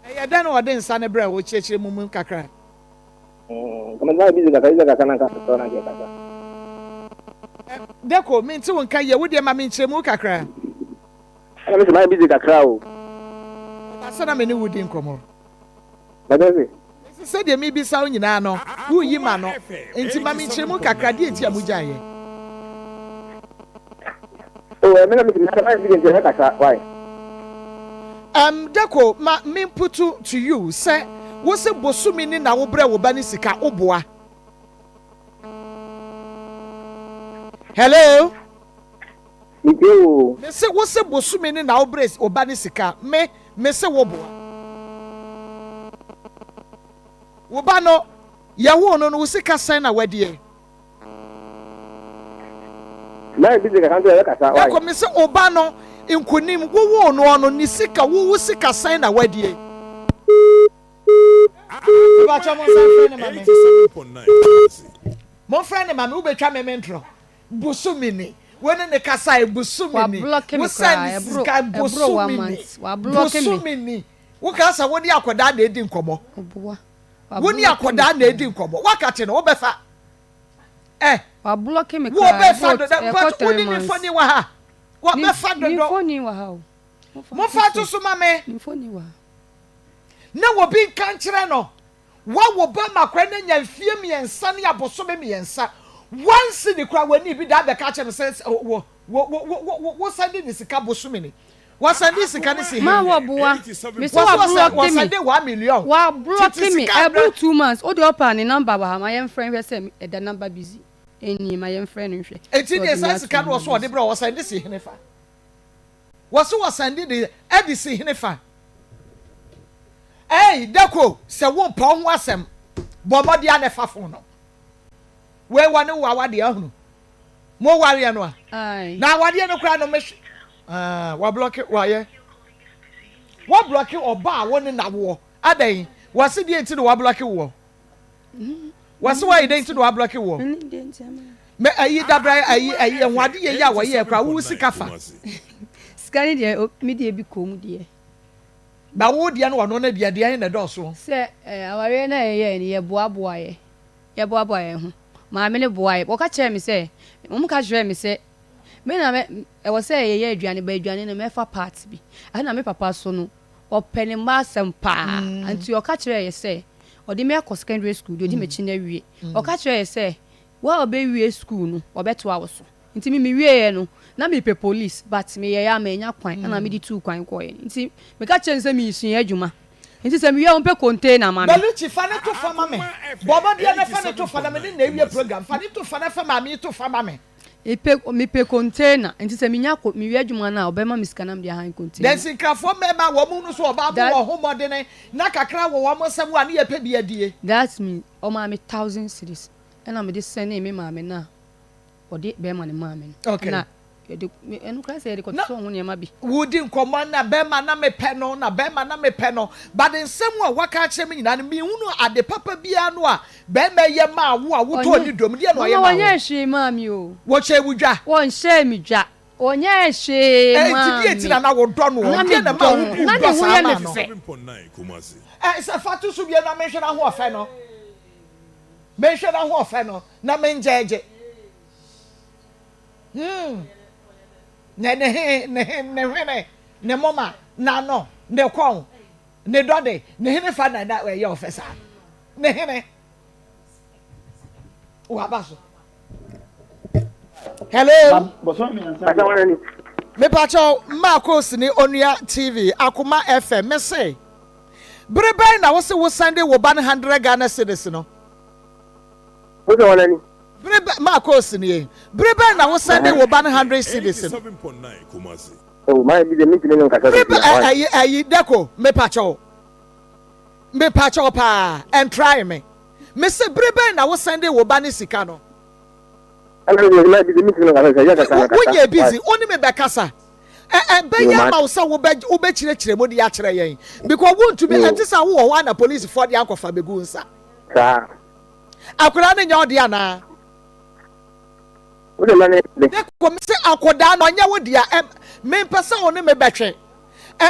Ɛyɛ dɛn na wɔde nsa no brɛ wo kyerɛkyerɛ mu mu kakra. Nka mede mayɛ busy kakra busy kakra na nka sɛ na nka yɛkasa. Deko mente wo nka yie wo deɛ ma me nkyerɛmu kakra. Ɛna mese mayɛ busy kakra o. Ɔba sɛ na me ne wo di nkɔmmɔ. Bɛdɛ se. Mese sɛdeɛ mebisa wo nyinaa no, woreyi m'ano. Enti ma me nkyerɛmu kakra, deɛ nti a mogyaeɛ? Oh, eh, me na mese mayɛ busy nti yɛbɛkasa, why? Um, Dako, ma me mputu to you sɛ, wose bosome ni na wobrɛ wo ba no sika, woboa? Hello? Metie wo o. Mese wose bosome ni na wobrɛ wo ba no sika, me Mese wo boa. Wo ba no, yɛwoo no no, wo sika sɛn na wadie? Mary busy kasa nti ɛbɛkasa why? Dako mese wo ba no nkonim, wowoo noɔ no, ne sika, wo wo sika sɛn na wadie? Mepakyɛw monsan mfrɛ no ma me. Momfrɛ no ma me, wobɛtwa me me ntorɔ. Bosome ni wo ne ne kasae bosome ni wo send ne sika bosome ni bosome ni wo ka sɛ wo ne akwadaa na edi nkɔmɔ wo ne akwadaa na edi nkɔmɔ wakate no wobɛfa ɛ wobɛfa dodo but wo ne ne mfoni wɔ ha wɔbɛfa dodo mofa to so ma me na obi nka nkyerɛ no Woawo ba ma akwadaa no anya mfeɛ mmiɛnsa ne abosome mmiɛnsa. One cedi koraa w'ani bi da abɛka akyerɛ me sɛ wo wo wo wo wo wo sɛnde ne sika bosome ni. Wɔsɛnde sika no si he? Ma wɔboa me sɛ Wɔse wɔsɛ wablɔke me. wɔsɛnde 1 million. Wablɔke Tete me sika ɛboro brɛ. 2 months. Wode ɔpɛ a ne number wɔ ha ma yɛmfrɛ nhwɛ sɛ ɛda number busy. Ɛnnie ma yɛmfrɛ no nhwɛ Enti sɛ deɛ ɔde me saa ato sika no number wɔse wɔde busy. brɛ wo wɔsɛnde si hene fa? Wɔse wɔsɛnde de ɛde si hene fa? Ei Dako sɛ wo mpɛ wo ho asɛm bɔ mmɔden a na fa fon no. Wei wɔ ne wo awadeɛ ahunu. Mo wareɛ no a. Na awadeɛ no koraa no me ah wa blɔke wayɛ. Wa blɔke ɔba a wo ne na woɔ. Adɛn wɔse deɛ nti na wa blɔke woɔ. Wɔse wayɛ dɛn nti na wa blɔke woɔ. Mɛ ayi dabra ayi ayi ɛho ade yɛ yi a wɔyɛ koraa wo sika fa. Sika ne deɛ me deɛ bi kɔ mu deɛ. Na wo deɛ ne ɔno ne deɛ, deɛn na ɛdɔɔso? Sɛ awareɛ no a yɛyɛeɛ no, yɛboaboaeɛ, yɛboaboa yɛn ho. Maame no boaeɛ. Wɔka kyerɛɛ me sɛ, wɔka kyerɛɛ me sɛ, me na mɛ, ɛwɔ sɛ yɛyɛ aduane, but aduane no mɛfa part bi. Ɛna me papa nso no, ɔpɛ ne mma asɛm paa. Nti ɔka kyerɛɛ yɛ sɛ, ɔde me akɔ secondary school, deɛ ɔdi m'akyi no awie. Ɔka kyerɛɛ yɛ sɛ, wo a wobɛwie school no, ɔbɛtoa wo so. Nti me mewieɛ no na mepɛ police but meyɛeɛ a mannya kwan ɛna mede tuu kwan kɔeɛ nti meka kyerɛɛ no sɛ meresua adwuma nti sɛ mewie a ɔmpɛ container ma me. Belucci fa no to fa ma me. Bɔ mmɔden na fa no to fa na me ne no awie program. Fa no to fa na fa maame yi to fa ma me. Mepɛ mepɛ container nti sɛ menya ko mewie adwuma no a ɔbɛma me sika na mede ahan container. Dansikrafoɔ mmarima a wɔn hunu sɛ ɔbaa That. bo wɔn ho mmɔdene na kakra wɔ wɔn nsam a ne yɛpɛ bi adie. That means ɔmaa me thousand cedis ɛna mede sɛnee me maame no a. ɔde bɛrima no maa me no. Okay. Na yɛde ɛno koraa sɛ yɛde Na kɔtotɔ ho nneɛma bi. wodi nkɔmmɔ na bɛrima na mepɛ no na bɛrima na mepɛ no but nsɛm a waka akyerɛ me nyinaa no menhunu ade papa biara no a bɛrima yɛ maa wo a wotɔɔ Ɔnyɛ ne dom deɛ na ɔyɛ mama maa wo wɔnyɛɛ hwee maa me o. wɔkyɛɛ wo dwa Wɔnhyɛɛ me dwa. Wɔnyɛɛ hwee Enti maa deɛ nti me. na na wodɔ no Na deɛ na medɔ ma no. wobuu Na ne dɔ ho saa yɛ me maa no fɛ. Ɛ sɛ fa to so bio na menhwɛ n'ahoɔfɛ no menhwɛ n'ahoɔfɛ no na mengyɛɛgye. Hmm. Ne ne he ne he ne hwene ne moma n'ano ne kɔn ne dɔde ne hene fa na na ɛyɛ ɔfɛ saa ne hene waba so. Hello. Mepakyɛw Marcos ne Onua TV, Akoma FM, mese bere bɛn na wose wo sɛnde wo ba no hundred Ghana cedis no? Wosɛ wɔn ani. Bere bɛ Marcos nie, bere bɛn na wo sɛnde wo ba no hundred cedis no? Oh, mayɛ busy, mentumi ne wo nkasa Bere bɛ ɛ ɛyi ɛyi Deko, mepakyɛw, mepakyɛw paa, ɛntrae me. Mese bere bɛn na wo sɛnde wo ba no sika no? Wonyɛ busy, wo ne me bɛkasa. Ɛbɛyɛ ama wo sɛ wobɛkyerɛkyerɛ mu de akyerɛ yɛn because wontumi ɛnte sɛ wowɔ hɔ a na polisifoɔ de ankɔfa bɛgu wo nsa. Akwadaa no nyɛ ɔde anaa? Ne kɔm sɛ akwadaa no ɔnyɛ wo dea mempɛ sɛ wo ne me bɛtwe.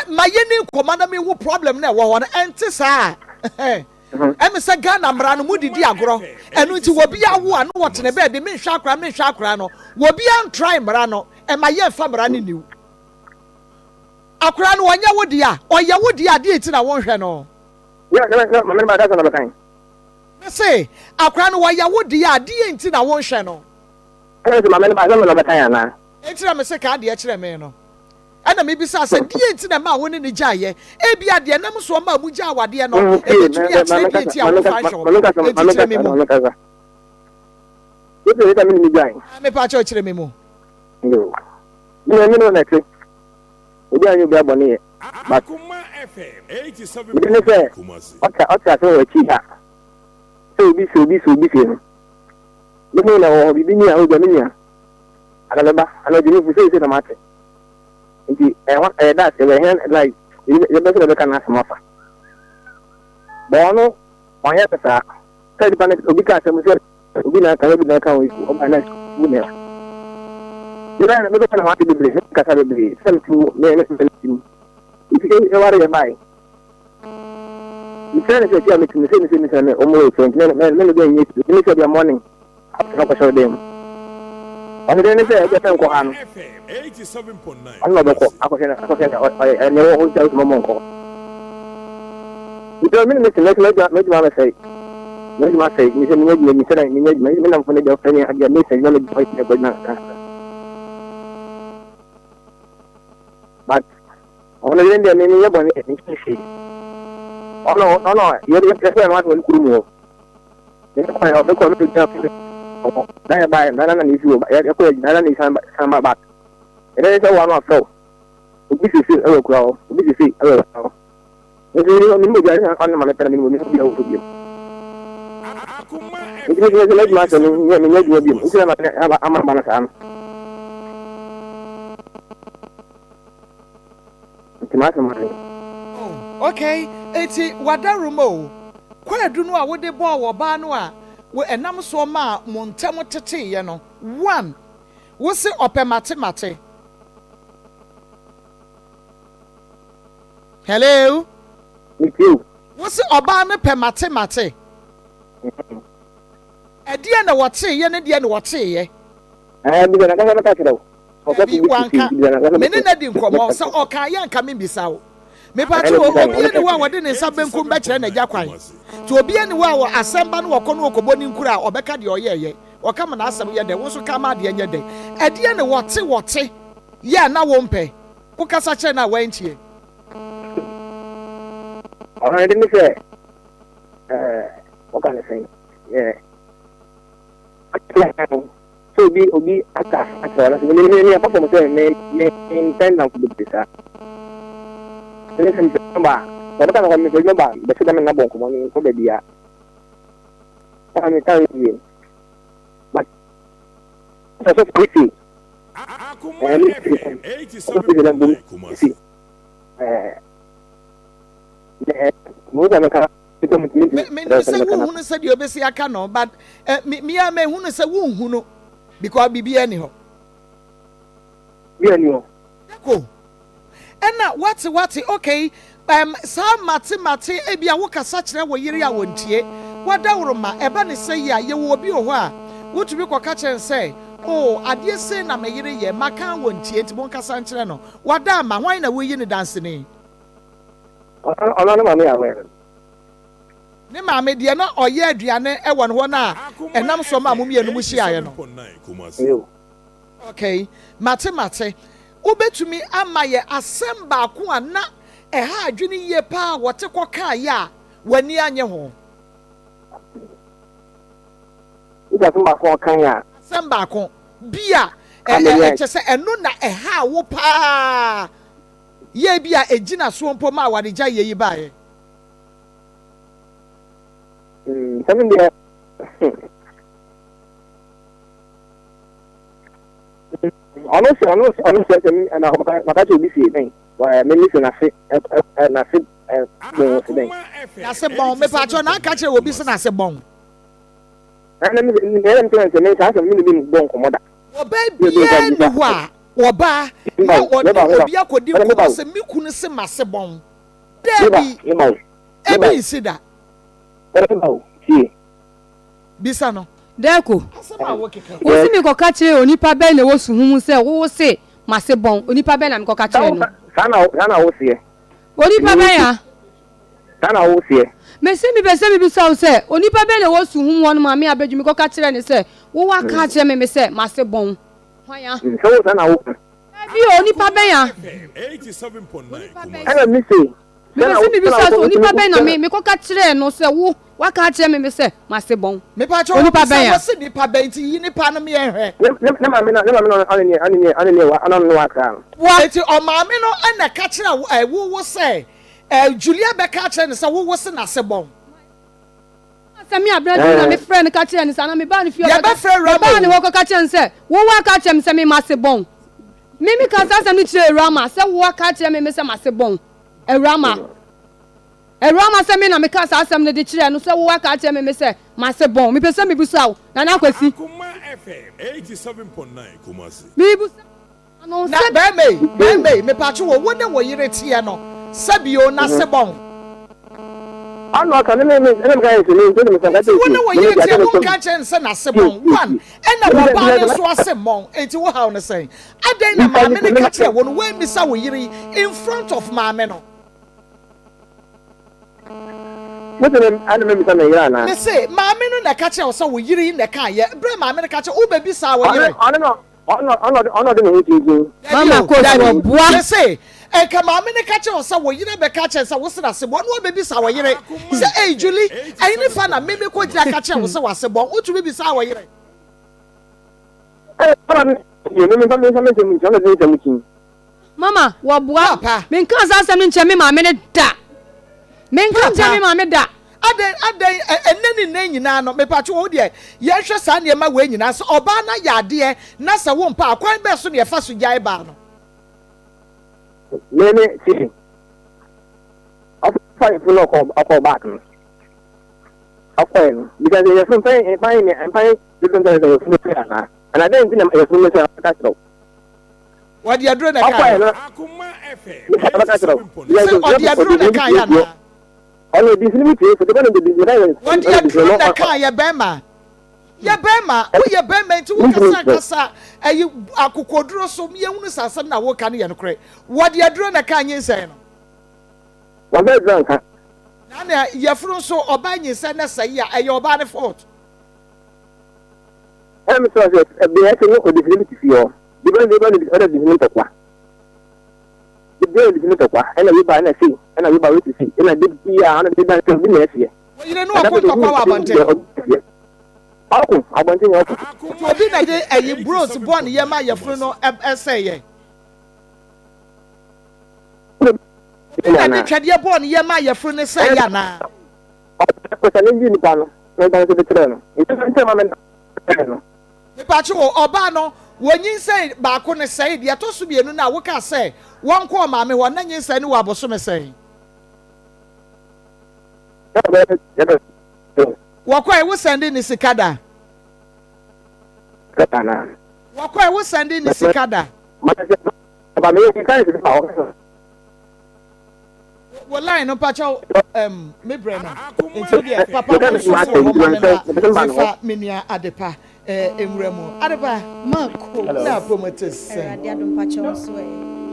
Ma yɛni nkɔmmɔ na mehu problem no ɛwɔ hɔ no ɛnte saa. Ɛne sɛ Ghana mmara no mode di agorɔ ɛno nti wɔbi awo a na wɔtene baabi menhwɛ akora menhwɛ akora no wɔbi antrae mmara no ɛma yɛnfa mmara no niw akora no ɔnyɛ wo dea ɔyɛ wo dea adeɛ nti na wonhwɛ no. Mese akora no ɔyɛ wo dea adeɛ nti na wonhwɛ no. Enti na mese ka adeɛ kyerɛ me no. Ɛnna mibisaa sɛ, 'Deɛn nti na ɛmaa wo ne no gyaeɛ? Ebia deɛ ɛnam soɔ maa mogyaa awadeɛ no, ɛbɛtumi akyerɛ deɛ nti a womfa nhwɛ wo ba. Enti kyerɛ me mu. Ah, mepa kyɛw kyerɛ me mu. Nti ɛhɔ ɛyɛ that ɛyɛ hɛn like yɛbɛ sɛ yɛbɛka n'asɛm afa. But ɔno ɔnyɛ saa. Sɛ nipa no obi ka asɛm sɛ obi na aka obi na aka wɔn ɔba na wu na. Mebɛyɛ na mebɛka ne ho ase bebree, mekasa bebree sɛ mete mu me me me mu. Nti ɛware yɛ bae. Mesrɛ no sɛ ti a mete mu sɛ mesɛ mesɛ me ɔmo wɔ efɛ nti me me me bɛ nyɛ me sɛ bia morning. Afei na ɔkɔhyɛ ɔdan mu. Ɔno deɛ ne sɛ ɛdeɛ sɛ nkɔ ha no. Ɔno na ɔbɛkɔ akɔhwɛ no akɔhwɛ no ɔyɛ ɛnea ɛwɔ hɔ nti a wotumi ɔmo nkɔ hɔ. Nti me ne me te mɛsɛ m'adwuma m'adwuma abɛsɛe. M'adwuma asɛe me sɛ menya adwuma bi sɛ na menya adwuma me namfo no deɛ ɔfrɛ me adeɛ mesɛ adwuma mɛdi hɔ ɛkɔ adwuma kakra. But ɔno deɛ deɛ me menyɛ bɔne menkyɛ hwee. Ɔno ɔno yɛ yɛ yɛ no asɛ wɔ ne kurom hɔ. Mekɔ yɛ mekɔ mekɔ gyina fo hɔ na yɛ ba na na na esi wɔ yɛ kɔ yɛ na na na san san ba back ɛdɛ ne sɛ wɔn ano afrɛ wo obi sese ɛwɔ akura hɔ obi sese ɛwɔ akura hɔ nti mi mi mi obi a ɔno ma mepɛ na mi mi obi a wɔ bio nti mi sɛ mɛdwuma sɛ mi nyɛ mi nyɛ adwuma bio nti na ma ama ba no saa no Nti m'asɛm ara ni. Oh okay, enti w'adaworoma o, kwaadu no a wode bɔɔ ɔbaa no a wo ɛnam soɔ maa mo ntɛm teteeɛ no, one, wo se ɔpɛ mate mate. Hello? Metie o. Wo se ɔbaa no pɛ mate mate. Ɛdeɛn na wɔteeɛ ne deɛn na wɔteeɛ? Ɛɛ, bisa n'ankasa bɛka akyerɛ wo. Dabi, wanka. Me ne no adi nkɔmmɔ. Sɛ ɔkaeɛ a, anka membisa wo. Mepatwo o, obiara nni hɔ a ɔde ne nsa benkum bɛkyerɛ n'agya kwan. Nti obiara nni hɔ a wɔ asɛm ba no ɔkɔ no ɔkɔbɔ ne nkuro a, ɔbɛka deɛ ɔyɛeɛ. Ɔka ma n'asɛm yɛ dɛ, wo nso ka ma adeɛ nyɛ dɛ. Ɛdeɛn na wɔte wɔte yɛ a na wompɛ? Wokasa kyerɛ no a wantie. Ɔno ne de ne sɛ, ɛɛ, wɔka ne sɛn? Ɛɛ, Sɛ obi obi aka asɛm akyerɛ wo anaasɛ me me me ɛkɔ fam sɛ me me mpɛ nnamfo bebree saa. Ɛne sɛ mepɛ adwuma ba a, sɛ ɔbɛka no hɔ mepɛ adwuma ba a, bɛsɛ dɛ me nna bɔ nkɔmmɔ no nkɔ baabi a. Ɛna me taa yie. But sɛ sɔfo bi se ɛɛ me se sɔfo bi se dɛ mbom se ɛɛ ɛɛ mo sɛ meka Menim sɛ wonhunu sɛdeɛ obɛsi aka no but eh, me, me a mehunu sɛ wonhunu because biribiara ni hɔ. Biribiara ni hɔ. Dako, ɛna wate wate okay um, saa mate mate ebi a wokasa kyerɛ wo yere a wɔntie wadaworo ma ɛba ne sɛ yi a yɛwɔ obi wɔ hɔ a wotumi kɔka kyerɛ no sɛ oh adeɛ sei na me yere yɛ maka a wɔntie nti monkasa nkyerɛ no wada ama hwan na woyi no danseni? Ɔno ne maame yɛ aware. Ne maame deɛ na ɔyɛ aduane wɔ ne hɔ no a ɛnam so maa mo mmienu mo hyiaeɛ no. Okay, mate mate. Wobɛtumi ama yɛ asɛm baako a na ɛha adwene yie paa a wɔte kɔkaeɛ a w'ani annye ho? Wode asɛm baako a ɔkae a. Asɛm baako bi a kyerɛ sɛ ɛno na ɛhaa wo paa yie bi a ɛgyina soɔ mpo ma awaregyaeɛ yi baeɛ. Sɛ me deɛ ɔno sɛ ɔno sɛ ɔno sɛ sɛ ɛna maka kyerɛ obi sie dɛn me me sɛ n'ase n'ase bɔn sɛ dɛn. N'ase bɔn mepaakyɛw na aka kyerɛ obi sɛ n'ase bɔn. Ɛna me ɛna me sɛ me saa asɛm me ne bi bɔ nkɔmɔ da. Ɔbaa biara nni hɔ a ɔbaa na ɔne obi akɔdi nkɔmɔ sɛ me kunu se m'ase bɔn. Daabi, ebi nsi da. Bisa no. Dɛko, wo se mekɔka kyerɛɛ onipa bɛn na ɛwɔ suhum mu sɛ wo se m'ase bɔn? Onipa bɛn na mekɔka kyerɛɛ no? Saa na wo seɛ. Onipa bɛn a? Saa na wo seɛ. Mese mepɛ sɛ mebisa wo sɛ, onipa bɛn na ɛwɔ suhum hɔ nom a me abɛdwo mekɔka kyerɛɛ no sɛ wo woaka akyerɛ me me sɛ m'ase bɔn? Hwan a? Sɛ wo saa na wo ka. Dabi o, onipa bɛn a? Onipa bɛn? Ɛna mise, Mepɛ sɛ mebisa sɛ, onipa bɛn na me mekɔka kyerɛɛ no sɛ wo woaka akyerɛ me me sɛ m'ase bɔn? Mepakyɛw Onipa wɔbisa bɛn a? wɔ se nipa bɛn nti yi nipa no meɛ nhwɛ. Ne ne ne maame na ne maame na ɔne ne ɔne ne ɔne ne wa ɔne ne wa akra no. Boa. Enti ɔmaame no na ɛka kyerɛɛ wo ɛɛ wo wo sɛ ɛɛ Julia bɛka akyerɛ no sɛ wo wo se n'ase bɔn. Sɛ me aberante bi na mefrɛɛ no ka kyerɛɛ no saa na mebaa ne fie ɔkɔka Yɛbɛfrɛ Rama mebaa ne o. hɔ kɔka kyerɛɛ no sɛ wo woaka akyerɛ me sɛ me m'ase bɔn. Me mekaa saa asɛm no kyerɛɛ Awurama sɛ wo aka akyerɛ me me sɛ m'ase bɔn. Awurama. Awurama sɛ me na mekaa saa asɛm no de kyerɛɛ no sɛ wo aka akyerɛ me me sɛ m'ase bɔn. Mepɛ sɛ mebisa wo, Nana Akwasi. Akoma FM 87.9 Kumasi. Mebisa Ano Na sɛ. bɛɛma yi, bɛɛma yi, mepatwo wo, wo ne wo yere teɛ no, sɛbi o, n'ase bɔn. Ano aka ne me me ɛna meka yɛ sɛ me nso me sɛ Nti wo ne wo yere teɛ, wo nka nkyerɛ no sɛ n'ase bɔn, one, ɛna wɔbaa no nso ase mmɔn, nti wo haw no sɛn? Adɛn na maame no ka kyerɛ wo no, woammisa wo yere yi in front of maame no? Mo se me ɛna me bisa me yere anaa? Me se, maame no na ɛka kyerɛ wo sɛ wo yere yi na ɛkaeɛ, berɛ maame no ka kyerɛ wo, wobɛbisaa wo yere? Ɔno na Ɔno ɔno ɔno ɔde ne ho kyinkyin. Mama Dabi o, coach dabi. wɔ boa. Me se, nka maame no ka kyerɛ wo sɛ wo yere bɛka akyerɛ no sɛ wo sere ase bɔn, na wabɛbisa wo yere sɛ, Ei Julie, ɛhe ne fa na me mekɔgyina ka kyerɛ wo sɛ w'ase bɔn? Wotumi bisaa wo yere? Ɛɛ, mama me, me me me me nsɛm nkyɛn, ɔno de ne nsɛm kyin. Mama, wɔboa. Papa. Menkaa saa asɛm no nkyerɛ me maame no da. Menka nkyerɛ me Papa. maame da. Adɛn, adɛn, ɛ, ɛnnɛ ne nnɛ nyinaa no, mepatwo wo deɛ, yɛnhwɛ saa nneɛma wei nyinaa, sɛ ɔbaa no ayɛ adeɛ na sɛ wompɛ a, kwan bɛn so na yɛfa so gyae baa no? Me me tie. Ɔfa yɛfunu no ɔkɔ ɔkɔ back no. Ɔkɔɛ no because yɛfunu mpɛn mpɛn mpɛn dodo mpɛn sɛ yɛfunu sɛ anaa. Ana dɛn nti na yɛfunu no sɛ ɔka kyerɛ wo. Ɔde aduro na ɛkaeɛ. Ɔkɔɛ no Sɛ ɔde aduro na ɛkaeɛ anaa? Ɔde aduro na ɛkaeɛ bɛrima. Yɛ bɛrima, woyɛ bɛrima nti wokasa kasa ɛyi akokoduro so yɛhunu sɛ asɛm na woka no yɛ nokorɛ. Wɔde aduro na ɛkaa nyinsɛn no. Wɔde aduro anka. Na na yɛfunu nso ɔbaa nyinsɛn na sɛe a ɛyɛ ɔbaa ne fault. Ɛna mesrɛ sɛ ɛbɛyɛ sɛ ne ɔde bi te fie hɔ. Dibɛn dibɛn ɔde bi ne ntɔkwa. Dibɛn ɔde ne ntɔkwa. Ɛna wei ba ɛna sei ɛna wei ba wei sisi ɛna de bi a ɛna de ba sɛ obi na ɛseɛ. Wo yere ne ɔko ntɔkwa wɔ abɔnten. Ɔko abɔnten yɛ ɔko. Nti obi na de ɛyi bros bɔ ne yam a yafunu no ɛsɛe yɛ. Obi na de twɛdeɛ bɔɔ ne yam a yafunu no sɛe yɛ anaa. Ɔpɛ sɛ ne gye nipa no na nipa no nso de kyerɛ no. Nti nti ma me na no. Mepatwo o, ɔbaa no wɔ nyinsɛn baako no sɛe, deɛ ɛtɔ so mienu no a wokaa sɛ wɔnkɔ ɔmaame hɔ na nyinsɛn no wɔ abosome sɛn? Wɔkɔe wo sɛnde ne sika da? Wɔkɔe wo sɛnde ne sika da? Wo line no mpakyɛw um, me brɛ no nti deɛ papa mo nso so wɔ hɔ ma me na mefa me nua adepa eh, nwura mu adepa Mako. na apom te sɛn Awurade adom pakyɛw nso ɛ.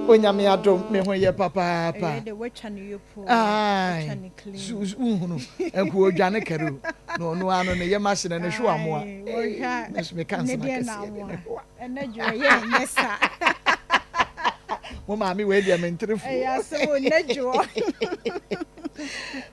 Onyame adom me ho yɛ papaapa Ɛyɛ de watwa ne yopo. Ae Watwa ne clean. Wohunu nko odwane kari o na ɔno ano ne yam ahye na ne hwewa amoa Ae, wɔhwɛ me nso meka ne nsɛm deɛ na akɛseɛ de amoa. ne hwewa Ɛnɛ dwo ɛyɛ ɛnyɛ saa. Mo maame wei deɛ mentere fo. Ɛyɛ asɛm o, nnɛ dwoɔ.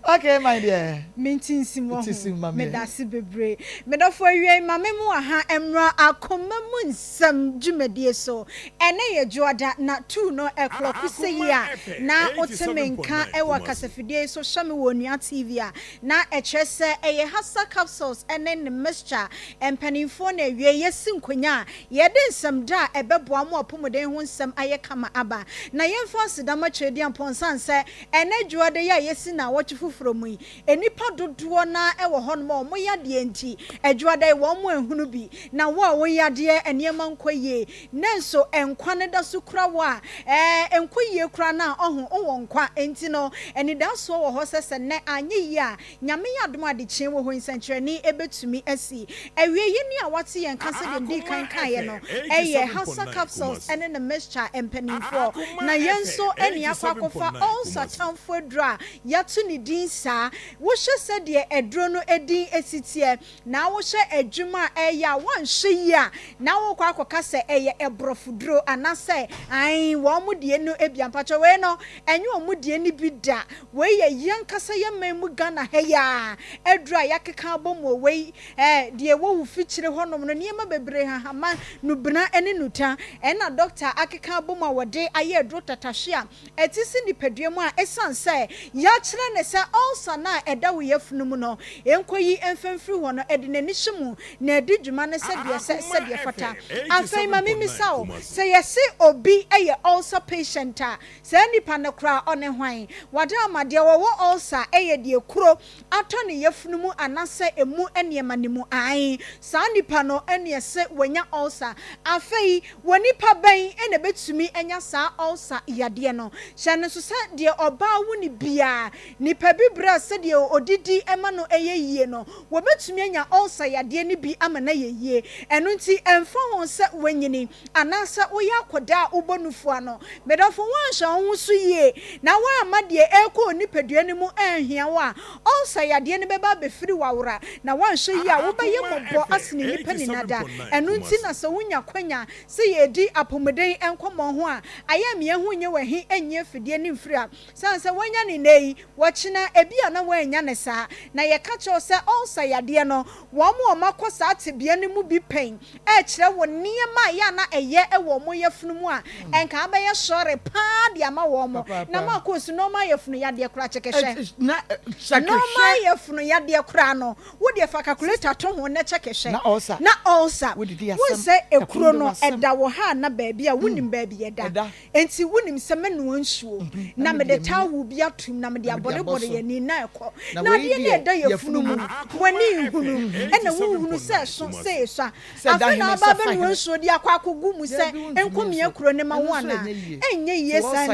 Okay my dear. Me nti nsim wɔ Ti sim ho. ma me. Medase bebree. Medɔfo awiei ma me mo aha mmra akoma mu nsɛm dwumadie so. Ɛnɛ yɛ dwoada na tuu no ɛklɔko sɛyi a na wote me nka wɔ kasafidie yi so hwɛ me wɔ Onua TV a na ɛkyerɛ sɛ ɛyɛ Hasa capsules ne ne mixture mpanimfoɔ na awiei yɛasi nkonya a yɛde nsɛmda a ɛbɛboa mo apomuden ho nsɛm ayɛ kama aba. Na yɛmfa aseda ma Kyerɛdiampɔn sane sɛ Ɛnnɛ Dwoada yi a yɛasi nnawɔtwe foforɔ mu yi, nnipa dodoɔ no ara wɔ hɔnom a wɔn yadeɛ nti, Dwoada yi wɔn anhunu bi. Na wo a wo yadeɛ nneɛma nkɔ yie, nanso nkwa no da so kura wo a, ɛɛ, ɛnkɔ yie koraa no a, ɔho, wowɔ nkwa. Enti no, anidasoɔ wɔ hɔ sɛ sɛ nnɛ anyɛ yie a, Nyame yɛ adom a adekyee wɔ hɔ yi nsɛnkyerɛnne bɛtumi asi. Awiei yi nea wate yɛn nka sɛdeɛ medii kan kaeɛ no yɛ Hausa Capsules ne ne mixture mpanimfoɔ. Na yɛn nso ne akɔ akɔfa ulcer tamfo aduro a yɛato ne din saa. Wohwɛ sɛdeɛ aduro no din si teɛ na wohwɛ adwuma a ɛyɛ a woanhwɛ yie a na wokɔ akɔka sɛ ɛyɛ ɛborɔfoduro anaasɛ ae wɔn deɛ no bi a. Mpakyɛ wei no ɛnyɛ wɔn deɛ no bi da. Wei yɛ yɛn ankasa yɛn man mu Ghana ha yi ara aduru a yɛakeka abɔ mu o, wei eh, deɛ ɛwɔ wo fikyire hɔnom no, nneɛma bebree, hahama, nubena ne nuta, ɛna dɔkta akeka abɔ mu a wɔde ayɛ aduro tatahwe a ɛte si nipadua mu a ɛsiane sɛ yɛakyerɛ no sɛ ulcer no a ɛda wo yafunu mu no nkɔyi mfa mfiri hɔ no, ɛde n'ani hyɛ mu na ɛdi dwuma no sɛdeɛ ɛsɛ, sɛdeɛ ɛfata. Afei ma memmisa wo, sɛ yɛse obi yɛ ulcer patient a, Saa nipa no koraa ɔne hwan? Wada ama deɛ ɔwɔ ulcer yɛ deɛ kuro atɔ ne yafunu mu anasɛ emu nneɛma no mu ae saa nipa no ɛneɛ se wanya ulcer. Afei wɔ nipa bɛn na ɛbɛtumi anya saa ulcer yadeɛ no? Hyɛ no nso sɛ deɛ ɔbaa wo no biara nipa bi berɛ a sɛdeɛ ɔdidi ma no yɛ yie no wɔbɛtumi anya ulcer yadeɛ no bi ama no ayɛ yie. Ɛno nti ɛmfa ho sɛ wanyini anaasɛ woyɛ akwadaa a wobɔ nufu ano. Me dɔfo, woanhwɛ wo ho so yie na woamma deɛ ɛrekɔ wo nipadua no mu anhia wo a, ɔlsa yadeɛ no bɛba abɛfiri w'awora, na woanhwɛ yie a wobɛyɛ mmɔbɔ asene nnipa nyinaa da. Ɛno nti na sɛ wonya kwanya sɛ yɛredi apomuden nkɔmmɔ ho a, ayamyɛ ho nyɛ wo ahi nnye afidie ne mfiri a, sane sɛ woanya no nnɛ yi, wɔkyena ebia na woannya no saa. Na yɛka kyerɛ wo sɛ ɔlsa yadeɛ no, wɔn a wɔakɔ saa tebea no mu bi pɛn rekyerɛ wo nneɛma a ɛyɛ a na ɛyɛ wɔ wɔn yafunu mu a, ɛnka abɛyɛ sɔre paa de ama wɔn. Na ma kɔ su normal yafunu yadeɛ koraa kyɛkɛhwɛ. Normal yafunu yadeɛ koraa no, wo deɛ fa calculator to ho na kyɛkɛhwɛ. Na ulcer. Wohu sɛ ekuro no ɛda wɔ ha na baabi a wonim baabi ɛda. Enti wonim sɛ mɛnoa nsuo, na mede towel bi atom, na mede abɔrebɔre ani, na ɛkɔ. Na adeɛ no a ɛda yafunu mu no, w'ani nhunu, ɛna wonhunu sɛ ɛso, sɛ esua. Afei na aba abɛnoa nsuo de akɔ akɔgu mu sɛ ɛnkɔmia kuro no ma wo anaa? Ɛnyɛ yie saa.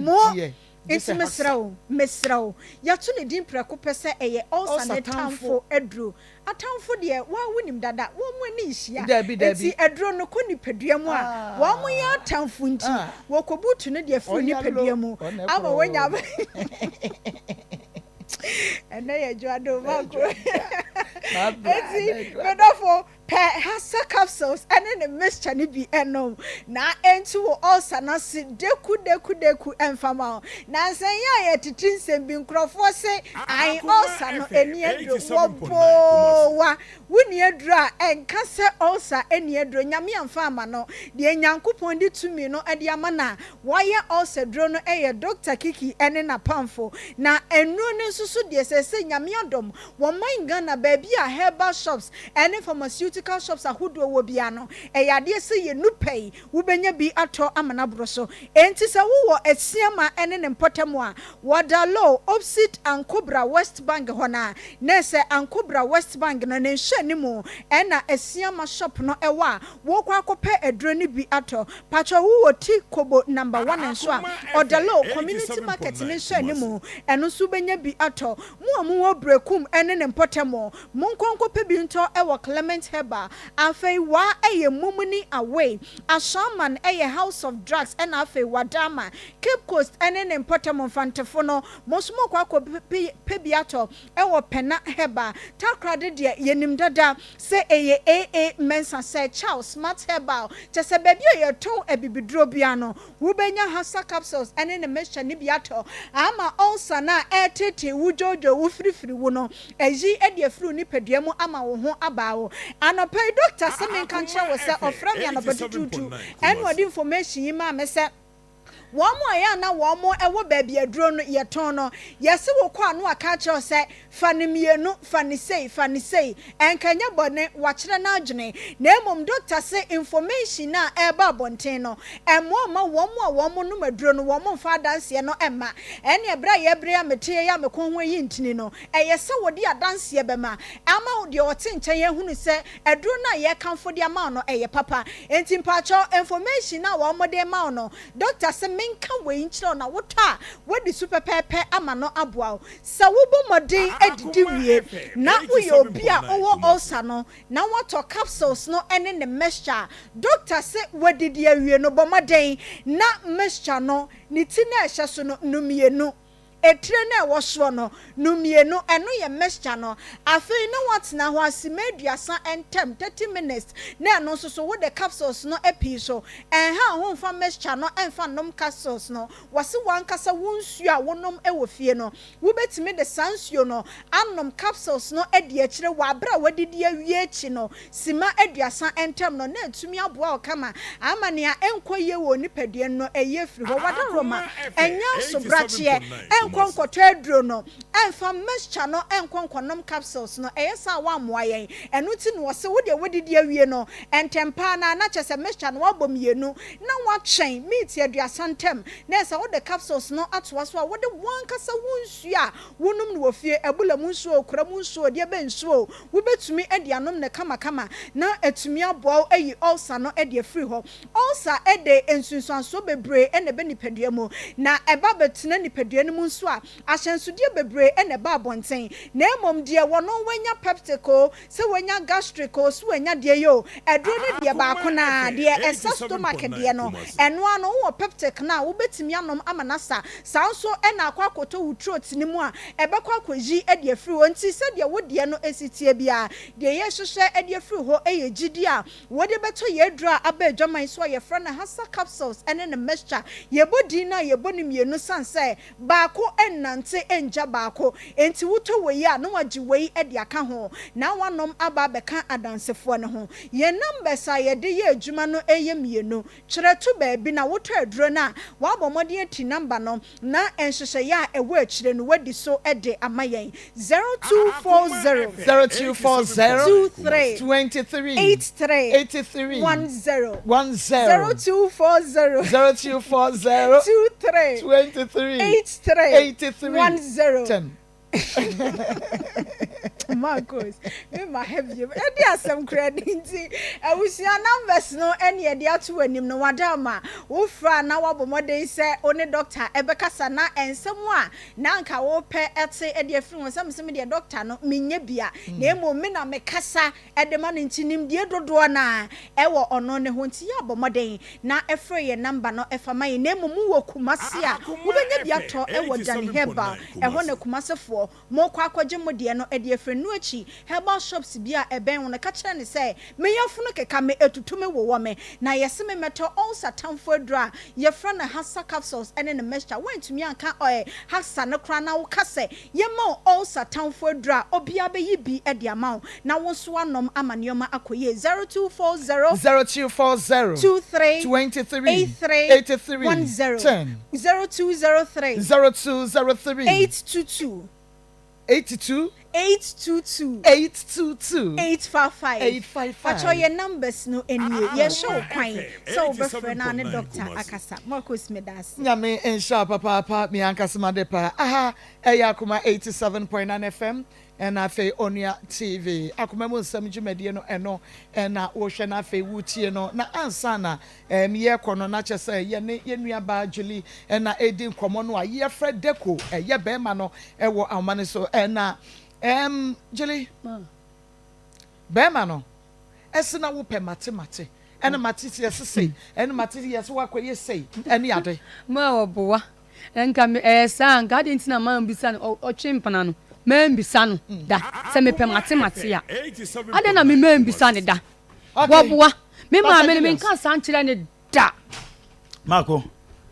Mo! Enti mesrɛ wo, mesrɛ wo, yɛato ne din prɛko pɛ sɛ ɛyɛ ulcer ne tamfo aduro. Atamfo deɛ, wo ara wonim dada, wɔn ani nhyia. Enti aduro no kɔ nipadua mu a, wɔn yɛ atamfo nti, wɔkɔbutu no de afiri nipadua mu ama wɔanya Ɛnnɛ yɛ Dwoado Mako. Enti, me dɔfo, Pɛ Hasa capsules ne ne mixture no bi nom na ɛntu wo ulcer no ase deku deku deku ɛmfa ma wo. Nansa yi a yɛtete nsɛm bi nkurɔfoɔ se ae ulcer no ɛni aduro wɔboowa wonni aduro a ɛnka sɛ ulcer ɛni aduro Nyame amfa ama no deɛ Nyankopɔn de tumi no de ama no a wɔayɛ ulcer duro no yɛ Doctor Kiki ne napamfo na nnuro no nso so deɛ seesei Nyame adom Wɔ man Ghana baabi a herbal shops ne pharmaceutical shops ahodoɔ wɔ biara no, ɛyɛ adeɛ sɛ yɛnnu pɛ yi, wobɛnya bi atɔ ama no aboro so. Enti sɛ wowɔ Asiama ne ne mpɔtam a, wɔ Daloo, opposite Ankobra West Bank hɔ no a, na ɛsɛ Ankobra West Bank no ne nhwɛanimu na Asiama shop no wɔ a, wokɔ akɔpɛ aduro no bi atɔ. Pakyɛ wowɔ Ti Kobo Number One nso a, Ɔdaloo Community Market no nhwɛanimu, ɛno nso wobɛnya bi atɔ. Mo a mowɔ Berekum ne ne mpɔtam, monkɔ nkɔpɛ bi ntɔ wɔ Clement Herbal. Herbal, afei Wa yɛ Mumuni Away, Ashaiman yɛ House of Drugs ɛna afei Wadama. Cape Coast ne ne mpɔtam Mfantefo no, mo nso mokɔ akɔ pɛ bi atɔ wɔ Pɛna Herbal. Takoradi deɛ yɛnim dada sɛ ɛyɛ AA Mensah sɛ Chow Smart Herbal, kyerɛ sɛ baabi a yɛtɔn abibiduro biara no, Wobenya Hasa capsules ne ne mixture no bi atɔ ama ulcer no a ɛreteetee wo dwoodwoo wo firifiri wo no ayi de afiri wo nipadua mu ama wo ho abaa wo. Anɔpa yi doctor se menka nkyerɛ wo sɛ ɔfrɛ me anɔpa tutuutu ɛna ɔde information yi maa me sɛ wɔn a ɛyɛ a na wɔn wɔ baabi aduro no yɛtɔn no yɛse wokɔ a na waka akyerɛ wo sɛ Fa no mmienu, fa no sei, fa no sei. Ɛnka ɛnyɛ bɔne, wakyerɛ n'adwene. Na mmom dɔkta se information no a ɛreba abɔnten no, ɛmmoa mma wɔn a wɔnom aduro no wɔn mfa adanseɛ no mma. Ɛnneɛ berɛ a yɛbrɛ a mete yi a me kɔn ho ayi ntini no, ɛyɛ sɛ wɔde adanseɛ bɛma ama deɛ ɔte nkyɛn ahunu sɛ aduro no a yɛrekamfo de ama wo no ɛyɛ papa. Enti mpakyɛw information no a wɔde rema wo no, dɔkta se menka wei nkyerɛ wo na wotɔ a, woadi so pɛpɛɛpɛ ama no aboa wo. Sɛ wobɔ mmɔden didi wie na woyɛ obi a wowɔ ulcer no na woatɔ capsules no ne ne mixture a doctor se woadidi awie no, bɔ mmɔden na mixture no ne ti no a ɛhyɛ so no nom mmienu, etire no a ɛwɔ soɔ no nom mmienu, ɛno yɛ mixture no. Afei na woatena hɔ a simma aduasa ntam, 30 minutes, na ɛno nso so wode capsules no apii so. Ɛnha wo ho mfa mixture no mfa nnom capsules no. Wɔse w'ankasa wo nsuo a wonom wɔ fie no, wobɛtumi de saa nsuo no anom capsules no adi akyire wɔ aberɛ a woadidi awie akyi no sima aduasa ntam no na atumi aboa wo kama ama nea ɛnkɔ yie wɔ wo nipadua no no ayi afiri hɔ. W'adaworoma ɛnyɛ asobrakyeɛ nkɔ nkɔtɔ aduro no mfa mixture no nkɔ nkɔnom capsules no, ɛyɛ saa a woammoa yɛn. Ɛno nti na wɔse wo deɛ woadidi awie no ntɛm pa ara na kyerɛ sɛ mixture no woabɔ mmienu na woatwɛn miniti aduasa ntam na ɛsɛ wode capsules no atoa so a wode w'ankasa wo nsuo a wonom no wɔ fie, abula mu nsuo o, kora mu nsuo o, deɛ bɛn nsuo o, wobɛtumi de anom no kamakama na atumi aboa wo ayi ulcer no de afiri hɔ. Ulcer de nsunsuansoɔ bebree na ɛba nipadua mu, na ɛba bɛtena nipadua no mu nso a, ahyɛnsodeɛ bebree na ɛba abɔnten, na mmom deɛ wɔno wanya peptic o, sɛ wanya gastric o, sɛ wanya deɛ yi o, aduro no deɛ baako no ara, deɛ ɛsa stomach deɛ no, ɛno ara no, wowɔ peptic no a, wobɛtumi anom ama no asa. Saa nso na akɔ akɔtɔ wo throat no mu a, ɛbɛkɔ akɔyi de afiri hɔ. Nti sɛdeɛ wo deɛ no si teɛ biara, deɛ yɛrehwehwɛ de afiri hɔ yɛ gyidie a wode bɛtɔ yɛn aduro a aba adwaman so a yɛfrɛ no Hasa capsules ne ne mixture. Yɛbɔ din no a, yɛbɔ no mmienu sane sɛ Baako nnante nngya baako. Enti wotɔ wei a, na wagye wei de aka ho, na wanom aba abɛka Adansefoɔ no ho. Yɛn numbers a yɛde yɛ adwuma no yɛ mmienu. Twerɛ to baabi na wotɔ aduro no a, woabɔ mmɔden ati number no na nhyehyɛeɛ a ɛwɔ akyire no woadi so de ama yɛn. 0240. 0240. 23. 23. 83. 83. 10. 10. 0240. 0240. 23. 23. 83. 83. 10. 10. Marcos, me ma ha bio. Ɛde asɛm kura ni nti, abusua numbers no ɛne ɛde ato w'anim no wada ama wofra na wabɔ mmɔden sɛ wo ne doctor ɛbɛkasa na nsɛm a na anka wopɛ ɛte ɛde afiri ho sɛ mesɛ me deɛ doctor no menyɛ bia na mmom me na mekasa de ma no nti nimdie dodoɔ no ara ɛwɔ ɔno ne ho nti yɛ abɔ mmɔden na frɛ yɛn number no fa ma yɛn na mmom wowɔ Kumasi a wobɛnya bi atɔ wɔ Danny Herbal ɛhɔ na Kumasefoɔ mokɔ akɔgye mo deɛ no de afiri ɛno akyi herbal shops bi a ɛbɛn wo no ka kyerɛ no sɛ me yafunu keka me ɛtutu me wowɔ me na yɛse me mɛtɔ ulcer tamfo aduro a yɛfrɛ no Hasa capsules ne ne mixture woantumi anka ɔɛ Hasa no koraa na woka sɛ Yɛma wo ulcer tamfo aduro a, obiara bɛyi bi de ama wo na wo nso woanom ama nneɛma akɔ yie. 0240. 0240. 23. 23. 83. 83. 10. 10. 0203. 0203. 822. 82. 822. 822. 855. 855. Pakyɛw yɛn numbers no nie. Yɛhyɛ wo kwan sɛ wobɛfrɛ na ne doctor akasa. Marcos medaase. Nyame nhyira wo papaapa me ankasa made paa aha Ɛyɛ Akoma 87.9 FM ɛna afei Onua TV. Akoma mu nsɛm dwumadie no ɛno ɛna wohwɛ na afei wotie no. Na ansa na ɛm yɛkɔ no na kyɛ sɛ yɛne yɛn nua baa Julie ɛna ɛredi nkɔmmɔ no a yɛfrɛ Deko ɛyɛ bɛrima no ɛwɔ ahoma no so ɛna ɛm Julie bɛrima no. Ɛse na wopɛ mate mate ɛna mate sɛ yɛse sei ɛna mate sɛ yɛse woakɔyɛ sei ɛne ade. Ma ɔboa nka me ɛyɛ saa a nka adɛn nti na mambisa no ɔtwe mpena no mambisa no da sɛ mepɛ mate mate a adɛn na me mambisa no da wɔboa me maame no menka saa nkyerɛ no da. Mako,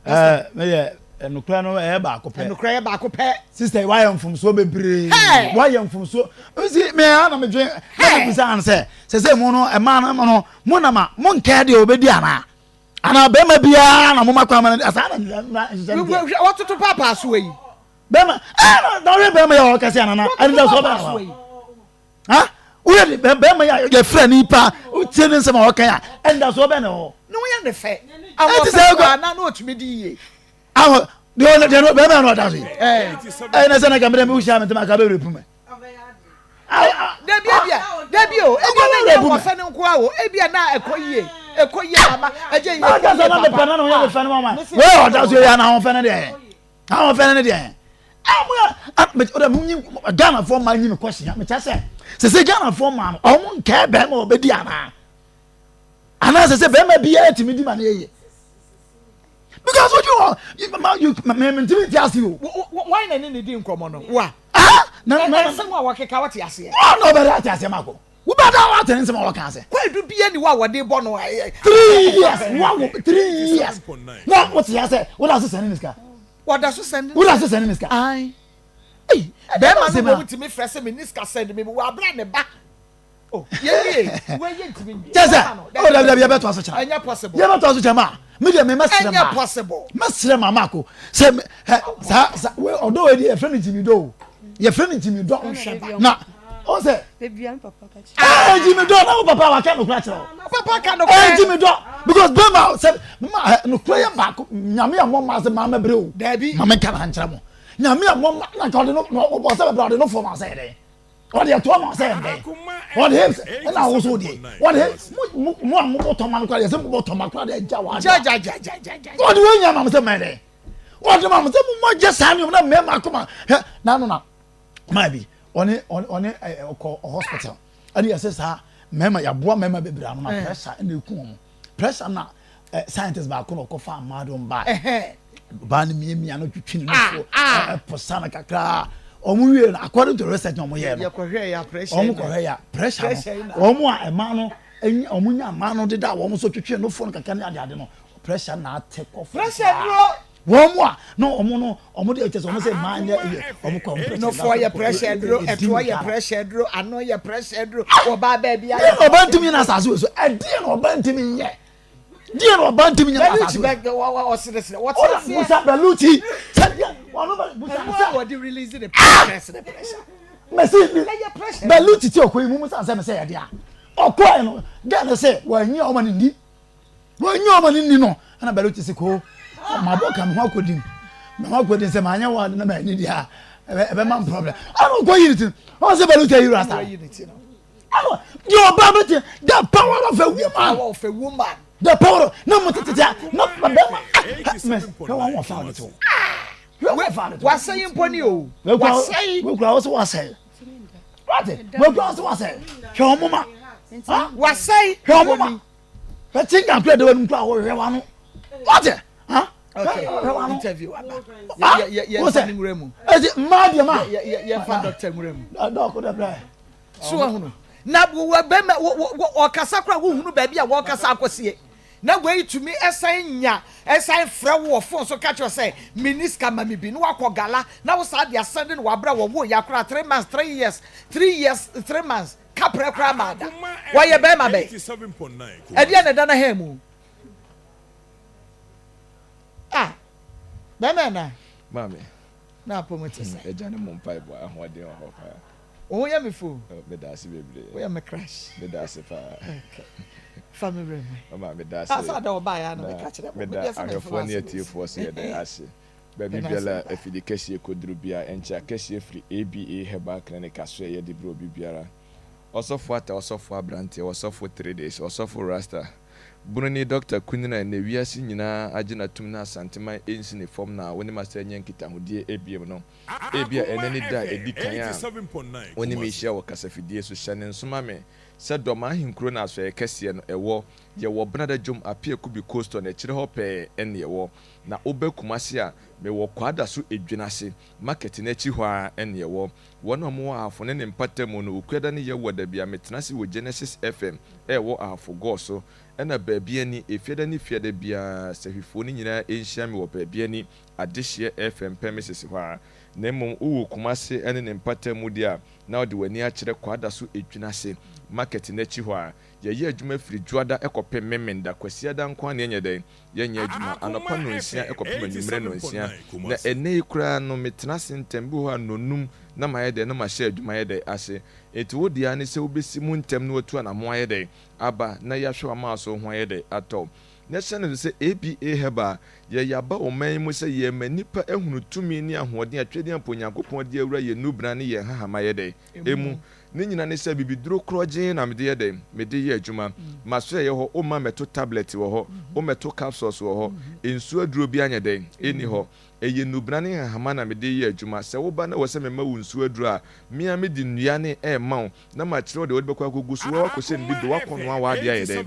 ɛɛ meyɛ nokorɛ no ɛyɛ baako pɛ. Nokorɛ yɛ baako pɛ. Sista yi wayɛ mfomsoɔ bebree. Wayɛ mfomsoɔ. Nsi mɛ ha na medwen na mebisa han sɛ sɛsɛ mu no ɛmaa no no mo nam a mo nkɛɛ deɛ ɔbɛdi anaa anaa bɛrima biara na mo ma kwan ma no saa na mmra nhyehyɛ no deɛ. Wɔtoto paapaa so yi. Bɛrima ɛɛ na ɔyɛ bɛrima yɛ ɔkɛse anana ɛnida so ɔbɛn wa. Ha woyɛ de bɛrima yɛ yɛfrɛ nipa wotie ne nsɛm a ɔka a ɛndasoɔ bɛn na ɛwɔ. Ne ho yɛ ne fɛ. Ahoɔfɛ kɔ ana na ɔtumi di yie. Aho deɛ ɔno deɛ bɛrima na ɔda so yi. Ɛyɛ na sɛ na kamera mi wuhyia mi ntoma aka bɛ rape mi. Dabi ebia dabi o ebia na nyɛ ahoɔfɛ no nko a o ebia na ɛkɔ yie ɛkɔ yie mama ɛgye yie ɛkɔ yie papa. Na mepɛ na ne ho yɛ me fɛ no mama. Wei ɔda so yi ana ahoɔfɛ no deɛ. Ahoɔfɛ no deɛ. ɔdɛ mo nyi Ghanafoɔ mmaa nyi mi kɔsia mi kyɛ sɛ sese Ghanafoɔ mmaa no ɔmo nkɛɛ bɛrima ɔbɛdi anaa anaa sese bɛrima biara tumi di ma ne yɛ yie because ojú hɔ ma you mɛ mɛ ntumi nti ase o. Wɔn na ne ne di nkɔmɔ no wa. Na na ɛsɛm a wɔkeka wɔte aseɛ. Wɔn na ɔbɛda ate aseɛ ma ko wobɛda wɔate ne nsɛm a wɔka ase. Kwadu bia ni hɔ a wɔde bɔ no. 3 years wawo 3 years na wote ase woda so sɛne ne sika. Wɔda so sɛnde. Woda so sɛnde ne sika. Ae. Ei, bɛrima no mmom tumi frɛ sɛ menni sika sɛnde me wɔ abere a ne ba. Oh, yɛwie. Wei yɛ ntumi nwie. Kyɛ sɛ, oh, dabi dabi yɛbɛtoa so kyena. Ɛnyɛ possible. Yɛbɛtoa so kyena ma. Me deɛ me mɛsrɛ ma. Ɛnyɛ possible. Mɛsrɛ ma maako. Sɛ ɛ saa saa wei ɔdɔ wei deɛ yɛfrɛ no gyimi dɔ o. Yɛfrɛ no gyimi dɔ. Na ɔn sɛ. Ɛɛ gyimi dɔ na wo papa wa kɛ nokora kyerɛ wo. Papa ka nokora. Ɛɛ gyimi dɔ because bɛma sɛ ma ɛ nokora yɛ baako nyame a mɔ ma sɛ maa mɛbrɛ o. Dabi. Ma mɛka na nkyerɛ mo. Nyame a mɔ ma na nka ɔde no ɔbɔ sɛ bɛbrɛ ɔde no fɔm asɛ yɛ dɛn. Ɔde ɛtoɔ ma sɛ yɛ dɛn. Ɔde hips ɛna ahosuo deɛ. Ɔde hips mo mo a mo bɔ tɔma no kora deɛ sɛ mo bɔ tɔma kora deɛ gya wa. Gya gya gya gya gya. Ɔde wɔn nyɛ ma mo sɛ mɛ dɛn. Ɔde ma mo sɛ mo mo gye saa nneɛma na mɛma akoma hɛ n'ano na. maa bi ɔne ɔne ɔkɔ hospital ɛne yɛsɛ saa mmarima yɛaboa mmarima bebree ano na eh. pressure ɛna eku wɔn pressure na ɛ scientist baako na ɔkɔ fa mmaa de wɔn baa baa no miamia no twitwi ne nufoɔ ah, ah. ɛposa no kakra wɔn wie no according to research na wɔn yɛ no wɔn kɔhwɛ ya pressure no wɔn a mmaa no wɔn nya mmaa no deda wɔn nso twitwi nufoɔ no kakra ne adeade no pressure na ate kɔ fam saa. Wɔn a na wɔn no wɔn de kyɛ sɛ wɔn sɛ mmaa nyɛ yɛ wɔn kɔ wɔn pressure. Nofoɔ yɛ pressure duro, ɛtoɔ yɛ pressure duro, ano yɛ pressure duro, ɔbaa baabi ayɛ. Deɛ na ɔbaa ntumi nyɛ na asase wɔ so, ɛdeɛ na ɔbaa ntumi nyɛ, deɛ na ɔbaa ntumi nyɛ na asase wɔ so. Bɛluchi bɛ ɔseresere, wɔte aseɛ. Busa Bɛluchi, sɛdeɛ wɔn bɛ busa sɛ. Ɛmu a wɔde release ne pressure ne pressure. Mɛsi mi Bɛluchi ti ɔkɔ yi mu musa nsɛm sɛ yɛ deɛ ɔkɔ yɛ no gɛn ne sɛ wɔanyi ɔma ne ni. Wɔnyɛ ɔma no nni no ɛna bɛlɛ ti se ko mabɔ ka me ho akɔdim me ho akɔdim sɛ maanyɛ wɔ ade na manni deɛ a ɛbɛma m problem ɛna ɔkɔ yi ne ti no ɔn sɛ bɛlɛ ti ayi rasta ɛna deɛ ɔba bɛte the power of a woman power of a woman the power of na mo tete a na bɛma mɛ hwɛ wɔn wɔ fa ɔde to hwɛ wɔn fa ɔde to wasɛe mpo ni o wasɛe wekura wɔ sɛ wasɛe wate wekura wɔ sɛ wasɛe hwɛ wɔn ma wasɛe hwɛ wɔn ma. Bɛte nka kura de w'anum kura wɔhwɛ w'ano. Wate? Ha? Okay. Hwɛ w'ano. Interview aba. Yɛ yɛ yɛ nfa ne nwura mu. Eti mmaa deɛ ma. Yɛ yɛ yɛ nfa doctor nwura mu. Dɔɔko dɛ brɛ. So ahunu. Na wɔ bɛma wɔ wɔ ɔkasa kora wohunu baabi a wɔkasa akɔsie. Na wei tumi ɛsan nya ɛsan frɛ wo wɔ phone so ka kyerɛ sɛ mini sika ma mi bi na wakɔ gala na wo saa de asɛnde no wabra wɔ wo ya kora 3 months 3 years 3 years 3 months. Kaprɛ koraa maa da. Wɔyɛ bɛrima bɛn? Ɛdeɛn na ɛda n'ahan mu? Ah, bɛrima ɛna. Maame. Na apɔ mu te sɛ. Agya ne mo mpaebɔ ahoɔden wɔ hɔ paa. Wo ho yɛ me fo. Meda ase bebree. Woyɛ me crush. Meda ase paa. Okay. Fa me werɛ mu. Mama meda ase. Ah, sɛ ada ɔbaa yɛ na meka kyerɛ mo. Meda ahwɛfoɔ ne atiefoɔ sɛ yɛda ase. Baabi biara a afidi kɛseɛ kɔduru biara, nkyea kɛseɛ firi ABA Herbal Clinic asoɛeɛ de brɛ obi biara. Ɔsɔfo Atta, Ɔsɔfo Abranteɛ, Ɔsɔfo Tredes, Ɔsɔfo Rasta, Bununi Dɔkta Kunini a ɛnnɛ wiase nyinaa agye no atum na Asanteman nsi ne fam na wo ne m'asa anya nkitahodie ebiem no. Ebia ɛnnɛ ne da a ɛdi kan a wo ne me rehyia wɔ kasafidie so. Hyɛ no nso ma me. Sɛ Dɔm ahenkuro no asoɛeɛ kɛseɛ no ɛwɔ, yɛwɔ Benada Dwom Apiakubi Coastal no akyire hɔ pɛɛ ɛne ɛwɔ. Na woba Kumasi a, mewɔ Kwadaso Edwinase market no akyi hɔ ara ɛne ɛwɔ. Wɔn a wɔwɔ Ahafo ne ne mpatamu no, Okuada ne Yawuada biara metena ase wɔ Genesis FM a ɛwɔ Ahafo Gɔɔ so. Ɛna Baabiani, Efiada ne Fiada biara Sahwifoɔ no nyinaa nhyia me wɔ Baabiani Adehyeɛ FM pɛmisese hɔ ara. Na mmom wowɔ Kumase ne ne mpatamu deɛ a, na wode w'ani akyerɛ Kwadaso Edwinase market no akyi hɔ a. Yɛyɛ adwuma firi Dwoada kɔpem Memenda, Kwasiada nko ara na yɛnyɛ dɛn? Yɛnyɛ adwuma. Anɔpa nnɔnsia kɔpem anwummere nnɔnsia. Na ɛnnɛ yi koraa no, metena ase ntɛm, bi wɔ hɔ a nnɔnnum na mayɛ dɛn? Na mahyɛ adwuma ayɛ dɛn? Ase. Enti wo deɛ ara ne sɛ wobɛsi mu ntɛm na watu anammɔn ayɛ dɛn? Aba, na yɛahwɛ w'amaaso ho ayɛ dɛn? Atɔ wo. Na hyɛ no nso sɛ ABA Herbal, yɛyɛ aba ɔman yi mu sɛ yɛrema nnipa ahunu tumi ne ahoɔden a Twedeɛmpa Onyankopɔn de awura yɛn nnubena ne yɛn nhahama ayɛ dɛn? Mu. Ne nyina ne sɛ bibiduro korɔgyenn na mede yɛ dɛn? Mede yɛ adwuma. M'asoɛeɛ hɔ, womma mmɛto tablet wɔ hɔ, wommɛto capsules wɔ hɔ, nsuo aduro biara nyɛ dɛn? Ɛnni hɔ. Ɛyɛ nnubena ne nhahama na mede yɛ adwuma. Sɛ woba na ɛwɔ sɛ mema wo nsuo aduro a, me ara mede nnua ne rema wo na makyerɛ wo deɛ wode bɛkɔ akɔgu so, woa woakɔhyɛ no dido, woakɔnoa w'adeɛ ayɛ dɛn?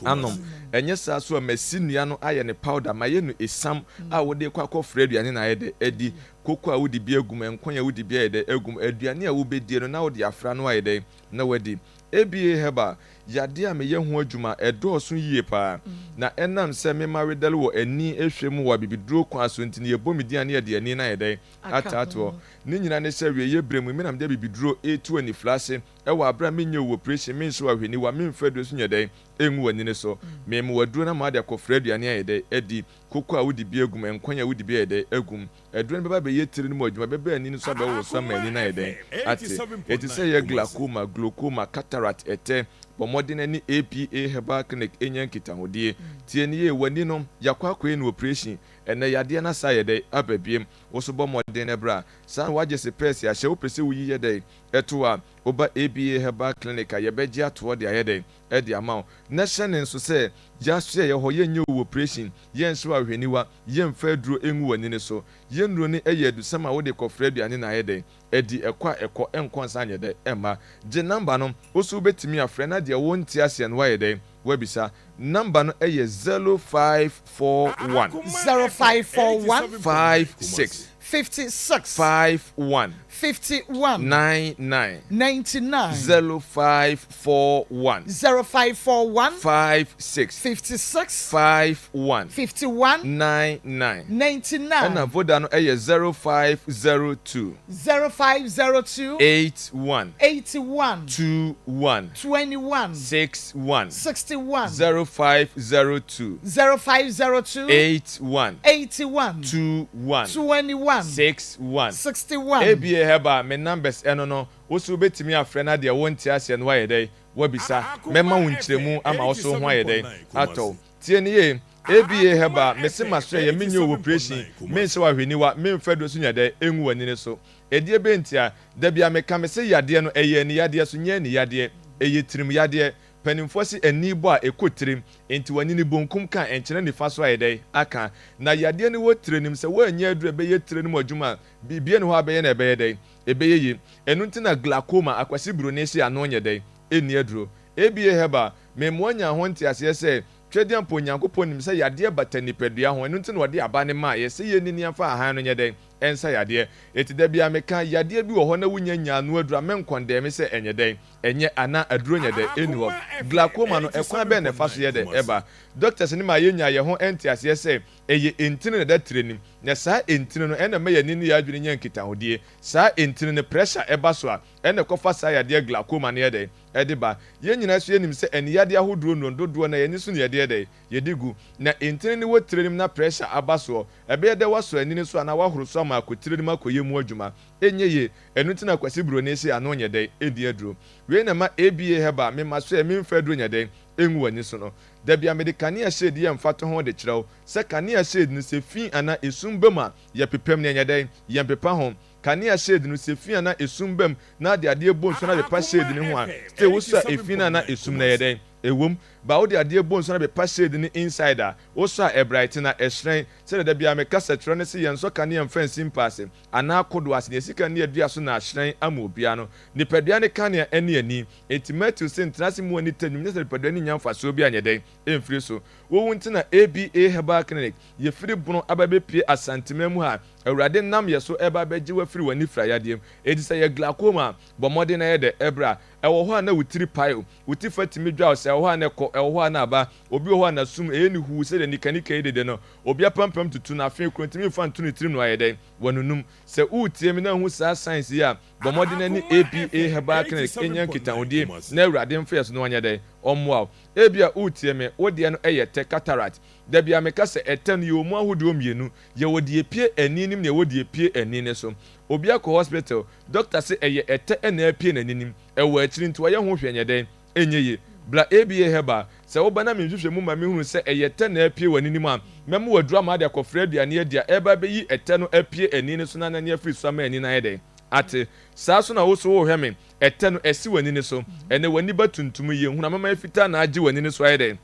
Anom. Ɛnyɛ saa nso a, masi nnua no ayɛ no powder, mayɛ no esiam a wode rekɔ akɔfra aduane na ayɛ dɛn? Adi. Koko a wode bi agu mu, nkwan a wode bi ayɛ dɛn agu mu, aduane a wobɛdie no na wode afra no ayɛ dɛn na woadi. ABA Herbal, yadeɛ a meyɛ ho adwuma, ɛdɔɔso yie paa. Na ɛnam sɛ me mawedare wɔ ani hwɛ mu wɔ abibiduro kwan so nti no yɛbɔ me din a na yɛde ani no ayɛ dɛn ataatoɔ. Ne nyinaa ne sɛ awieeɛ berɛ mu yi me na mede abibiduro retu anifira ase wɔ aberɛ a menyɛ wo operation, menhyɛ wo ahweniwa, memfa aduro nso nyɛ dɛn ngu w'ani no so. Mema wo aduro na made akɔfra aduane ayɛ dɛn adi. Koko a wode bi agu mu, nkwan a wode bi ayɛ dɛn agu mu. Aduro no bɛba abɛyɛ tiri no mu adwuma, ɛbɛba ani no so abɛworo so ama ani no ayɛ dɛn? Ate. Enti sɛ ɛyɛ glaucoma, glaucoma, cataract, ɛtɛ, bɔ mmɔden ne APA Herbal Clinic nya nkitahodie. Tie no yie, w'ani no, yɛakɔ akɔyɛ no operation, ɛnnɛ yadeɛ no asa ayɛ dɛn? Aba biom. Wo nso bɔ mmɔden na bra. Saa na woagye sepɛɛse ahyɛ, wopɛ sɛ woyi yɛ dɛn? Ɛto a, woba APA Herbal Clinic a, yɛbɛgye atoɔ de ayɛ dɛn? De ama wo. Na hyɛ no nso sɛ, yɛasoɛeɛ hɔ, yɛnyɛ wo operation, yɛnhyɛ wo ahwɛniwa, Yɛmfa aduro ngu w'ani no so. Yɛn nnuro no yɛ adusɛm a wode kɔfra aduane na ayɛ dɛn adi? Ɛkɔ a ɛkɔ, ɛnkɔ nsa anyɛ dɛn ɛmma. Gye number no, wo nso wobɛtumi afrɛ na deɛ wonte aseɛ no woayɛ dɛn? Woabisa. Number no yɛ 0541. 0541. 56. 56. 51. 51. 99. 99. 0541. 0541. 56. 56. 51. 51. 99. 99. Ɛna Voda no yɛ 0502. 0502. 81. 81. 21. 21. 61. 61. 0502. 0502. 81. 81. 21. 21. 61. 61. ABA Herbal, me numbers ɛno no, wo so wobɛtumi afrɛ na deɛ wonte aseɛ no woayɛ dɛn? Woabisa. Mɛma wo nkyerɛmu ama wo so wo ho ayɛ dɛn? Atɔ wo. Tie no yie, ABA Herbal, mese masoɛ yɛ, menyɛ wo operation, menhyɛ wo ahweniwa, memfa aduro nso nyɛ dɛn? Ɛngu w'ani no so. Ɛdeɛ bɛn ntia? Da biara meka mese yadeɛ no ɛyɛ ani yadeɛ so nyɛ ani yadeɛ, ɛyɛ tirim yadeɛ. Panimfoɔ se ani bɔ a ɛkɔ tirim, enti w'ani no bonkum ka a ɛnkyerɛ nifa so ayɛ dɛn? Aka. Na yadeɛ no wɔ tire no mu, sɛ woannya aduro a ɛbɛyɛ tire no mu adwuma a, biribiara nni hɔ a bɛyɛ na ɛbɛyɛ dɛn? Ɛbɛyɛ yie. Ɛno nti na glaucoma, akwasi buroni se ano nyɛ dɛn? Ɛnni aduro. ABA Herbal, Memmoa nyaa ho nteaseɛ sɛ, Twedeɛ mpo Onyankopɔn nim sɛ yadeɛ bata nipadua ho, ɛno nti na ɔde aba no maeɛ sɛ yɛnni ne yɛmfa ahan no nyɛ dɛn? Ɛnsa yadeɛ. Enti da biara meka, yadeɛ bi wɔ hɔ na wonya nyaa ano aduro a, menkɔndɛme sɛ ɛnyɛ dɛn? Ɛnyɛ, anaa aduro nyɛ dɛn? Ɛnni hɔ. Glaucoma no, ɛkwan bɛn na ɛfa so yɛ dɛn? Ɛba. Doctors no maa yɛnyaa yɛn ho nteaseɛ sɛ, ɛyɛ ntini na ɛda tire no mu. Na saa ntini no, ɛna ɛma yɛn ani ne yɛn adwene nya nkitahodie. Saa ntini no, pressure ɛba so a, ɛna ɛkɔfa saa yadeɛ glaucoma no yɛ dɛn? Ɛde ba. Yɛn nyinaa nso yɛnim sɛ ani yadeɛ ahodoɔ nnuro no, dodoɔ no ara yɛn ani so na yɛde yɛ dɛn? Yɛde gu. Na ntini no wɔ tire no mu na pressure aba soɔ. Ɛbɛyɛ dɛ woasɔ ani no so anaa woahoro so ama akɔ tire no mu akɔyɛ mu adwuma. Ɛnyɛ yie. Ɛno nti na Kwasi Buroni se ano nyɛ dɛn? Ɛnni aduro. Wei na ɛma ABA Herbal mema so ɛ memfa aduro nyɛ dɛn? Ɛngu w'ani so no. Da biara mede kanea shade yɛ mfatoho de kyerɛ wo sɛ kanea shade no sɛ fi anaa esum ba mu a yɛpepam no ɛnyɛ dɛn? Yɛmpepa ho. Kanea shade no sɛ fi anaa esum ba mu na ade adeɛ bɔ nsuo na pepa shade no ho a still wosɔ a efi no anaa esum no ɛyɛ dɛn? Ɛwom. Ba wode adeɛ bɔ nsu na bepa shade no inside a, wosɔ a ɛbrighten na ɛhyerɛn. Sɛdeɛ da biara meka sɛ twerɛ ne se yɛnsɔ kanea mfa nsi mpa ase anaa kodoɔ ase, nea ɛsi kanea dua so na ahyerɛn ama obiara no. Nipadua ne kanea ne ani. Enti Matthew se ntena ase mmu ani tɛ nnwom nyɛ sɛ nipadua no nnya mfasoɔ bi anyɛ dɛn ɛmfiri so. Wowu nti na ABA Herbal Clinic yɛfiri Bono aba bɛpue Asanteman mu ha a Awurade nam yɛ so ɛreba abɛgye wo afiri w'anifira yadeɛ mu. Enti sɛ ɛyɛ glaucoma a, bɔ mmɔden na yɛ dɛ ɛbra. Ɛwɔ hɔ a na wo tiri pae o, wo ti fa tumi dwa o, sɛ ɛwɔ hɔ a na ɛkɔ, ɛwɔ hɔ a na aba. Obi wɔ hɔ a n'asom ɛyɛ no huu sɛdeɛ nikanika yi dede no. Obi apampam tutu no, afei koro ntumi mfa nto ne tirim na wayɛ dɛn? Wanunum. Sɛ woretie me na wohu saa signs yi a, bɔ mmɔden na ne ABA Herbal Clinic nyɛ nkitahodie na Awurade mfa yɛ so na wanyɛ dɛn? Ɔmmoa wo. Ebia woretie me, wo deɛ no yɛ tɛ, cataract. Da biara meka sɛ ɛtɛ no yɛwɔ mu ahodoɔ mmienu, yɛwɔ deɛ ɛpue ani no mu na yɛwɔ deɛ ɛpue ani no so. Obi akɔ hospital, doctor se ɛyɛ ɛtɛ na apue n'ani no mu, ɛwɔ akyiri nti wɔyɛ ho hwɛ nyɛ dɛn? Ɛnyɛ yie. Bra ABA Herbal, sɛ woba na me nhwehwɛmu ma mehunu sɛ ɛyɛ ɛtɛ na apue w'ani no mu a, mɛma wo aduru ama ade akɔfra aduane adi a ɛreba abɛyi ɛtɛ no apue ani no so na anane afiri so ama ani no ayɛ dɛn? Ate. Saa nso na wo nso worehwɛ me, ɛtɛ no asi w'ani no so. Ɛnnɛ w'ani ba tuntum yi, ehunu amamman fitaa na agye w'ani no so ayɛ dɛn?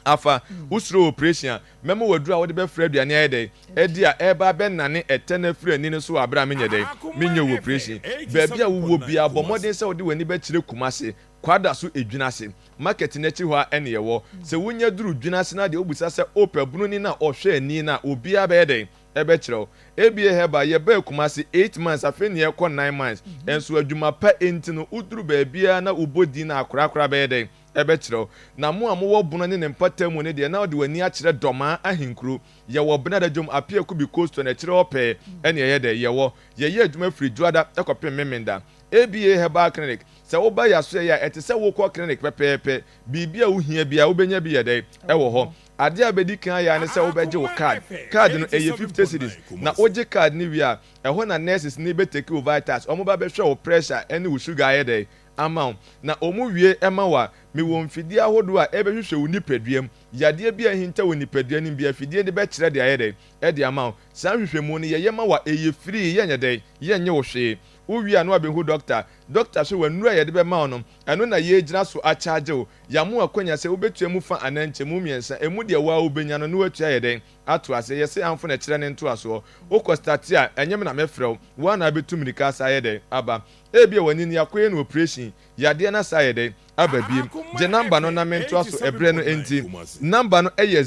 Afa. Wosuro oprehyɛn a, mɛma wo aduru a wode bɛfra aduane ayɛ dɛn? Adi a ɛreba abɛnane ɛtɛ no afiri ani no so wɔ abere a menyɛ dɛn? Menyɛ wo oprehyɛn. Baabi a wowɔ biara, bɔ mmɔden sɛ wode w'ani bɛkyerɛ Kumasi, Kwadaso Edwinase, market no akyi hɔ ara na yɛwɔ. Sɛ wunya duru Dwinase no a deɛ wobisa sɛ wopɛ bununi no a ɔhwɛ ani no a, obiara bɛyɛ dɛn? Ɛbɛkyerɛ wo. Ebia Herbal, yɛbaa Kumasi eight months, afei na yɛrekɔ nine months. Nso adwuma pa nti no, woduru baabiara na wobɔ din no a, korakora bɛyɛ dɛn? Ɛbɛkyerɛ wo. Na mo a mowɔ Bono ne ne mpɔtam mu no deɛ, na wode w'ani akyerɛ Dɔmaa ahenkuro. Yɛwɔ Benada dwom, Apia Kubi Coastal no akyire hɔ pɛɛ ɛne ɛyɛ dɛ? Yɛwɔ. Yɛyɛ adwuma firi Dwoada kɔpem Memenda. ABA Herbal Clinic, Sɛ woba yɛn asoɛeɛ a, ɛte sɛ worekɔ clinic pɛpɛɛpɛ. Biribi a wohia biara, wobɛnya bi yɛ dɛn? Ɛwɔ hɔ. Adeɛ a wobɛdi kan ayɛ ara ne sɛ wobɛgye wo card. Card no, ɛyɛ 50 cedis. Na wogye card no wie a, ɛhɔ na nurses no bɛtake wo vitals. Wɔba bɛhwɛ wo pressure ne wo sugar ayɛ dɛn? Ama wo. Na wɔwie ma wo a, mewɔ mfidie ahodoɔ a ɛbɛhwehwɛ wo nipadua mu. Yadeɛ bi a ahinta wɔ nipadua no mu biara, afidie no bɛkyerɛ de ayɛ dɛn? Ɛde ama wo. Saa nhwehwɛmu no, yɛyɛ ma wo a, ɛyɛ free, yɛnyɛ dɛn? Yɛnnye wo hwee. Wo wie a na wabɛhu dɔkta. Dɔkta hwɛ w'annuru a yɛde bɛma wo no, ɛno na yɛregyina so akyagye wo. Yɛama wo akwanya sɛ wobɛtua mu fa anaa nkyɛmu mmiɛnsa, ɛmu deɛ wo ara wobɛnya no na woatua ayɛ dɛn? Ato aseɛ. Yɛse amfo na ɛkyerɛ ne ntoasoɔ. Wokɔ starte a, ɛnyɛ me na mɛfrɛ wo, wo ara na wabɛtu mmirika asa ayɛ dɛn? Aba. Ebia w'ani no yɛakɔyɛ no oprehyɛn, yadeɛ no asa ayɛ dɛn? Aba biem. Gye namba no na mentoa so ɛberɛ no nti. Namba no yɛ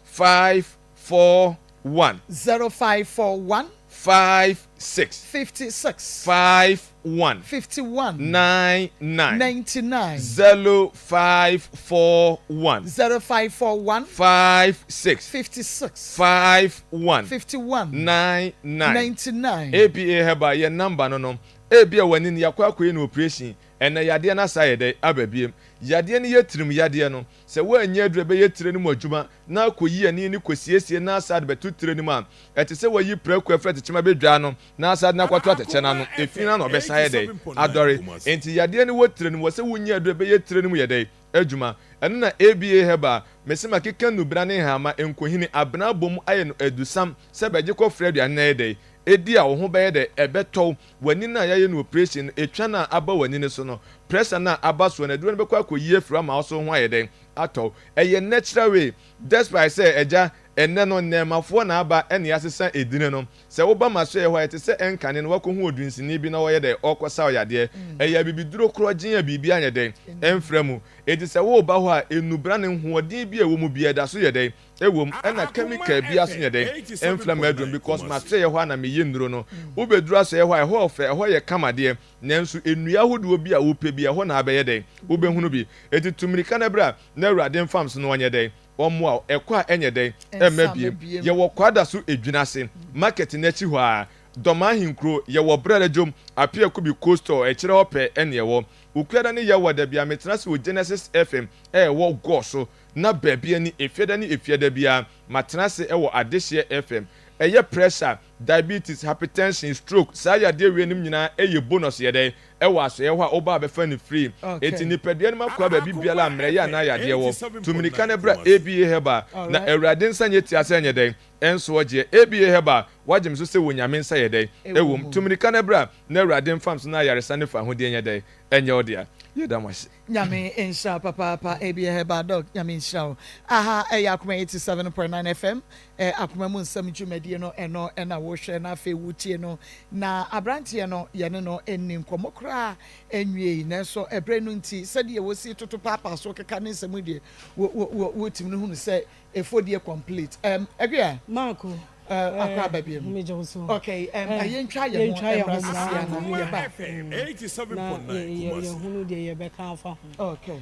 0541. 0541. 56. 56. 51. 51. 99. 99. 0541. 0541. 56. 56. 51. 51. 99. 99. ABA Herbal yɛ number no no. Ebia w'ani no yɛakɔ akɔyɛ no operation. Ɛnɛ yadeɛ no asa ayɛ dɛn aba biem. Yadeɛ no yɛ tirim yadeɛ no. Sɛ woannya aduru a ɛbɛyɛ tire no mu adwuma na akɔyi ani no kɔsiesie na asa de bɛto tire no mu a, ɛte sɛ woayi prako afiri atɛkyɛm abɛdwa ano na asa de no akɔto atɛkyɛ no ano. Efi no ano ɔbɛsan ayɛ dɛn? Adɔre. Enti yadeɛ no wɔ tire no mu. Wɔ sɛ wonya aduru a ɛbɛyɛ tire no mu yɛ dɛn? Adwuma. Ɛno na ABA Herbal, mese makeka nnubena ne nhaama, nkohini, abena abɔ mu ayɛ no adusam sɛ bɛgye kɔfrɛ aduane no ayɛ dɛn? Ɛdi a wo ho bɛyɛ dɛn? Ɛbɛtɔ wo. W'ani no a yɛayɛ no oprehyɛn no, etwa no a aba w'ani no so no, pressure no a aba soɔ no, aduro no bɛkɔ akɔyi afiri hɔ ama wo so ho ayɛ dɛn? Atɔ wo. Ɛyɛ natural way. Despite sɛ, agya, ɛnnɛ no, nnɛɛmafoɔ na aba ɛna yɛasesa edini no. Sɛ woba m'asoɛeɛ hɔ a, ɛte sɛ ɛnkane no woakɔhu odunsini bi na ɔyɛ dɛn? Ɔrekɔsa wo yadeɛ. Ɛyɛ abibiduro korɔgyenn a biribi anyɛ dɛn? Ɛmfra mu. Enti sɛ woreba hɔ a, nnubra no, nhoɔden bi a ɛwɔ mu biara, ɛda so yɛ dɛn? Ɛwom, ɛna chemical biara so nyɛ dɛn ɛnfra m'aduro no because m'asoɛeɛ hɔ a na meyɛ nnuro no. Wobɛduru asoɛeɛ hɔ a, ɛhɔ ɔfɛ, ɛhɔ yɛ kama deɛ, nanso nnua ahodoɔ bi a wopɛ bi, ɛhɔ na abɛyɛ dɛn, wobɛhunu bi. Enti tu mmirika na bra na Awurade mfam so na ɔnyɛ dɛn, ɔmmoa wo. Ɛkɔ a ɛnyɛ dɛn, ɛmma biem. Yɛwɔ Kwadaso Edwinase market no akyi hɔ ara, Dɔm Ahenkuro, yɛwɔ Brɛrɛdwom, Apiakubi Coastal, akyire hɔ pɛɛ ɛne ɛwɔ. Okuada ne Yawada biara metena ase wɔ Genesis FM a ɛwɔ Gɔɔ so. Na baabi ani Efiada ne Efiada biara matena ase wɔ Adehyeɛ FM. Ɛyɛ pressure, diabetes, hypertension, stroke, saa yadeɛ wei nom nyinaa ɛyɛ bonus yɛ dɛn ɛwɔ asɔeɛ hɔ a woba a bɛfa no free. Enti nipadua no mu akoa baabi biara a mmerɛyɛ anaa yadeɛ wɔ, tu mirika na bra ABA Herbal na Awurade nsa nyɛ tia sɛ ɛnyɛ dɛn ɛnso ɔgyeɛ. ABA Herbal wagye me so sɛ wɔ Nyame nsa yɛ dɛn ɛwom. Tu mirika na bra na Awurade mfam so na ayaresa ne fahodie nyɛ dɛn ɛnyɛ wo dea. Yɛda mo ase. Nyame nhyira wo papaapa Abie Herbal Dog Nyame nhyira wo. Aha ɛyɛ Akoma 87.9 FM eh, Akoma mu nsɛm dwumadie no ɛno ɛna wohwɛ na afei wotie no na abranteɛ no yɛne no nni nkɔmmɔ koraa nwiei nanso ɛberɛ no nti sɛdeɛ wɔsi toto paapaa so keka ne nsɛm deɛ wotumi no hunu sɛ Efodie complete. Um, Akua. Marco. Uh, akɔ aba bi mu. Megye wo so. Okay, um, eh, yɛntwa yɛn ho mmra sisi ana yɛba. Na yɛhunu deɛ yɛbɛka afa ho. Okay.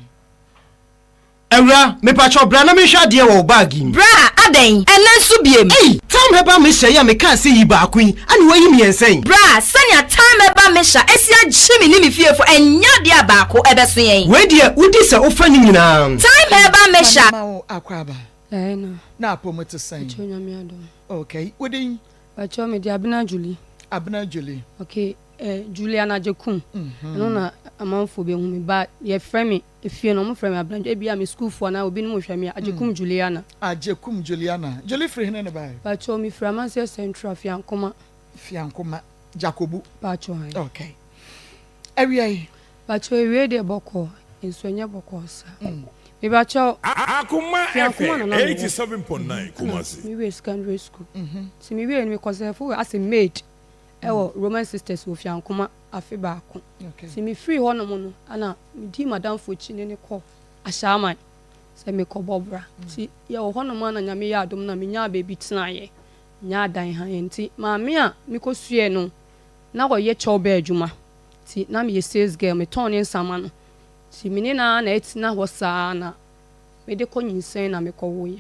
Awura, mepakyɛw bra na menhwɛ adeɛ wɔ wo bag yi mu. Bra, adɛn? Ɛnnɛ nso biem? Ei! Tam Herbal Mixture yi a mekaa sɛ yi baako yi, ɛna woayi mmiɛnsa yi? Bra, sɛnea Tam Herbal Mixture asi agye me ne me fiefo, ɛnyɛ adeɛ a baako ɛbɛso yɛn. Wei deɛ, wodi sɛ wofa ne nyinaa. Thyme Herbal Mixture. Mame ma wo akwaaba. Ɛɛ na. Na apɔmu te sɛn? Pakyɛw Nyame adom. Okay, wo din? Pakyɛw me de Abena Julie. Abena Julie. Okay, eh, Juliana Agyekum. Ɛno na amanfoɔ bɛhu me but yɛfrɛ me efie no wɔfrɛ me Abena Julie. Ebia me sukuufoɔ anaa obinom hwɛ me a Agyekum Juliana. Agyekum Juliana. Julie firi hene na ɛbaeɛ? Pakyɛw me firi Amanseɛ Central, Fiankoma. Fiankoma, Jakobu. Pakyɛw ae. Okay. Awia yi. Pakyɛw ewiei deɛ bɔkɔɔ nso ɛnyɛ bɔkɔɔ saa. Mepakyɛw Akoma Fiankoma na FM na mewɔ 87.9 ɛna Kumasi. me wiee secondary school. Nti me wiee no me kɔ sɛɛfo as a maid ɛwɔ Roman sisters wɔ Fiankoma afe baako. Nti me firi hɔ nom no ɛna me dii madamfo akyi ne no kɔ Ashaiman sɛ me kɔ bɔ bra. Nti yɛwɔ hɔ nom a na Nyame yɛ adom na me nyaa baabi tenaeɛ, nyaa dan hann. Nti maame a me kɔ suɛɛ no na ɔyɛ kyɛw bɛɛ adwuma. Nti na meyɛ sales girl, metɔn ne nsa ma no. Nti me ne no ara na ɛtena hɔ saa na mede kɔ nyinsɛn na mekɔwoeɛ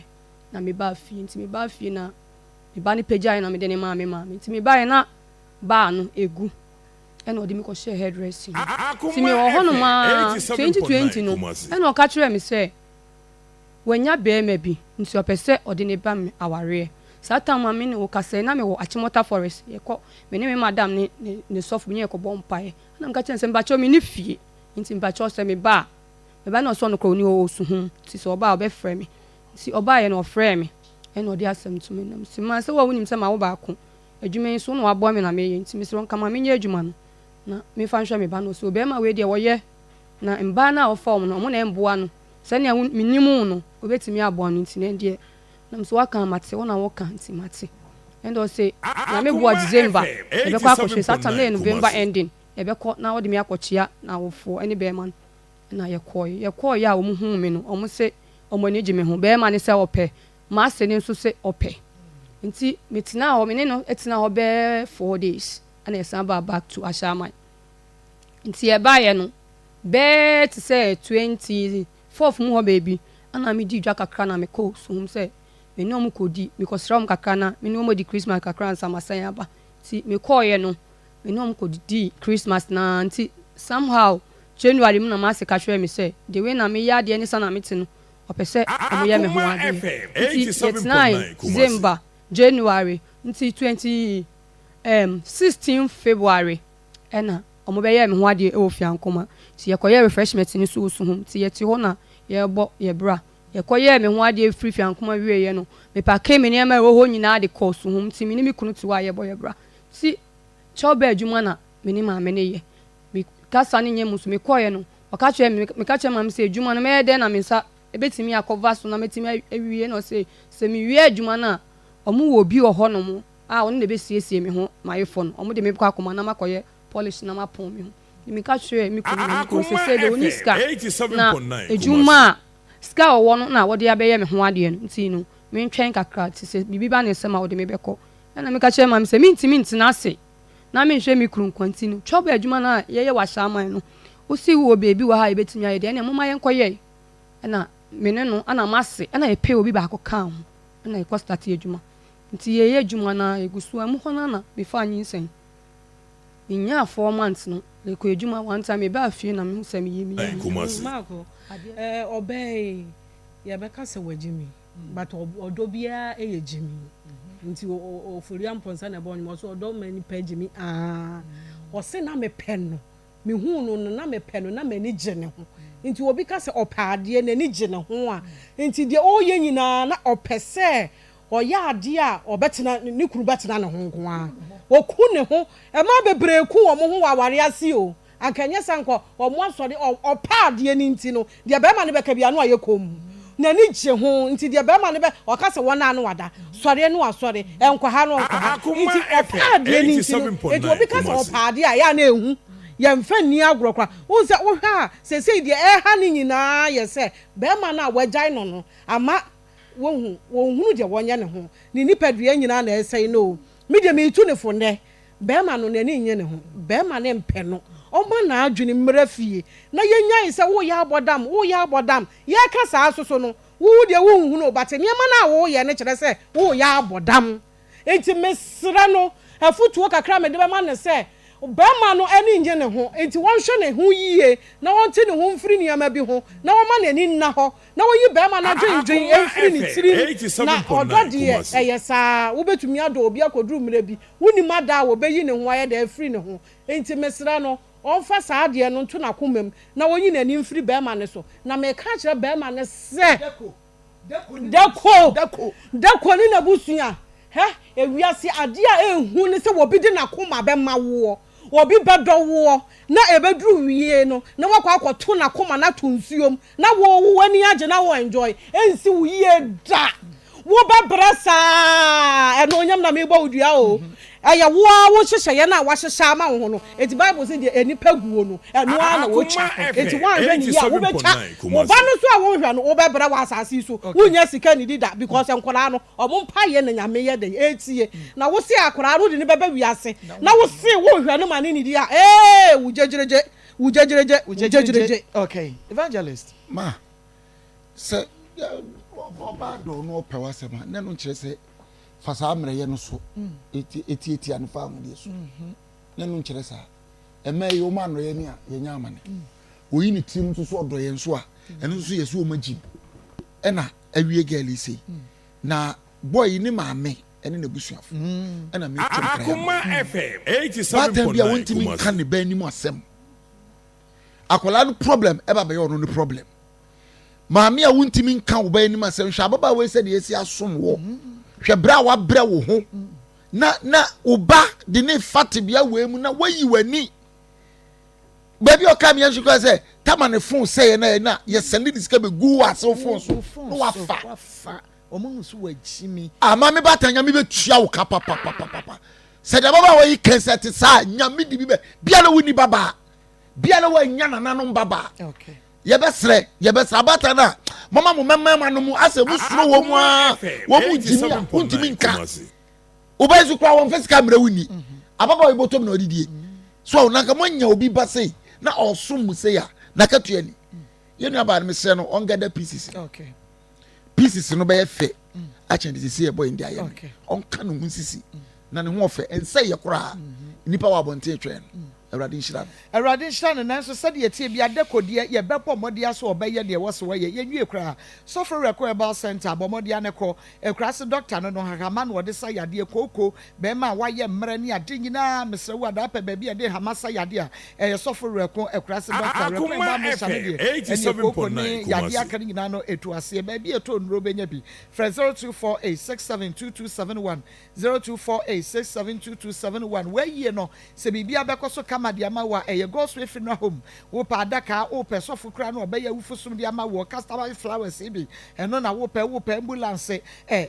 na mebaa fie. Nti mebaa fie na me ba no pagyaeɛ na mede no maa me maame. Nti mebaeɛ na baa no ɛgu ɛna ɔde me kɔhyɛɛ hairdressing mu. Nti Akoma mewɔ hɔnom FM ara 2020 87.9 no Kumasi. ɛna ɔka kyerɛɛ me sɛ Wanya barima bi nti ɔpɛ sɛ ɔde no ba me awareɛ. Saa time a me ne wo kasa yi na me wɔ Achimota forest yɛkɔ me ne me madam ne ne ne sɔfo bi ne yɛkɔ bɔ mpaeɛ ɛna meka kyerɛ no sɛ mpakyɛw me nni fie nti mpakyɛw sɛ me ba a me ba na ɔsɛ ɔno koraa ɔni hɔ ɔwɔ suhum nti sɛ ɔba a ɔbɛfrɛ me nti ɔbaeɛ no ɔfrɛɛ me ɛna ɔde asɛm to m'anim mese maa sɛ wo a wonim sɛ mawo baako adwuma yi nso wo na waboa me na meyɛ nti mesrɛ wo nka ma menyɛ adwuma no na memfa nhwɛ me ba no ɔse ɔbarima wei deɛ ɔyɛ na mbaa no a ɔfa wɔn no wɔn na ɛmboa no Sɛnea wo menim wo no, wobɛtumi aboa no nti na ɛndeɛ na mese woaka a mate, wo na woka nti mate. Ɛnde ɔse Nyame boa Akoma December FM yɛbɛkɔ akɔhwɛ, saa time no na ɛyɛ 87.9 November Kumasi. ending, yɛbɛkɔ na wode me akɔkyea n'awofoɔ ɛne bɛɛma no. Ɛna yɛkɔɔe, yɛkɔɔeɛ a wɔn huu me no, wɔn se wɔn ani gye me ho, bɛɛma no sɛ ɔpɛ, m'ase no nso se ɔpɛ. Nti metenaa hɔ, me ne no tenaa hɔ bɛɛ four days ɛna yɛsan baa back to Ashaiman. Nti yɛbaeɛ no, Bɛyɛ te sɛ 24th mu hɔ baabi na medii dwa kakra na mekɔɔ Suhum sɛ me ne wɔn kɔdi, mekɔsra wɔn kakra na me ne wɔn adi Christmas kakra ansa masan aba. Nti mekɔeɛ no, me ne wɔn kɔdidii Christmas no ara nti somehow January mu na m'ase ka kyerɛɛ me sɛ the way na meyɛ adeɛ ne sɛnea mete no, ɔpɛ sɛ wɔyɛ me ho Akoma adeɛ. FM Nti yɛtenae 87.9 Kumasi. December, January, nti 20 um, 16 February ɛna Ɔmo bɛyɛɛ me ho adeɛ wɔ Fiankoma nti yɛkɔyɛɛ refreshment no so wɔ Suhum nti yɛte hɔ na yɛrebɔ yɛ bra. Yɛkɔyɛɛ me ho adeɛ firi Fiankoma wieeɛ no, me pakee me nneɛma a ɛwɔ hɔ nyinaa de kɔɔ Suhum nti me ne me kunu te hɔ a yɛrebɔ yɛ bra. Nti kyɛw bɛɛ adwuma na me ne maame no yɛ. Me kasa no nyɛ mu nso mekɔeɛ no ɔka kyerɛɛ me, meka kyerɛɛ maame sɛ adwuma no mɛyɛ dɛn na me nsa bɛtumi akɔva so na mɛtumi awie na ɔse sɛ mewie adwuma no a ɔmo wɔ obi wɔ hɔnom a ɔno na ɛbɛsiesie me ho m'ayefɔ no, ɔmo de me bɛkɔ akɔma na makɔyɛ polish na mapɔn me ho. Nti meka kyerɛɛ me kunu na me kunu se Akoma sei deɛ ɔnni FM sika na 87.9 adwuma Kumasi. a sika a ɔwɔ no na ɔde abɛyɛ me ho adeɛ no nti no mentwɛn kakra nti sɛ biribi ba ne nsam a ɔde me bɛkɔ. Ɛna meka kyerɛɛ maame sɛ mentumi ntena ase na menhwɛ me kunu nko nti no twɔba adwuma no a yɛyɛ wɔ Ahyɛaman no wose wowɔ baabi wɔ ha a yɛbɛtumi ayɛ deɛ ɛneɛ momma yɛnkɔyɛ ɛna me ne no ɛna m'ase ɛna yɛpɛɛ obi baako kaa ho ɛna yɛkɔ starte adwuma nti yɛyɛ adwuma no ara yɛgu so a ɛmu hɔ no ara na mefaa nyinsɛn. Menyaa four months no, mekɔɔ adwuma one time mebaa fie na mehu sɛ meyɛ me yam. Kumasi. Marco, eh, ɔbaa yi, yɛbɛka sɛ wagye me, but ɔdɔ biara yɛ gyimi. Nti Ofori Amponsah na ɛbɔ nnwom, ɔse ɔdɔ ma nipa gyimi aa. Ɔse na mepɛ no, mehuu no no na mepɛ no, na m'ani gye ne ho. Nti obi ka sɛ ɔpɛ adeɛ, n'ani gye ne ho a, nti deɛ ɔreyɛ nyinaa na ɔpɛ sɛ Ɔyɛ adeɛ a ɔbɛtena, ne kunu bɛtena ne ho nko ara. Ɔku ne ho. Mmaa bebree ku wɔn ho wɔ awareɛ ase o. Anka ɛnyɛ saa anka ɔmo asɔre ɔpɛ adeɛ no nti no deɛ bɛɛma no bɛka biara no ayɛ komm. N'ani gye ho nti deɛ bɛɛma no bɛ ɔka sɛ wɔn a no wada sɔre no wasɔre ɛnkɔ ha no ɔnkɔ ha Akoma nti ɔpɛ FM adeɛ no nti no nti 87.9 obi ka sɛ Kumasi. ɔpɛ adeɛ a ɛyɛ a na ɛhu yɛnfa nni agorɔ koraa. Wohu sɛ wohwɛ a seesei deɛ ɛha no nyinaa yɛ sɛ bɛɛma no a wagyae no no ama Wohu, wɔnhunu deɛ wɔnyɛ ne ho. Ne nipadua nyinaa na ɛresɛe no o. Me deɛ meretu no fo nnɛ. Barima no, n'ani nnye ne ho. Barima no mpɛ no. Ɔmma n'adwene mmra fie na yɛnnyae sɛ woreyɛ abɔ dam, woreyɛ abɔ dam. Yɛreka saa nso so no, wo deɛ wonhunu o, but nneɛma no a woreyɛ no kyerɛ sɛ woreyɛ abɔ dam. Enti mesrɛ no, afotuo kakra a mede bɛma no sɛ, barima no ani nnye ne ho, enti ɔnhwɛ ne ho yie na ɔnte ne ho mfiri nneɛma bi ho na ɔmma n'ani nna hɔ na ɔnyi barima no adwendwen Akoma mfiri ne FM tirim. Na ɔdɔ 87.9 deɛ, Kumasi. ɛyɛ saa, wobɛtumi adɔ obi akɔduru mmerɛ bi, wonnim ada a wɔbɛyi ne ho ayɛ dɛn afiri ne ho. Enti mesrɛ no, ɔmfa saa adeɛ no nto n'akomam na ɔnyi n'ani mfiri barima no so. Na meka akyerɛ barima no sɛ. Dako, Dako ne n'abusua. Hɛ, ewiase adeɛ a ehu ne sɛ obi de n'akoma bɛma woɔ, obi bɛdɔ woɔ, na ɛbɛduru wie no, na wakɔ akɔto n'akoma no ato nsuom, na wo wo w'ani agye na wo enjoy, ɛnsi wo yie da. Wobɛbrɛ saa, ɛno na mebɔ wo dua o. Ɛyɛ wo ara wo nhyehyɛeɛ no a woahyehyɛ ama wo ho no. Enti Bible se deɛ nnipa guo no, ɛno ara na wɔtwa. Enti woanhwɛ no yie a, wobɛtwa. Wo ba no nso a wonhwɛ no, wobɛbrɛ wɔ asase yi so. Wonnya sika nnidi da because nkwadaa no, wɔn mpaeɛ na Nyame yɛ dɛn? Ɛretie. Na wose akwadaa no wode no bɛba wiase, na wose wonhwɛ no ma no nnidi a, ee, wo gyegyeregye, wo gyegyeregye, wo gyegyeregye. Okay, evangelist. Ma, sɛ ɔbaa dɔ no ɔpɛ w'asɛm a, na ɛno nkyerɛ sɛ fa saa mmerɛyɛ no so tiatia no fa ahodeɛ so na ɛno nkyerɛ saa ɛmɛ yi wɔn anɔyɛ ne a yɛnya amane oyi ne tirim nso so ɔdɔ yɛn so a ɛno nso yɛ so wɔn agyim ɛna awie gɛl yi sei na boy yi ne maame ɛne n'abusuafo ɛna mi twɛm kra baatan bi a wɔntumi nka ne ba anim asɛm akwadaa no problem ɛba bɛyɛ ɔno ne problem. Maame a wontumi nka wo ba anim asɛm, hwɛ ababaawa yi sɛdeɛ asi asom wɔ. Hwɛ berɛ a wabrɛ wo ho na na wo ba de ne fa tebea wei mu na wayi w'ani. Baabi a ɔka meɛ nso kora sɛ tama ne fon sɛeɛ na na yɛsɛnde ne sika bɛgu wɔ asew fon so na wafa. Ah, maame baatan nyame bɛtua wo ka papapapapa. Sɛdeɛ ababaawa yi kɛn sɛ te saa nyame de bi bɛ biara wonni babaa biara wannya nananom babaa. Okay. Yɛbɛsrɛ, yɛbɛsrɛ abaatan no a mama mo mmarima no mu asɛ mo suro wɔn mu ara, wɔn mu gyimi a wontumi nka. Wobɛyɛ so koraa wɔn fɛ sika mmerɛ wo ni. Mhm. Ababaawa yi bɔtɔm na ɔde die. So na nka moanya obi ba sei na ɔsom mo sei a na katua ni. Yɛn nua baa no mesrɛ no ɔngada pieces. Okay. Pieces no bɛyɛ fɛ mm. akyɛn de sisi ɛbɔ yɛn de ayɛ no. Ɔnka ne ho nsisi mm. na ne ho ɔfɛ ɛnsɛ yɛ koraa. Mm-hmm. Nnipa wɔ abɔnten twɛn no. Mm. Awurade nhyira no. Awurade nhyira no nanso sɛdeɛ ɛteɛ biara Deko deɛ yɛbɛbɔ mmɔden ara sɛ ɔbɛyɛ deɛ ɛwɔ sɛ ɔyɛ yɛnwie koraa Sɔfo Werɛko Herbal Centre bɔ mmɔden ara na kɔ akuraase doctor no no nhahama na ɔde sa yadeɛ kooko bɛɛma a wayɛ mmerɛ ne ade nyinaa mesrɛ wo adaa pɛ baabi a yɛde nhama sa yadeɛ a ɛyɛ Sɔfo Werɛko akuraase doctor Werɛko Akoma Herbal Mixture no FM deɛ ɛneɛ kooko ne 87.9 yadeɛ Kumasi. aka no nyinaa no ɛtu aseɛ baabi a ɛtɔ nnuro bɛnya bi frɛ 0248 672271 0248 672271 W'ayie no Sɛ biribiara bɛkɔ so kama de ama wo a, ɛyɛ God's Way Funeral Home. Wopɛ adaka, wopɛ sɔfo koraa na ɔbɛyɛ awufo som de ama woɔ, customized flowers bi, ɛno na wopɛ, wopɛ ambulance, ɛ,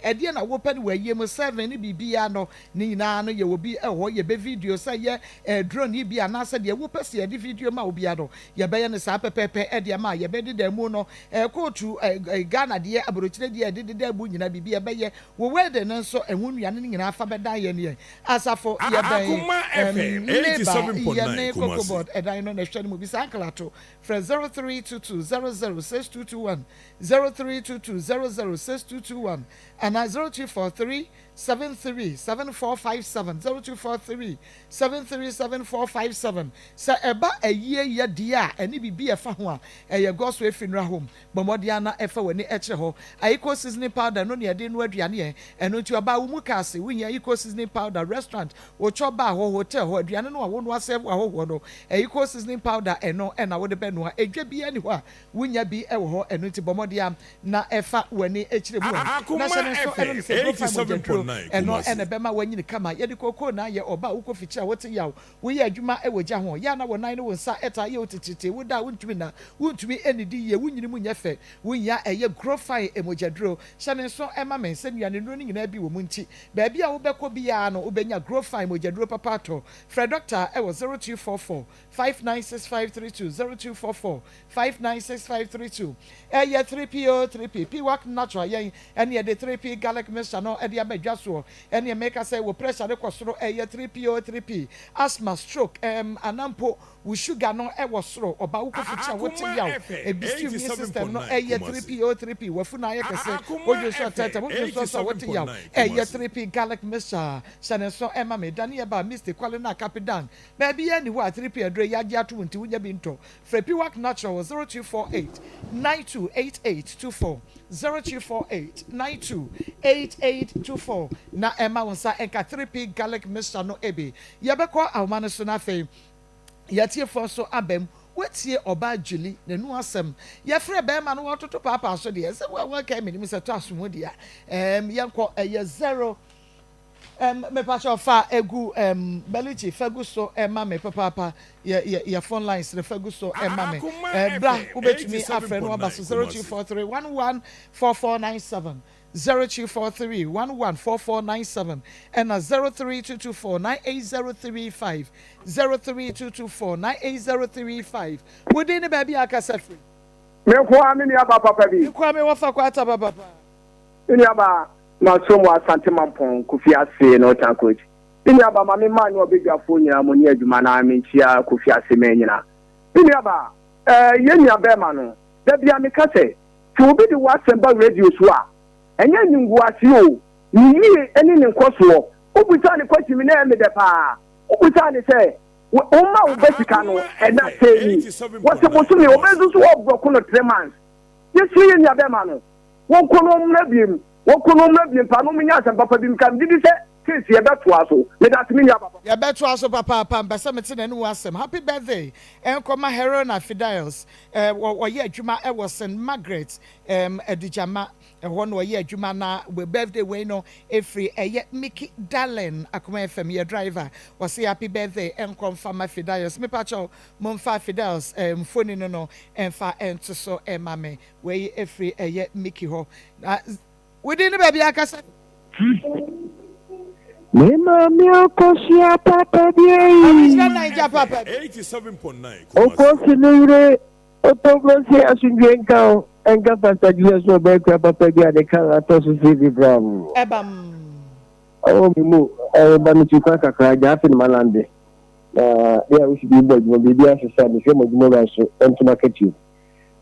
ɛdeɛn na wopɛ no wɔ ayie mu, serving ne biribiara no, ne nyinaa no yɛwɔ bi wɔ hɔ. Yɛbɛ video, sɛ ɛyɛ eh, drone yi bi anaasɛ deɛ wopɛ sɛ yɛde video ma wo biara no, yɛbɛyɛ no saa pɛpɛɛpɛ de ama. Yɛbɛdeda mu no, eh, kootu, eh, eh, Ghana deɛ, aburokyire deɛ, yɛde deda mu nyinaa, biribi yɛbɛyɛ. Wo wedding no nso, ɛho nnuane no nyinaa fa bɛdan yɛn yɛn. Asafo yɛbɛn Akoma FM ɛm Labour 87.9 yɛne Kumasi. Cocobod ɛdan no na ɛhwɛ no mu bisa Uncle Ato frɛ 0322 00 6221 0322 00 6221 anaa 0243 73 7457 0243 73 7457 Sɛ ɛba ayie yɛ deɛ a ɛne biribi a ɛfa ho a ɛyɛ Godsway Funeral Home Bɔ mmɔden ara na fa w'ani kyerɛ hɔ. Ayiko seasoning powder no na yɛde noa aduane ɛ. Ɛno nti ɔbaa wo mu kaa se wohia Ayiko seasoning powder, restaurant, wo chop bar hɔ, hotel hɔ, aduane no a wonoa serve ahɔhoɔ no, Ayiko seasoning powder ɛno na wode bɛnoa. Edwa biara nni hɔ a wonnya bi wɔ hɔ. Ɛno nti bɔ mmɔden ara na fa w'ani kyerɛ mu ɛ. Na Akoma hyɛ no nso FM ɛno ne sɛ Brofan mogyaduro. Ɛno na ɛbɛma woanyini kama. Yɛde kookoo na ayɛ ɔba a wokɔ fikyiri a wote yaw. Woyɛ adwuma wɔ gya ho. Yɛ a na wo nan ne wo nsa taa yɛ wo titiritii. Woda a wontumi nna. Wontumi nnidi yie. Wo nyini mu nyɛ fɛ. Wonhia ɛyɛ Grofine mogyaduro. Hyɛ no nso ma me sɛ nnuanennuro no nyinaa bi wɔ mu nti, baabi a wobɛkɔ biara no wobɛnya Grofine mogyaduro papa atɔ. Frɛ dɔkta wɔ 0244 596532, 0244 596532. Ɛyɛ 3P o, 3P, Piwak Natural, yɛn ɛne yɛde 3P Garlic Mixture no de aba dwa soɔ. Ɛneɛ meka sɛ wo pressure no kɔ soro, ɛyɛ 3P o, 3P, asthma, stroke, ɛɛm, anaa mpo wo sugar no wɔ soro, ɔba wo kofi kyɛ a wote yaw, ebi immune system no ɛyɛ 3P o, 3P, w'afunu ayɛ kɛse, wodwo nso atɛɛtɛm, wodwo nso nso a wote yaw, ɛyɛ 3P Garlic Mixture. Hyɛ ne nso ɛma me, Daniel ba, Misty, Kwale na Kapidan. Baabiara nni hɔ a 3P aduro yi agye atom nti wonya bi ntɔ. Frɛ Piwak Natural wɔ 0248 928824, 0248 928824 na ɛmma wo nsa nka 3P Garlic Mixture no bi. Yɛbɛkɔ ahoma no so na afei yɛatiefoɔ nso aba mu. Woatie ɔbaa Julie n'anu asɛm. Yɛfrɛ bɛrima no wɔtoto paapaa so deɛ sɛ wɔka menim sɛ tɔ aso mu deɛ a yɛnkɔ ɛyɛ zero Ɛm mepakyɛw fa egu ɛm Belucci fa gu so ma me papaapa yɛ yɛ yɛ phone lines no fa gu so ma me ɛɛ bra wobɛtumi afrɛ no aba so 0243 11 4497 0243 11 4497 ɛna 03224 98035 03224 98035 Wo din ne baabi a akasa firi? Me nko ara me nua ba papa bi. Me nko ara me wɔfa kwata ba papa. Me nua ba. Maso mo Asante Mampong Kofi Ase Northern Coach. Me nua ba ma me mmaa ne ɔbadwafoɔ nyinaa mo ni adwuma na me nkyia Kofi Ase mɛ nyina. Me nua ba eh, yɛn nua bɛɛma no da bia me ka sɛ, sɛ obi de w'asɛm ba radio so a, ɛnyɛ animguaseɛ o, ne yie ne ne nkɔsoɔ. Wo busaa no question bi na ɛyɛ me dɛ paa. Wo busaa no sɛ, wo mma wo ba sika no ɛna sɛn ni? Wɔse bosome, ɔbɛ nso so ɔbrɔko no three months. Yɛsrɛ yɛn nua bɛɛma no. Wɔnkɔ na wɔmmra biem. Wɔnkɔ na wɔmmra biem paa na wɔnyɛ asɛm papa bi. Meka megye di sɛ case yɛbɛtoa so. Medase me nua papa. Yɛbɛtoa so papaapa mpɛ sɛ mete n'anom asɛm. Happy birthday nkɔma Herona Fidiles eh, ɔyɛ adwuma wɔ St Margaret eh, Adugyama ɛhɔ na ɔyɛ adwuma na birthday wei no ɛfiri ɛyɛ Mickey Darlin Akoma FM yɛ driver ɔse happy birthday nkɔ mfa ma Fidiles mepakyɛw momfa Fidiles eh, mfoni no no mfa nto so ma me Wei firi ɛyɛ Mickey hɔ. Na wo din ne baabi akasa. Me maame akosua papa bi eyi. Original Naija papa bi. Okosi ne yere Otogosi asomdwe nka wo nka Pastor Jesus na ɔbɛyɛ kura papa bi a ne kar atɔ so CV bram. Ɛbam. Ɔwɔ me mu ɛreba me tu kwan kakra gya afe ne ma lande na yɛ a wosi bi bɔ adwuma biribi asesa mehwɛ mo adwuma wura nso ɔntom akatua.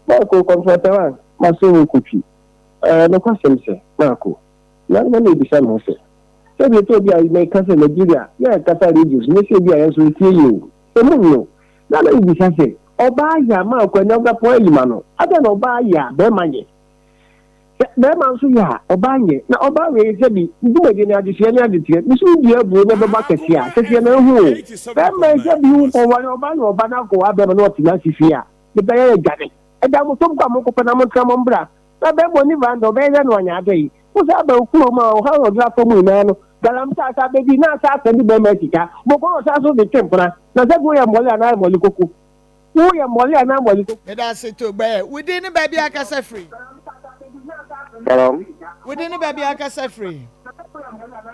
Marko, Kɔmfoɔtawa, m'aso ho kotwi. Ɛɛ, nokwasɛm sɛ, Marko, na na mebisa me ho sɛ, sɛbi ɛtɔ bi a meka sɛ Nigeria yɛkasa radio so, nyɛ sɛ bi a yɛn nso yɛtie yie o, emu nyo. Na na mebisa sɛ, ɔbaa yɛ a Marko ɛnɛ wobɛpɔn ayi ma no, adɛn na ɔbaa yɛ a bɛrima nyɛ? Sɛ bɛrima nso yɛ a ɔbaa nyɛ? Na ɔbaa wei sɛbi dwumadie no adesua ne adeteɛ, me so wodua aburo na ɛbɛba kɛseɛ a, kɛseɛ na ɛho o. Bɛrima yi sɛbi wokɔware ɔbaa na ɔba na akɔware bɛrima na ɔte n'ase fie a, Ne bɛyɛ yɛ dwane. Ɛda mo tom kɔ a monkɔpɛ na montena mo mbra. Na bɛrima onni veranda ɔbɛyɛ dɛn na wanya adɔ yi? Wo saa ba wo kurom a ɔhaw na ɔde afa mu nyinaa no galamsey asa abɛdi na asa asɛnde bɛrima sika. Bɔkɔ na ɔsan so de twe mpena. Na sɛ bi woyɛ mmɔle anaa mmɔle koko. Woyɛ mmɔle anaa mmɔle koko. Meda ase Togbɛ. Wo din ne baabi a akasa firi? Hello. Wo din ne baabi a akasa firi?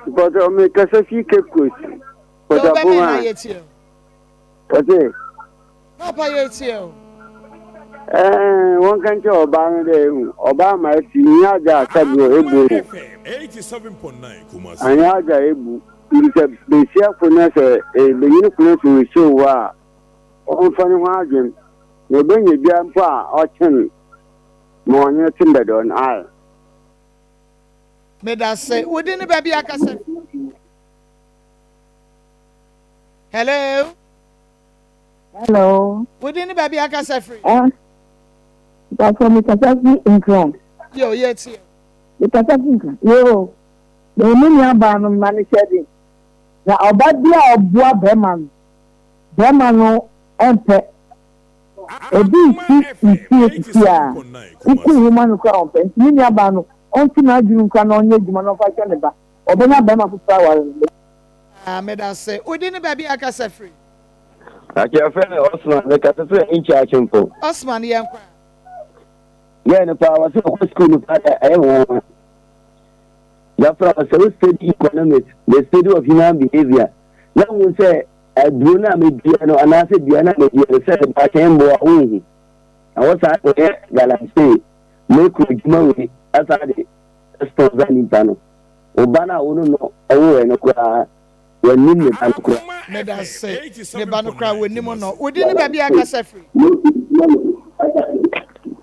Mpɔtɔ me kasa fi Cape Coast. Pɔtɔ Aboma. Na yɛtie o. Ɔse. Papa yɛtie o. Ɛɛ wɔnka nkyerɛ ɔbaa no dɛ ehu ɔbaa ma esi nyɛ adze a sɛbi o ebu o. Annyɛ adze a ebu ntsi sɛ besia kor na sɛ banyin kor na sɛ oehyia wo a ɔmfa no ho adwen na obenya biara mpo a ɔkyen ma ɔnye no tse mbɛdɔɔ no ae. Medase. Wo din ne baabi a kasa fi? Hello. Hello. Wo din ne baabi akasa firi? Ah, Mpatsɔ mi kasa fi Nkran. Yo, yɛ tie. Mi kasa fi Nkran. Yo, me me nua baa no ma ne hyɛ den. Na ɔba bi a ɔboa bɛrima no, bɛrima no ɛmpɛ. Ebi nsi nsie sisi a, woku nwoma no koraa ɔmpɛ. Nti me nua baa no, ɔnto n'adwene mu koraa na ɔnyɛ adwuma na ɔmfa hwɛ ne ba. Ɔbɛnya bɛrima foforɔ aware no. Ah, medase. Wo din ne baabi a akasa firi? Ake yɛfrɛ me Osman, mekasa firi Ahinkyɛ Akyempo. Osman, yɛnkɔ a. Yɛ no paa, wɔse ɔkɔ sukuu no paa dɛ ɛyɛ nwanwa. Yɛfrɛ wo sɛ wo study economics, the study of human behavior, na hu sɛ aduro no a medua no anaasɛ dua no a medua no sɛ daakye mmoa wonhu. Na wɔ saa de ɔyɛ galamsey, mekɔ adwuma wei, asan de sponsor nipa no. Wo ba no a wo ne no woeɛ no koraa, wannim ne ba no koraa. Medase. Ne ba no koraa wɔnnim no. Wo din ne baabi a kasa firi?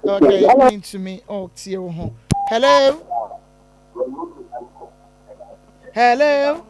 Okay, mentumi oh, tie wo ho. Hello? Hello?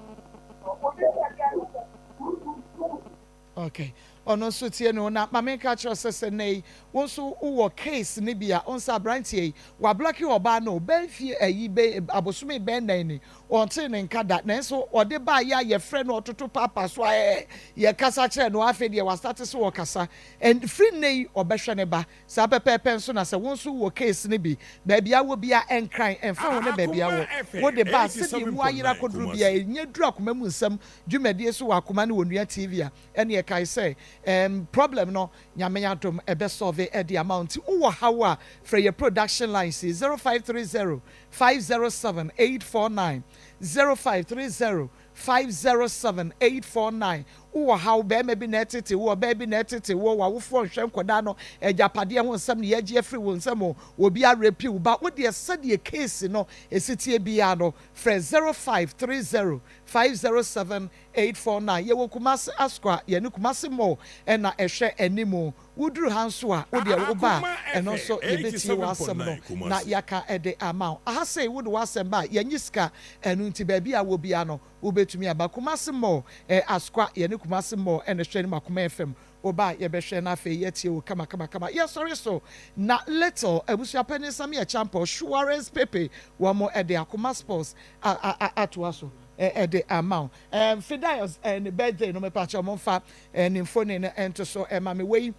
Okay. Ɔno nso tie no na ma menka kyerɛ sɛ sɛ nnɛ yi wo nso wowɔ case no bi a wohu sɛ aberanteɛ yi wablɔke ɔbaa no bɛn mfie ayi bɛn abosome bɛn nan ni ɔntee ne nka da nanso ɔde baayɛ a yɛfrɛ no ɔtoto paapa so a ɛɛ yɛkasa kyerɛ no afei deɛ wastate so ɔkasa and firi nnɛ yi ɔbɛhwɛ ne ba saa pɛpɛɛpɛ nso na sɛ wo nso wowɔ case no bi baabi a wɔ bia ɛnkran ɛmfa ho ne baabi a wɔ wode ba a sɛdeɛ emu ayera akɔduru bia ɛnya duru akoma mu nsɛm dwumadie so wɔ akoma ne onua TV a ɛneɛ kae sɛ ɛɛm problem no Nyame adom ɛbɛ solve ɛde ama wo nti wowɔ haw a frɛ yɛ production lines yi 0530 507 849 0530 507 849 wowɔ haw bɛɛma bi na ɛtete wo ɔbaa bi na ɛtete woɔ w'awofoɔ nhwɛ nkɔdaa no agyapadeɛ ho nsɛm na yɛagye afiri wo nsam o obi arepi wo ba wodeɛ sɛdeɛ case no ɛsi teɛ biara no frɛ 0530 507 849 Yɛwɔ Kumasi Asqua, yɛne Kumasi Mall na ɛhwɛ anim. Woduru ha nso a, wo deɛ woba a, ɛno nso yɛbɛtie w'asɛm no na yɛaka de ama wo. Aha sei wode w'asɛm ba a, yɛnnye sika, ɛno nti baabi a wɔ biara no, wobɛtumi aba. Kumasi Mall, Asqua, yɛne Kumasi Mall na ɛhwɛ anim, Akoma FM Wo ba a yɛbɛhwɛ na afei yɛatie wo kama kama kama. Yɛsɔre so na Little abusua panin Sammy Acheampong, Suarez Pepe wɔn de Akoma Sports a a a atoa so de ama wo. Ɛɛm Fidias ne birthday no mepakyɛw momfa ne mfoni no nto so ma me. Wei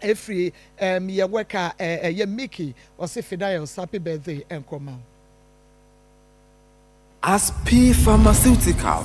ɛfiri ɛɛm yɛ worker ɛyɛ Mickey ɔse Fidias happy birthday nkɔ ma wo. Aspi Pharmaceutical.